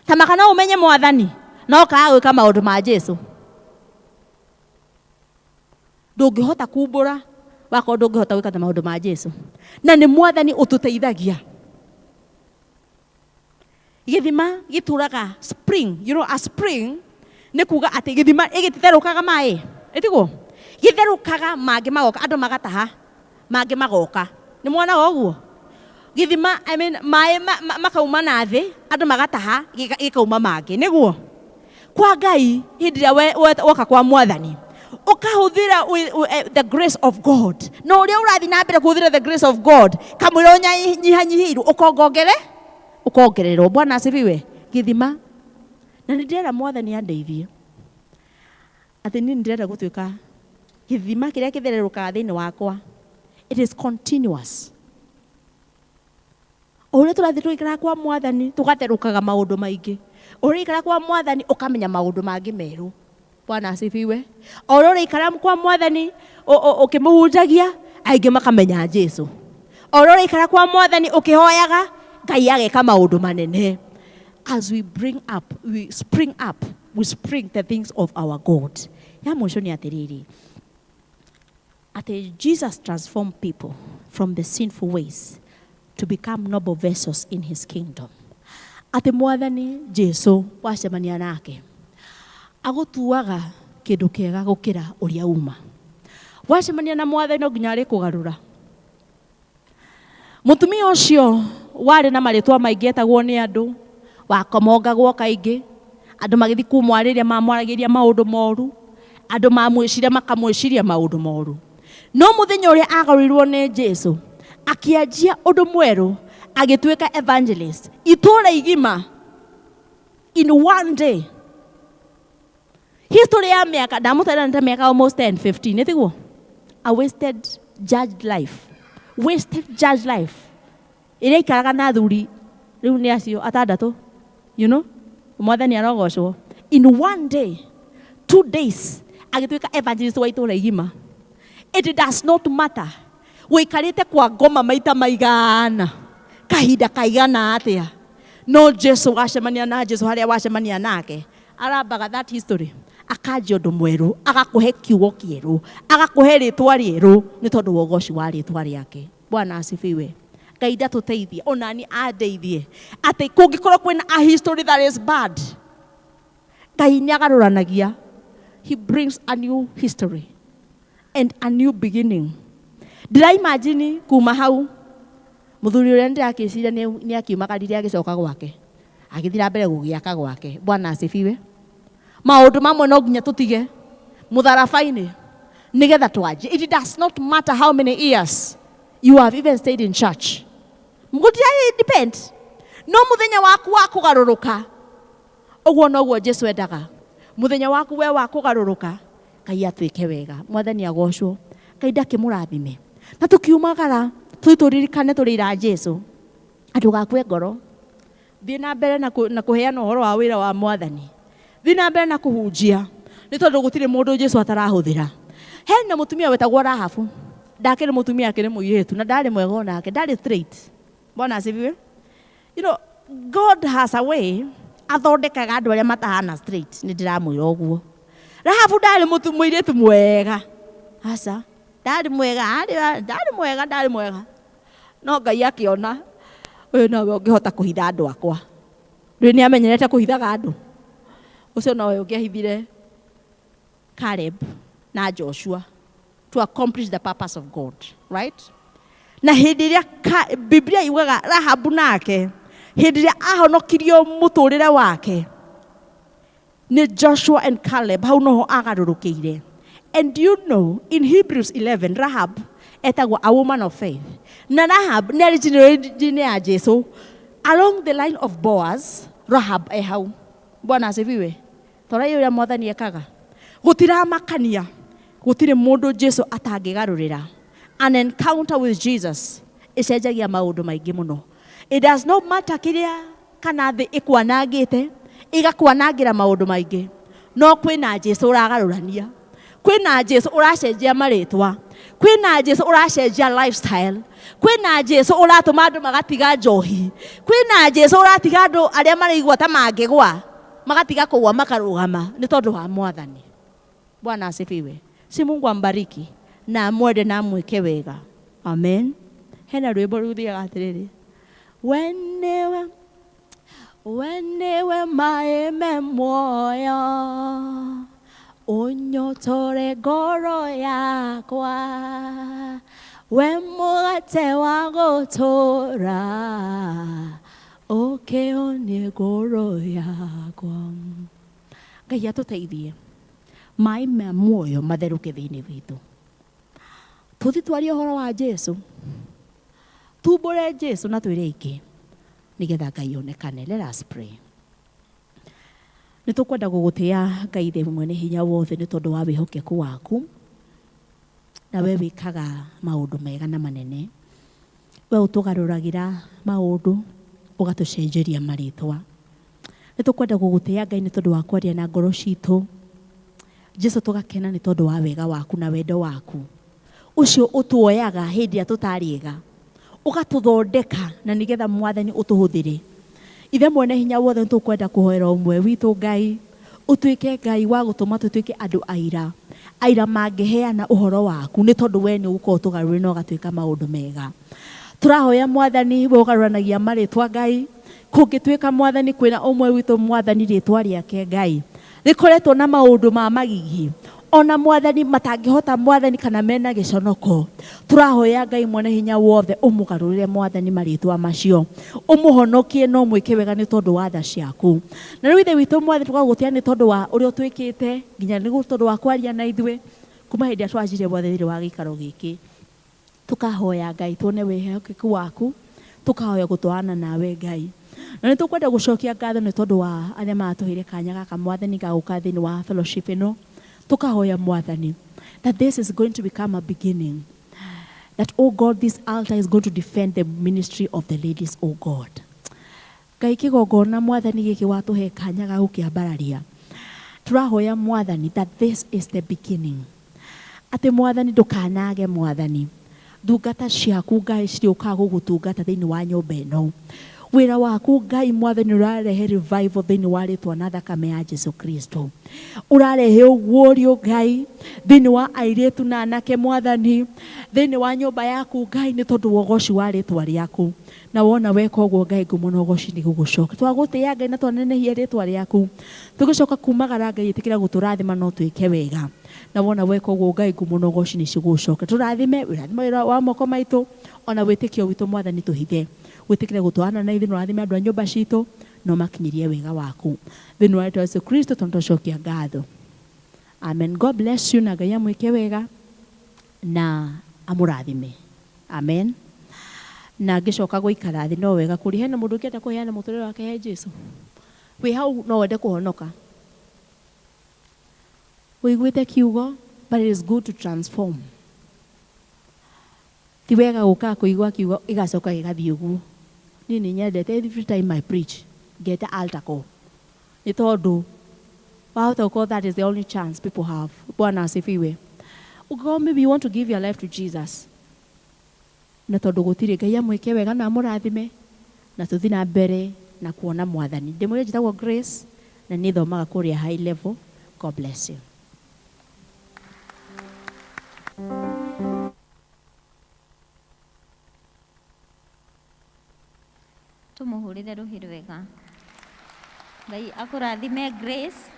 I: Ta maka no ũmenye mwathani, no kaga gwĩka maũndũ ma Jesu. Ndũngĩhota kumbũra wakorwo ndũngĩhota gwĩka maũndũ ma Jesu. Na nĩ mwathani ũtũteithagia. Gĩthima gĩtũraga spring, you know, a spring nĩ kuga atĩ gĩthima ĩgĩtitherũkaga maĩ, ĩtiguo? Gĩtherũkaga mangĩ magoka, andũ magataha, mangĩ magoka. Nĩ mwonaga ũguo? Gĩthima, I mean, maĩ makauma na thĩ, andũ magataha, gĩkauma mangĩ, nĩguo? Kwa Ngai, hĩndĩ ĩrĩa woka kwa mwathani, ũkahũthĩra the grace of God. Na ũrĩa ũrathiĩ na mbere kũhũthĩra the grace of God, kamũira ũnyihanyihĩirwo, ũkongongere, ũkongererwo. Bwana asifiwe. Gĩthima. Na nĩ ndĩrenda mwathani andeithie atĩ niĩ ndĩrenda gũtuĩka gĩthima kĩrĩa kĩthererũkaga thĩinĩ wakwa. It is continuous. O ũrĩa tũrathiĩ tũgĩikaraga kwa mwathani, tũgatherũkaga maũndũ maingĩ. O ũrĩa ũraikara kwa mwathani, ũkamenya maũndũ mangĩ merũ. Bwana asifiwe. O ũrĩa ũraikara kwa mwathani, ũkĩmũhunjagia, aingĩ makamenya Jesu. O ũrĩa ũraikara kwa mwathani, ũkĩhoyaga, Ngai ageka maũndũ manene. As we bring up, we spring up, we spring the things of our God. Ya mũico nĩ atĩrĩrĩ, atĩ Jesus transformed people from the sinful ways to become noble vessels in his kingdom. Atĩ mwathani Jesu wacemania nake agũtuaga kĩndũ kĩega gũkĩra ũrĩa uma. Wacemania na mwathani no nginya arĩkũgarũra. Mũtumia ũcio warĩ na marĩtwa maingĩ etagwo nĩ andũ, wakomongagwo kaingĩ, andũ magĩthiĩ kũmwarĩria mamwaragĩria maũndũ moru, Andũ mamwĩciria makamwĩciria maũndũ moru. No mũthenya ũrĩa agarũrirwo nĩ Jesu, akĩanjia ũndũ mwerũ, agĩtuĩka evangelist. Itũũra igima in one day. History ya mĩaka, ndamũtarĩra nĩ ta mĩaka almost 10, 15, nĩ tiguo? A wasted judged life. Wasted judged life. Ĩrĩa aikaraga na athuri rĩu nĩ acio atandatũ. You know? Mwathani arogocwo. In one day, 2 days, agĩtuĩka evangelist wa itũũra igima. It does not matter. Wĩikarĩte kwa ngoma maita maigana. Kahinda kaigana atĩa. No Jesu wacemania na Jesu harĩa wacemania nake. Arambaga that history. Akanjia ũndũ mwerũ, agakũhe kiugo kĩerũ, agakũhe rĩtwa rĩerũ nĩ tondũ wa ũgoci wa rĩtwa rĩake. Bwana asifiwe. Ngai ndatũteithie, onani andeithie atĩ kũngĩkorwo kwĩna a history that is bad, Ngai nĩ agarũranagia. He brings a new history and a new beginning. Ndĩra imagine kuma hau mũthuri ũrĩa ndĩrakĩciria nĩ akiumagarire agĩcoka gwake agĩthiĩ na mbere gũgĩaka gwake. Bwana asifiwe. Maũndũ mamwe no nginya tũtige mũtharaba-inĩ nĩgetha twanjie. It does not matter how many years you have even stayed in church. Gũtirĩ depend. No mũthenya waku wa kũgarũrũka ũguo noguo Jesu endaga. Mũthenya waku we wa kũgarũrũka Ngai atwĩke wega. Mwathani agocwo. Ngai ndakĩmũrathime. Na tũkiumagara tũthiĩ tũririkane tũrĩ ira Jesu. Ndũgakue ngoro. Thiĩ na mbere na kũheana ũhoro wa wĩra wa Mwathani. Thiĩ na mbere na kũhunjia. Nĩ tondũ gũtirĩ mũndũ Jesu atarahũthĩra. Hena mũtumia wetagwo Rahabu. Ndakĩrĩ mũtumia akĩrĩ mũirĩtu na ndarĩ mwega onake. Ndarĩ straight. Bwana asifiwe. You know, God has a way athondekaga andũ arĩa matahana straight. Nĩ ndĩramwĩra ũguo. Rahabu ndarĩ mũirĩtu mwega. Aca. Ndarĩ mwega, ndarĩ mwega, ndarĩ mwega. No Ngai akĩona ũyũ nowe ũngĩhota kũhitha andũ akwa. Rĩu nĩ amenyerete kũhithaga andũ. Ũcio nowe ũngĩahithire Caleb na Joshua to accomplish the purpose of God, right? Na hĩndĩ ĩrĩa Biblia yugaga Rahabu nake hĩndĩ ĩrĩa ahonokirio mũtũrĩre wake nĩ Joshua and Caleb, hau noho agarũrũkĩire. And you know, in Hebrews 11, Rahab etagwo a woman of faith. Na Rahab nĩ arĩ genealogy ya Jesu. Along the line of Boaz, Rahab e hau. Bwana asifiwe. Torai ũrĩa Mwathani ekaga. Gũtiramakania. Gũtirĩ mũndũ Jesu atangĩgarũrĩra. An encounter with Jesus ĩcenjagia maũndũ maingĩ mũno. It does not matter kĩrĩa kana thĩ ĩkwanangĩte, ĩgakwanangĩra maũndũ maingĩ. No kwĩna Jesu ũragarũrania. Kwĩna Jesu ũracenjia marĩtwa. Kwĩna Jesu ũracenjia lifestyle. Kwĩna Jesu ũratũma andũ magatiga njohi. Kwĩna Jesu ũratiga andũ arĩa maraigua ta mangĩgwa, magatiga kũgwa makarũgama nĩ tondũ wa Mwathani. Bwana asifiwe. Si Mungu ambariki na amwende na amwĩke wega. Amen. Hena rwĩmbo rũthiaga atĩrĩrĩ. We nĩwe, we nĩwe maĩ me muoyo, ũnyotore ngoro yakwa, we mũgate wa gũtũũra, ũkĩhonie ngoro yakwa. Ngai atũteithie maĩ ma muoyo matherũke thĩinĩ witũ. Tũthiĩ twarie ũhoro wa Jesu, tumbũre Jesu na twĩre ingĩ nĩgetha Ngai onekane. Let us pray. Nĩ tũkwenda gũgũtĩa Ngai Ithe mwene hinya wothe nĩ tondũ wa wĩhokeku waku, na we wĩkaga maũndũ mega na manene. We ũtũgarũragĩra maũndũ ũgatũcenjeria marĩtwa. Nĩ tũkwenda gũgũtĩa Ngai nĩ tondũ wa kwaria na ngoro citũ. Jesu tũgakena nĩ tondũ wa wega waku na wendo waku. Ũcio ũtuoyaga hĩndĩ ĩrĩa tũtarĩ ega, ũgatũthondeka na nĩgetha Mwathani ũtũhũthĩre. Ithe mwene hinya wothe nĩ tũkwenda kũhoera ũmwe witũ Ngai, ũtuĩke Ngai wa gũtũma tũtuĩke andũ aira, aira mangĩheana ũhoro waku nĩ tondũ we nĩ ũgũkorwo ũtũgarũrĩre na ũgatuĩka maũndũ mega. Tũrahoya Mwathani we ũgarũranagia marĩtwa Ngai, kũngĩtuĩka Mwathani kwĩna ũmwe witũ Mwathani rĩtwa rĩake Ngai rĩkoretwo na maũndũ ma magigi, Ona Mwathani matangĩhota Mwathani kana mena gĩconoko, tũrahoya Ngai mwene hinya wothe ũmũgarũrĩre Mwathani marĩtwa macio, ũmũhonokie na ũmwĩke wega nĩ tondũ wa tha ciaku. Na rĩu Ithe witũ Mwathani, tũgagũtĩa nĩ tondũ wa ũrĩa ũtwĩkĩte, nginya nĩ tondũ wa kwaria na ithuĩ kuma hĩndĩ ĩrĩa twanjirie Mwathani thĩinĩ wa gĩikaro gĩkĩ. Tũkahoya Ngai tuone wĩhokeku waku, tũkahoya gũtwarana nawe Ngai. Na nĩ tũkwenda gũcokia ngatho nĩ tondũ wa arĩa maratũheire kanya gaka Mwathani ga gũka thĩinĩ wa fellowship ĩno. Tũkahoya Mwathani that this is going to become a beginning, that oh God, this altar is going to defend the ministry of the ladies, oh God. Ngai kĩgongona Mwathani gĩkĩ watũhe kanya ga gũkĩambararia, tũrahoya Mwathani that this is the beginning, atĩ Mwathani ndũkanage Mwathani ndungata ciaku Ngai cirĩũkaga gũgũtungata thĩinĩ wa nyũmba ĩno. Wĩra waku Ngai Mwathani ũrarehe revival thĩinĩ wa rĩtwa na thakame ya Jesu Kristo. Ũrarehe ũguũrio Ngai thĩinĩ wa airĩtu na anake Mwathani thĩinĩ wa nyũmba yaku Ngai nĩ tondũ wa ũgoci wa rĩtwa rĩaku. Na wona weka ũguo Ngai ngumo na ũgoci nĩ gũgũcoka. Twagũtĩĩa Ngai na twanenehia rĩtwa rĩaku. Tũgĩcoka kumagara Ngai ĩtĩkĩra gũtũrathima no twĩke wega. Na wona weka ũguo Ngai ngumo na ũgoci nĩ cigũgũcoka. Tũrathime, ũrathime wĩra wa moko maitũ ona wĩtĩkio witũ Mwathani tũhithe. Wĩtĩkĩre gũtwarana na ithuĩ na ũrathime andũ a nyũmba citũ na ũmakinyĩrie wega waku. Thĩinĩ wa rĩtwa rĩa Jesu Kristo tũnatũcokia ngatho. Amen. God bless you na Ngai amwĩke wega na amũrathime. Amen. Na ngĩcoka gũikara thĩ no wega kũria hena mũndũ ũngĩenda kũheana mũtũrĩre wake he Jesu? Wĩ hau no wende kũhonoka? Ũiguĩte kiugo but it is good to transform. Ti wega gũka kũigua kiugo gĩgacoka gĩgathiĩ ũguo. Niĩ nĩ nyendete every time I preach ngeta altar call nĩ tondũ wahota gũkorwo that is the only chance people have. Bwana asifiwe. Ũngĩkorwo maybe you want to give your life to Jesus na tondũ gũtirĩ Ngai amwĩke wega na amũrathime na tũthiĩ na mbere na kuona Mwathani. Ndĩmwĩre njĩtagwo Grace na niĩ thomaga kũrĩa high level. God bless you.
C: Tũmũhũrĩre rũhĩ rwega. Ngai akũrathime Grace,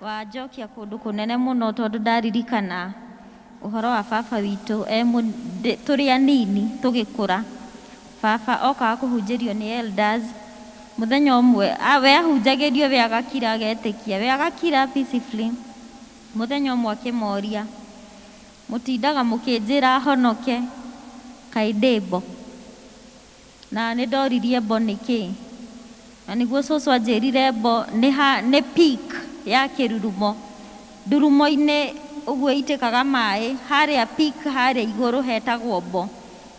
C: wanjokia kũndũ kũnene mũno tondũ ndaririkana ũhoro wa baba witũ e tũrĩ anini tũgĩkũra. Baba okaga kũhunjĩrio nĩ elders, mũthenya ũmwe we ahunjagĩrio we agakira agetĩkia, we agakira peacefully. Mũthenya ũmwe akĩmoria, mũtindaga mũkĩnjĩra honoke, kaĩ ndĩ mbo? Na nĩ ndoririe mbo nĩ kĩ? Na nĩguo cũcũ anjĩrire mbo nĩ ha nĩ peak ya kĩrurumo. Ndurumo-inĩ ũguo ĩitĩkaga maĩ, harĩa peak harĩa igũrũ hetagwo mbo.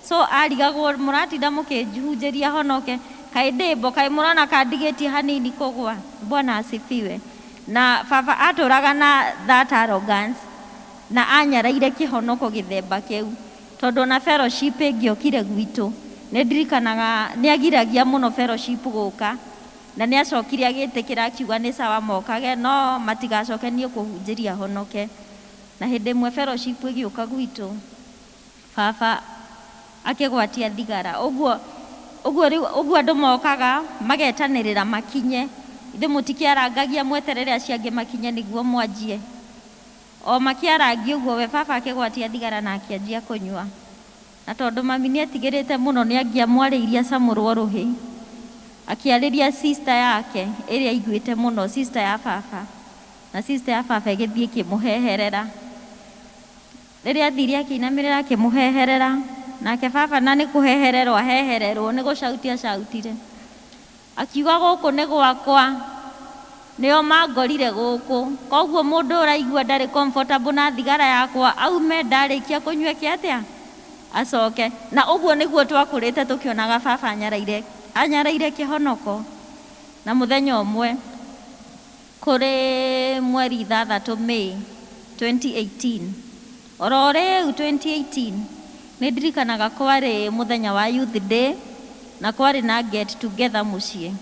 C: So arigagwo mũratinda mũkĩhunjĩria honoke, kaĩ ndĩ mbo, kaĩ mũrona ka ndigĩtie hanini kũgwa? Bwana asifiwe. Na baba atũraga na that arrogance na anyaraire kĩhonoko gĩthemba kĩu. Tondũ ona fellowship ĩngĩokire gwitũ, nĩ ndirikanaga nĩ agiragia mũno fellowship gũka, na nĩ acokire agĩtĩkĩra akiuga nĩ sawa mokage no matigacoke niĩ kũhunjĩria honoke. Na hĩndĩ ĩmwe fellowship ĩgĩũka gwitũ, baba akĩgwatia thigara, ũguo ũguo rĩu ũguo andũ mokaga magetanĩrĩra makinye, ithuĩ mũtikĩarangagia mweterere acio angĩ makinye nĩguo mwanjie. O makĩarangia ũguo, we baba akĩgwatia thigara na akĩanjia kũnyua. Na tondũ mami nĩetigĩrĩte mũno nĩangĩamwarĩirie acamũrwo rũhĩ, akĩarĩria sister yake ĩrĩa aiguĩte mũno, sister ya baba. Na sister ya baba ĩgĩthiĩ ĩkĩmũheherera. Rĩrĩa athire akĩinamĩrĩra akĩmũheherera, nake baba na nĩ kũhehererwo ahehererwo, nĩ gũcauti acautire. Akiuga gũkũ nĩ gwakwa, nĩo mangorire gũkũ, koguo mũndũ ũraigua ndarĩ comfortable na thigara yakwa aume ndarĩkia kũnyua eke atĩa? Acoke. Na ũguo nĩguo twakũrĩte tũkĩonaga baba anyaraire, anyaraire kĩhonoko. Na mũthenya ũmwe kũrĩ mweri ithathatũ May 2018, oro rĩu 2018, nĩ ndirikanaga kwarĩ mũthenya wa Youth Day na kwarĩ na get together mũciĩ.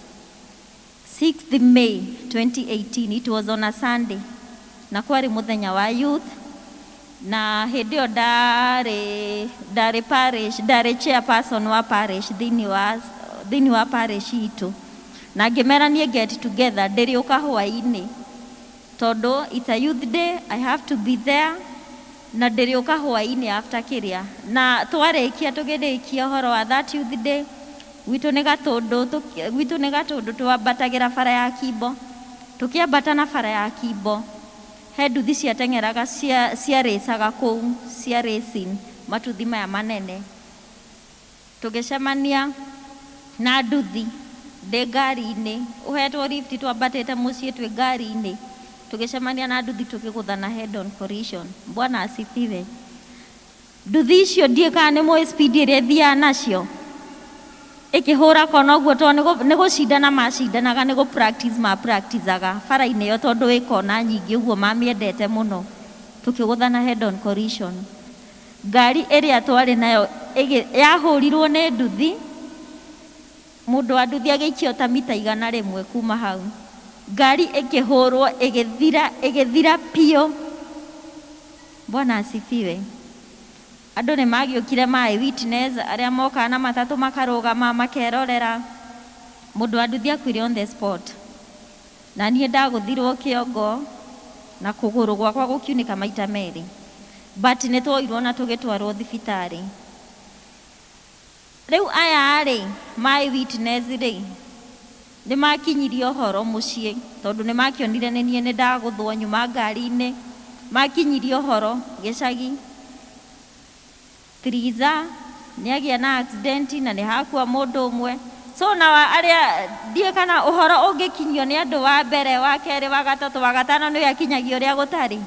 C: 6th May 2018, it was on a Sunday, na kwarĩ mũthenya wa youth, na hĩndĩ ĩyo ndarĩ ndarĩ parish, ndarĩ chairperson wa parish thĩinĩ wa thĩinĩ wa parish itũ, na ngĩmera niĩ get together ndĩrĩũka hwaĩ-inĩ. Tondũ it's a youth day, I have to be there na ndĩrĩũka hwaĩ-inĩ after kĩrĩa. Na twarĩkia tũgĩrĩkia ũhoro wa that youth day, gwitũ nĩ Gatũndũ, gwitũ nĩ Gatũndũ twambatagĩra bara ya Kimbo. Tũkĩambata na bara ya Kimbo, he nduthi ciateng'eraga cia ciarĩcaga kũu, cia racing, matuthi maya manene. Tũgĩcemania na nduthi ndĩ ngari-inĩ, ũhetwo lift twambatĩte mũciĩ twĩ ngari-inĩ, tũgĩcemania na nduthi tũkĩgũthana head on collision. Bwana asifiwe. Nduthi icio ndiũĩ kana nĩ mũĩ speed ĩrĩa ĩthiaga nacio, ĩkĩhũra kona ũguo tondũ nĩ gũcindana macindanaga, nĩ gũ practice ma practice aga bara-inĩ ĩyo tondũ ĩ kona nyingĩ ũguo mamĩendete mũno. Tũkĩgũthana head on collision. Ngari ĩrĩa twarĩ nayo yahũrirwo nĩ nduthi, mũndũ wa nduthi agĩikio ta mita 100 kuma hau. Ngari ĩkĩhũrwo ĩgĩthira, ĩgĩthira biũ. Bwana asifiwe. Andũ nĩ magĩũkire ma witness arĩa mokaga na matatũ makarũgama makerorera. Mũndũ wa nduthi akuire on the spot. Na niĩ ndagũthirwo kĩongo na kũgũrũ gwakwa gũkiunĩka maita merĩ. But nĩ twoirwo na tũgĩtwarwo thibitarĩ. Rĩu aya rĩ, ma witness rĩ, nĩ makinyirie ũhoro mũciĩ tondũ nĩ makĩonire nĩ niĩ nĩ ndagũthwo nyuma ngari-inĩ. Makinyirie ũhoro gĩcagi. Triza nĩ agĩa na accident na nĩ hakua mũndũ ũmwe. So na arĩa ndiũĩ kana ũhoro ũngĩkinyio nĩ andũ wa mbere, wa kerĩ, wa gatatũ, wa gatano nĩwe akinyagia ũrĩa gũtarĩ.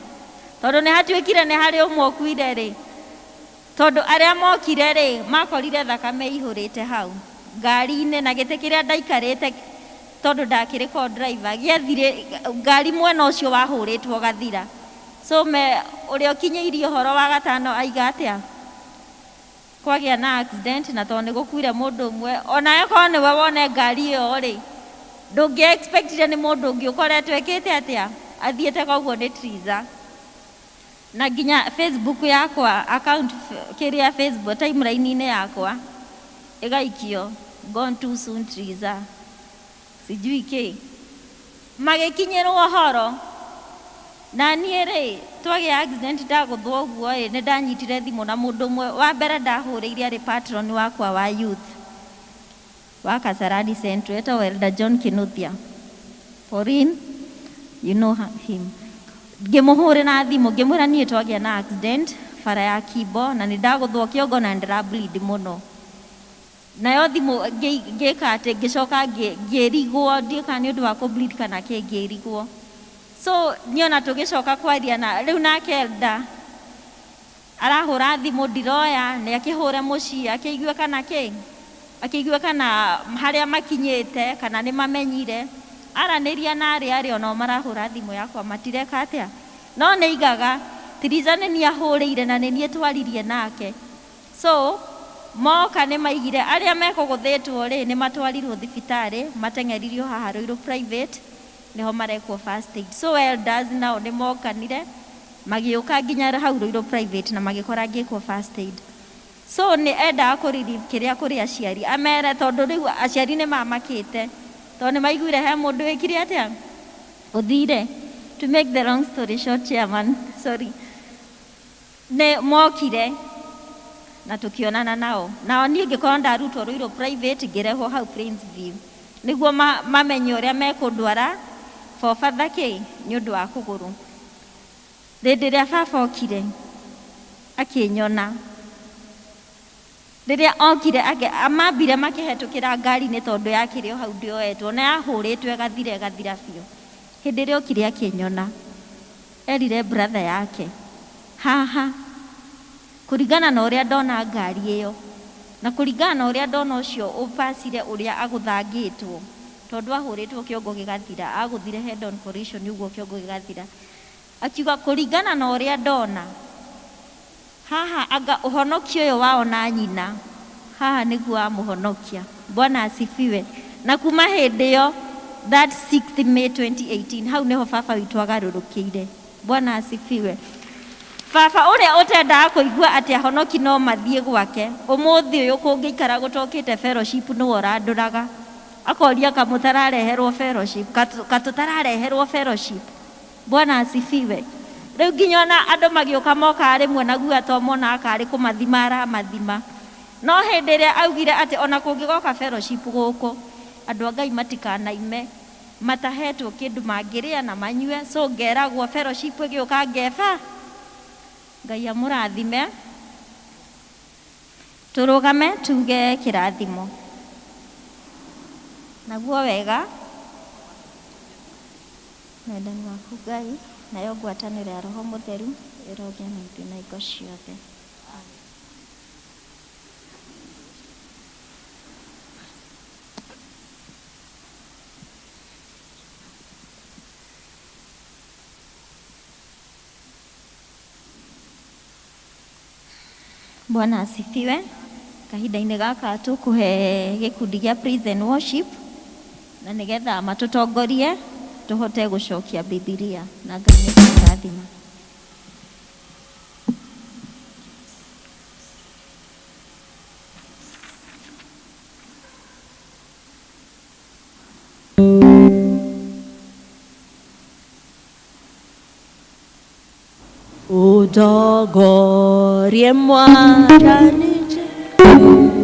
C: Tondũ nĩ hatuĩkire nĩ harĩ ũmwe ũkuire rĩ, tondũ arĩa mokire rĩ, makorire thakame ĩihũrĩte hau ngari-inĩ na gĩtĩ kĩrĩa ndaikarĩte tondũ ndakĩrĩ co-driver gĩathire ngari mwena ũcio wahũrĩtwo gathira. So me ũrĩa ũkinyĩirie ũhoro wa gatano aiga atĩa? Kwagĩa na accident na tondũ nĩ gũkuire mũndũ ũmwe, onawe korwo nĩwe wone ngari ĩyo rĩ, ndũngĩ expectire nĩ mũndũ ũngĩ ũkoretwo ĩkĩte atĩa, athiĩte koguo nĩ Triza. Na nginya Facebook yakwa account kĩrĩa Facebook timeline-inĩ yakwa ĩgaikio gone too soon Triza, sijui kĩ. Magĩkinyĩrwo ũhoro na niĩ rĩ, twagĩa accident ndagũthwo ũguo ĩ, nĩ ndanyitire thimũ na mũndũ ũmwe wa mbere ndahũrĩire arĩ patron wakwa wa youth wa Kasarani Central, etagwo Elder John Kinuthia. Pauline, you know him. Ngĩmũhũrĩra thimũ ngĩmwĩra niĩ twagĩa na accident bara ya Kimbo na nĩ ndagũthwo kĩongo na ndĩra bleed mũno. Nayo thimũ ngĩka atĩ ngĩcoka ngĩrigwo ndiũĩ kana nĩ ũndũ wa kũ bleed kana kĩ, ngĩrigwo. So niĩ ona tũgĩcoka kwaria na rĩu nake Elder arahũra thimũ ndiroya, nĩ akĩhũre mũciĩ akĩigue kana kĩ, akĩigue kana harĩa makinyĩte kana nĩ mamenyire. Aranĩria na arĩa arĩ onao marahũra thimũ yakwa matireka atĩa. No nĩ aigaga Triza nĩ niĩ ahũrĩire na nĩ niĩ twaririe nake. So moka nĩ maigire arĩa mekũgũthĩtwo rĩ, nĩ matwarirwo thibitarĩ, mateng'eririo haha Ruiru private, nĩho marekwo first aid. So elders nao nĩ mokanire magĩũka nginya hau Ruiru private na magĩkora ngĩkwo first aid. So nĩ endaga kũ relieve kĩrĩa kũrĩ aciari amere, tondũ rĩu aciari nĩ mamakĩte tondũ nĩ maiguire he mũndũ wĩkire atĩa ũthire. To make the long story short, chairman, sorry, nĩ mokire na tũkĩonana nao, nao niĩ ngĩkorwo ndarutwo Ruiru private ngĩrehwo hau Plains View nĩguo mamenye ũrĩa mekũndwara for further kĩ nĩ ũndũ wa kũgũrũ. Hĩndĩ ĩrĩa baba okire akĩnyona, rĩrĩa okire mambire makĩhetũkĩra ngari-inĩ tondũ yakĩrĩ o hau ndĩoetwo na yahũrĩtwo ĩgathira ĩgathira biũ. Hĩndĩ ĩrĩa okire akĩnyona, erire brother yake, haha kũringana na ũrĩa ndona ngari ĩyo na kũringana na ũrĩa ndona ũcio ũbacire ũrĩa agũthangĩtwo, tondũ ahũrĩtwo kĩongo gĩgathira, agũthire head on collision ũguo kĩongo gĩgathira, akiuga kũringana na ũrĩa ndona haha anga ũhonokio ũyũ wao na nyina haha nĩguo amũhonokia. Bwana asifiwe. Na kuma hĩndĩ ĩyo, that 6th May 2018, hau nĩho baba witũ agarũrũkĩire. Bwana asifiwe. Baba ũrĩa ũtendaga kũigua atĩ ahonoki no mathiĩ gwake, ũmũthĩ ũyũ kũngĩikara gũtokĩte fellowship nĩwe ũrandũraga, akoria kamũtarareherwo fellowship, katũtarareherwo fellowship. Bwana asifiwe. Rĩu nginya ona andũ magĩũka mokaga rĩmwe na guoya to monaga karĩ kũmathima aramathima. No hĩndĩ ĩrĩa augire atĩ ona kũngĩgoka fellowship gũkũ, andũ a Ngai matikanaime matahetwo kĩndũ mangĩrĩa na manyue, so ngeragwo fellowship ĩgĩũka ngeba. Ngai amũrathime. Tũrũgame tuge kĩrathimo. Naguo wega wendani waku Ngai nayo ngwatanĩro ya Roho Mũtheru ĩrogĩa na ithuĩ na hingo ciothe. Bwana asifiwe. Kahinda-inĩ gaka tũkũhe gĩkundi gĩa praise and worship na nĩgetha matũtongorie tũhote gũcokia Bibilia na Ngai nĩ ekũmũrathima.
J: Udogorie mwathani Jesũ.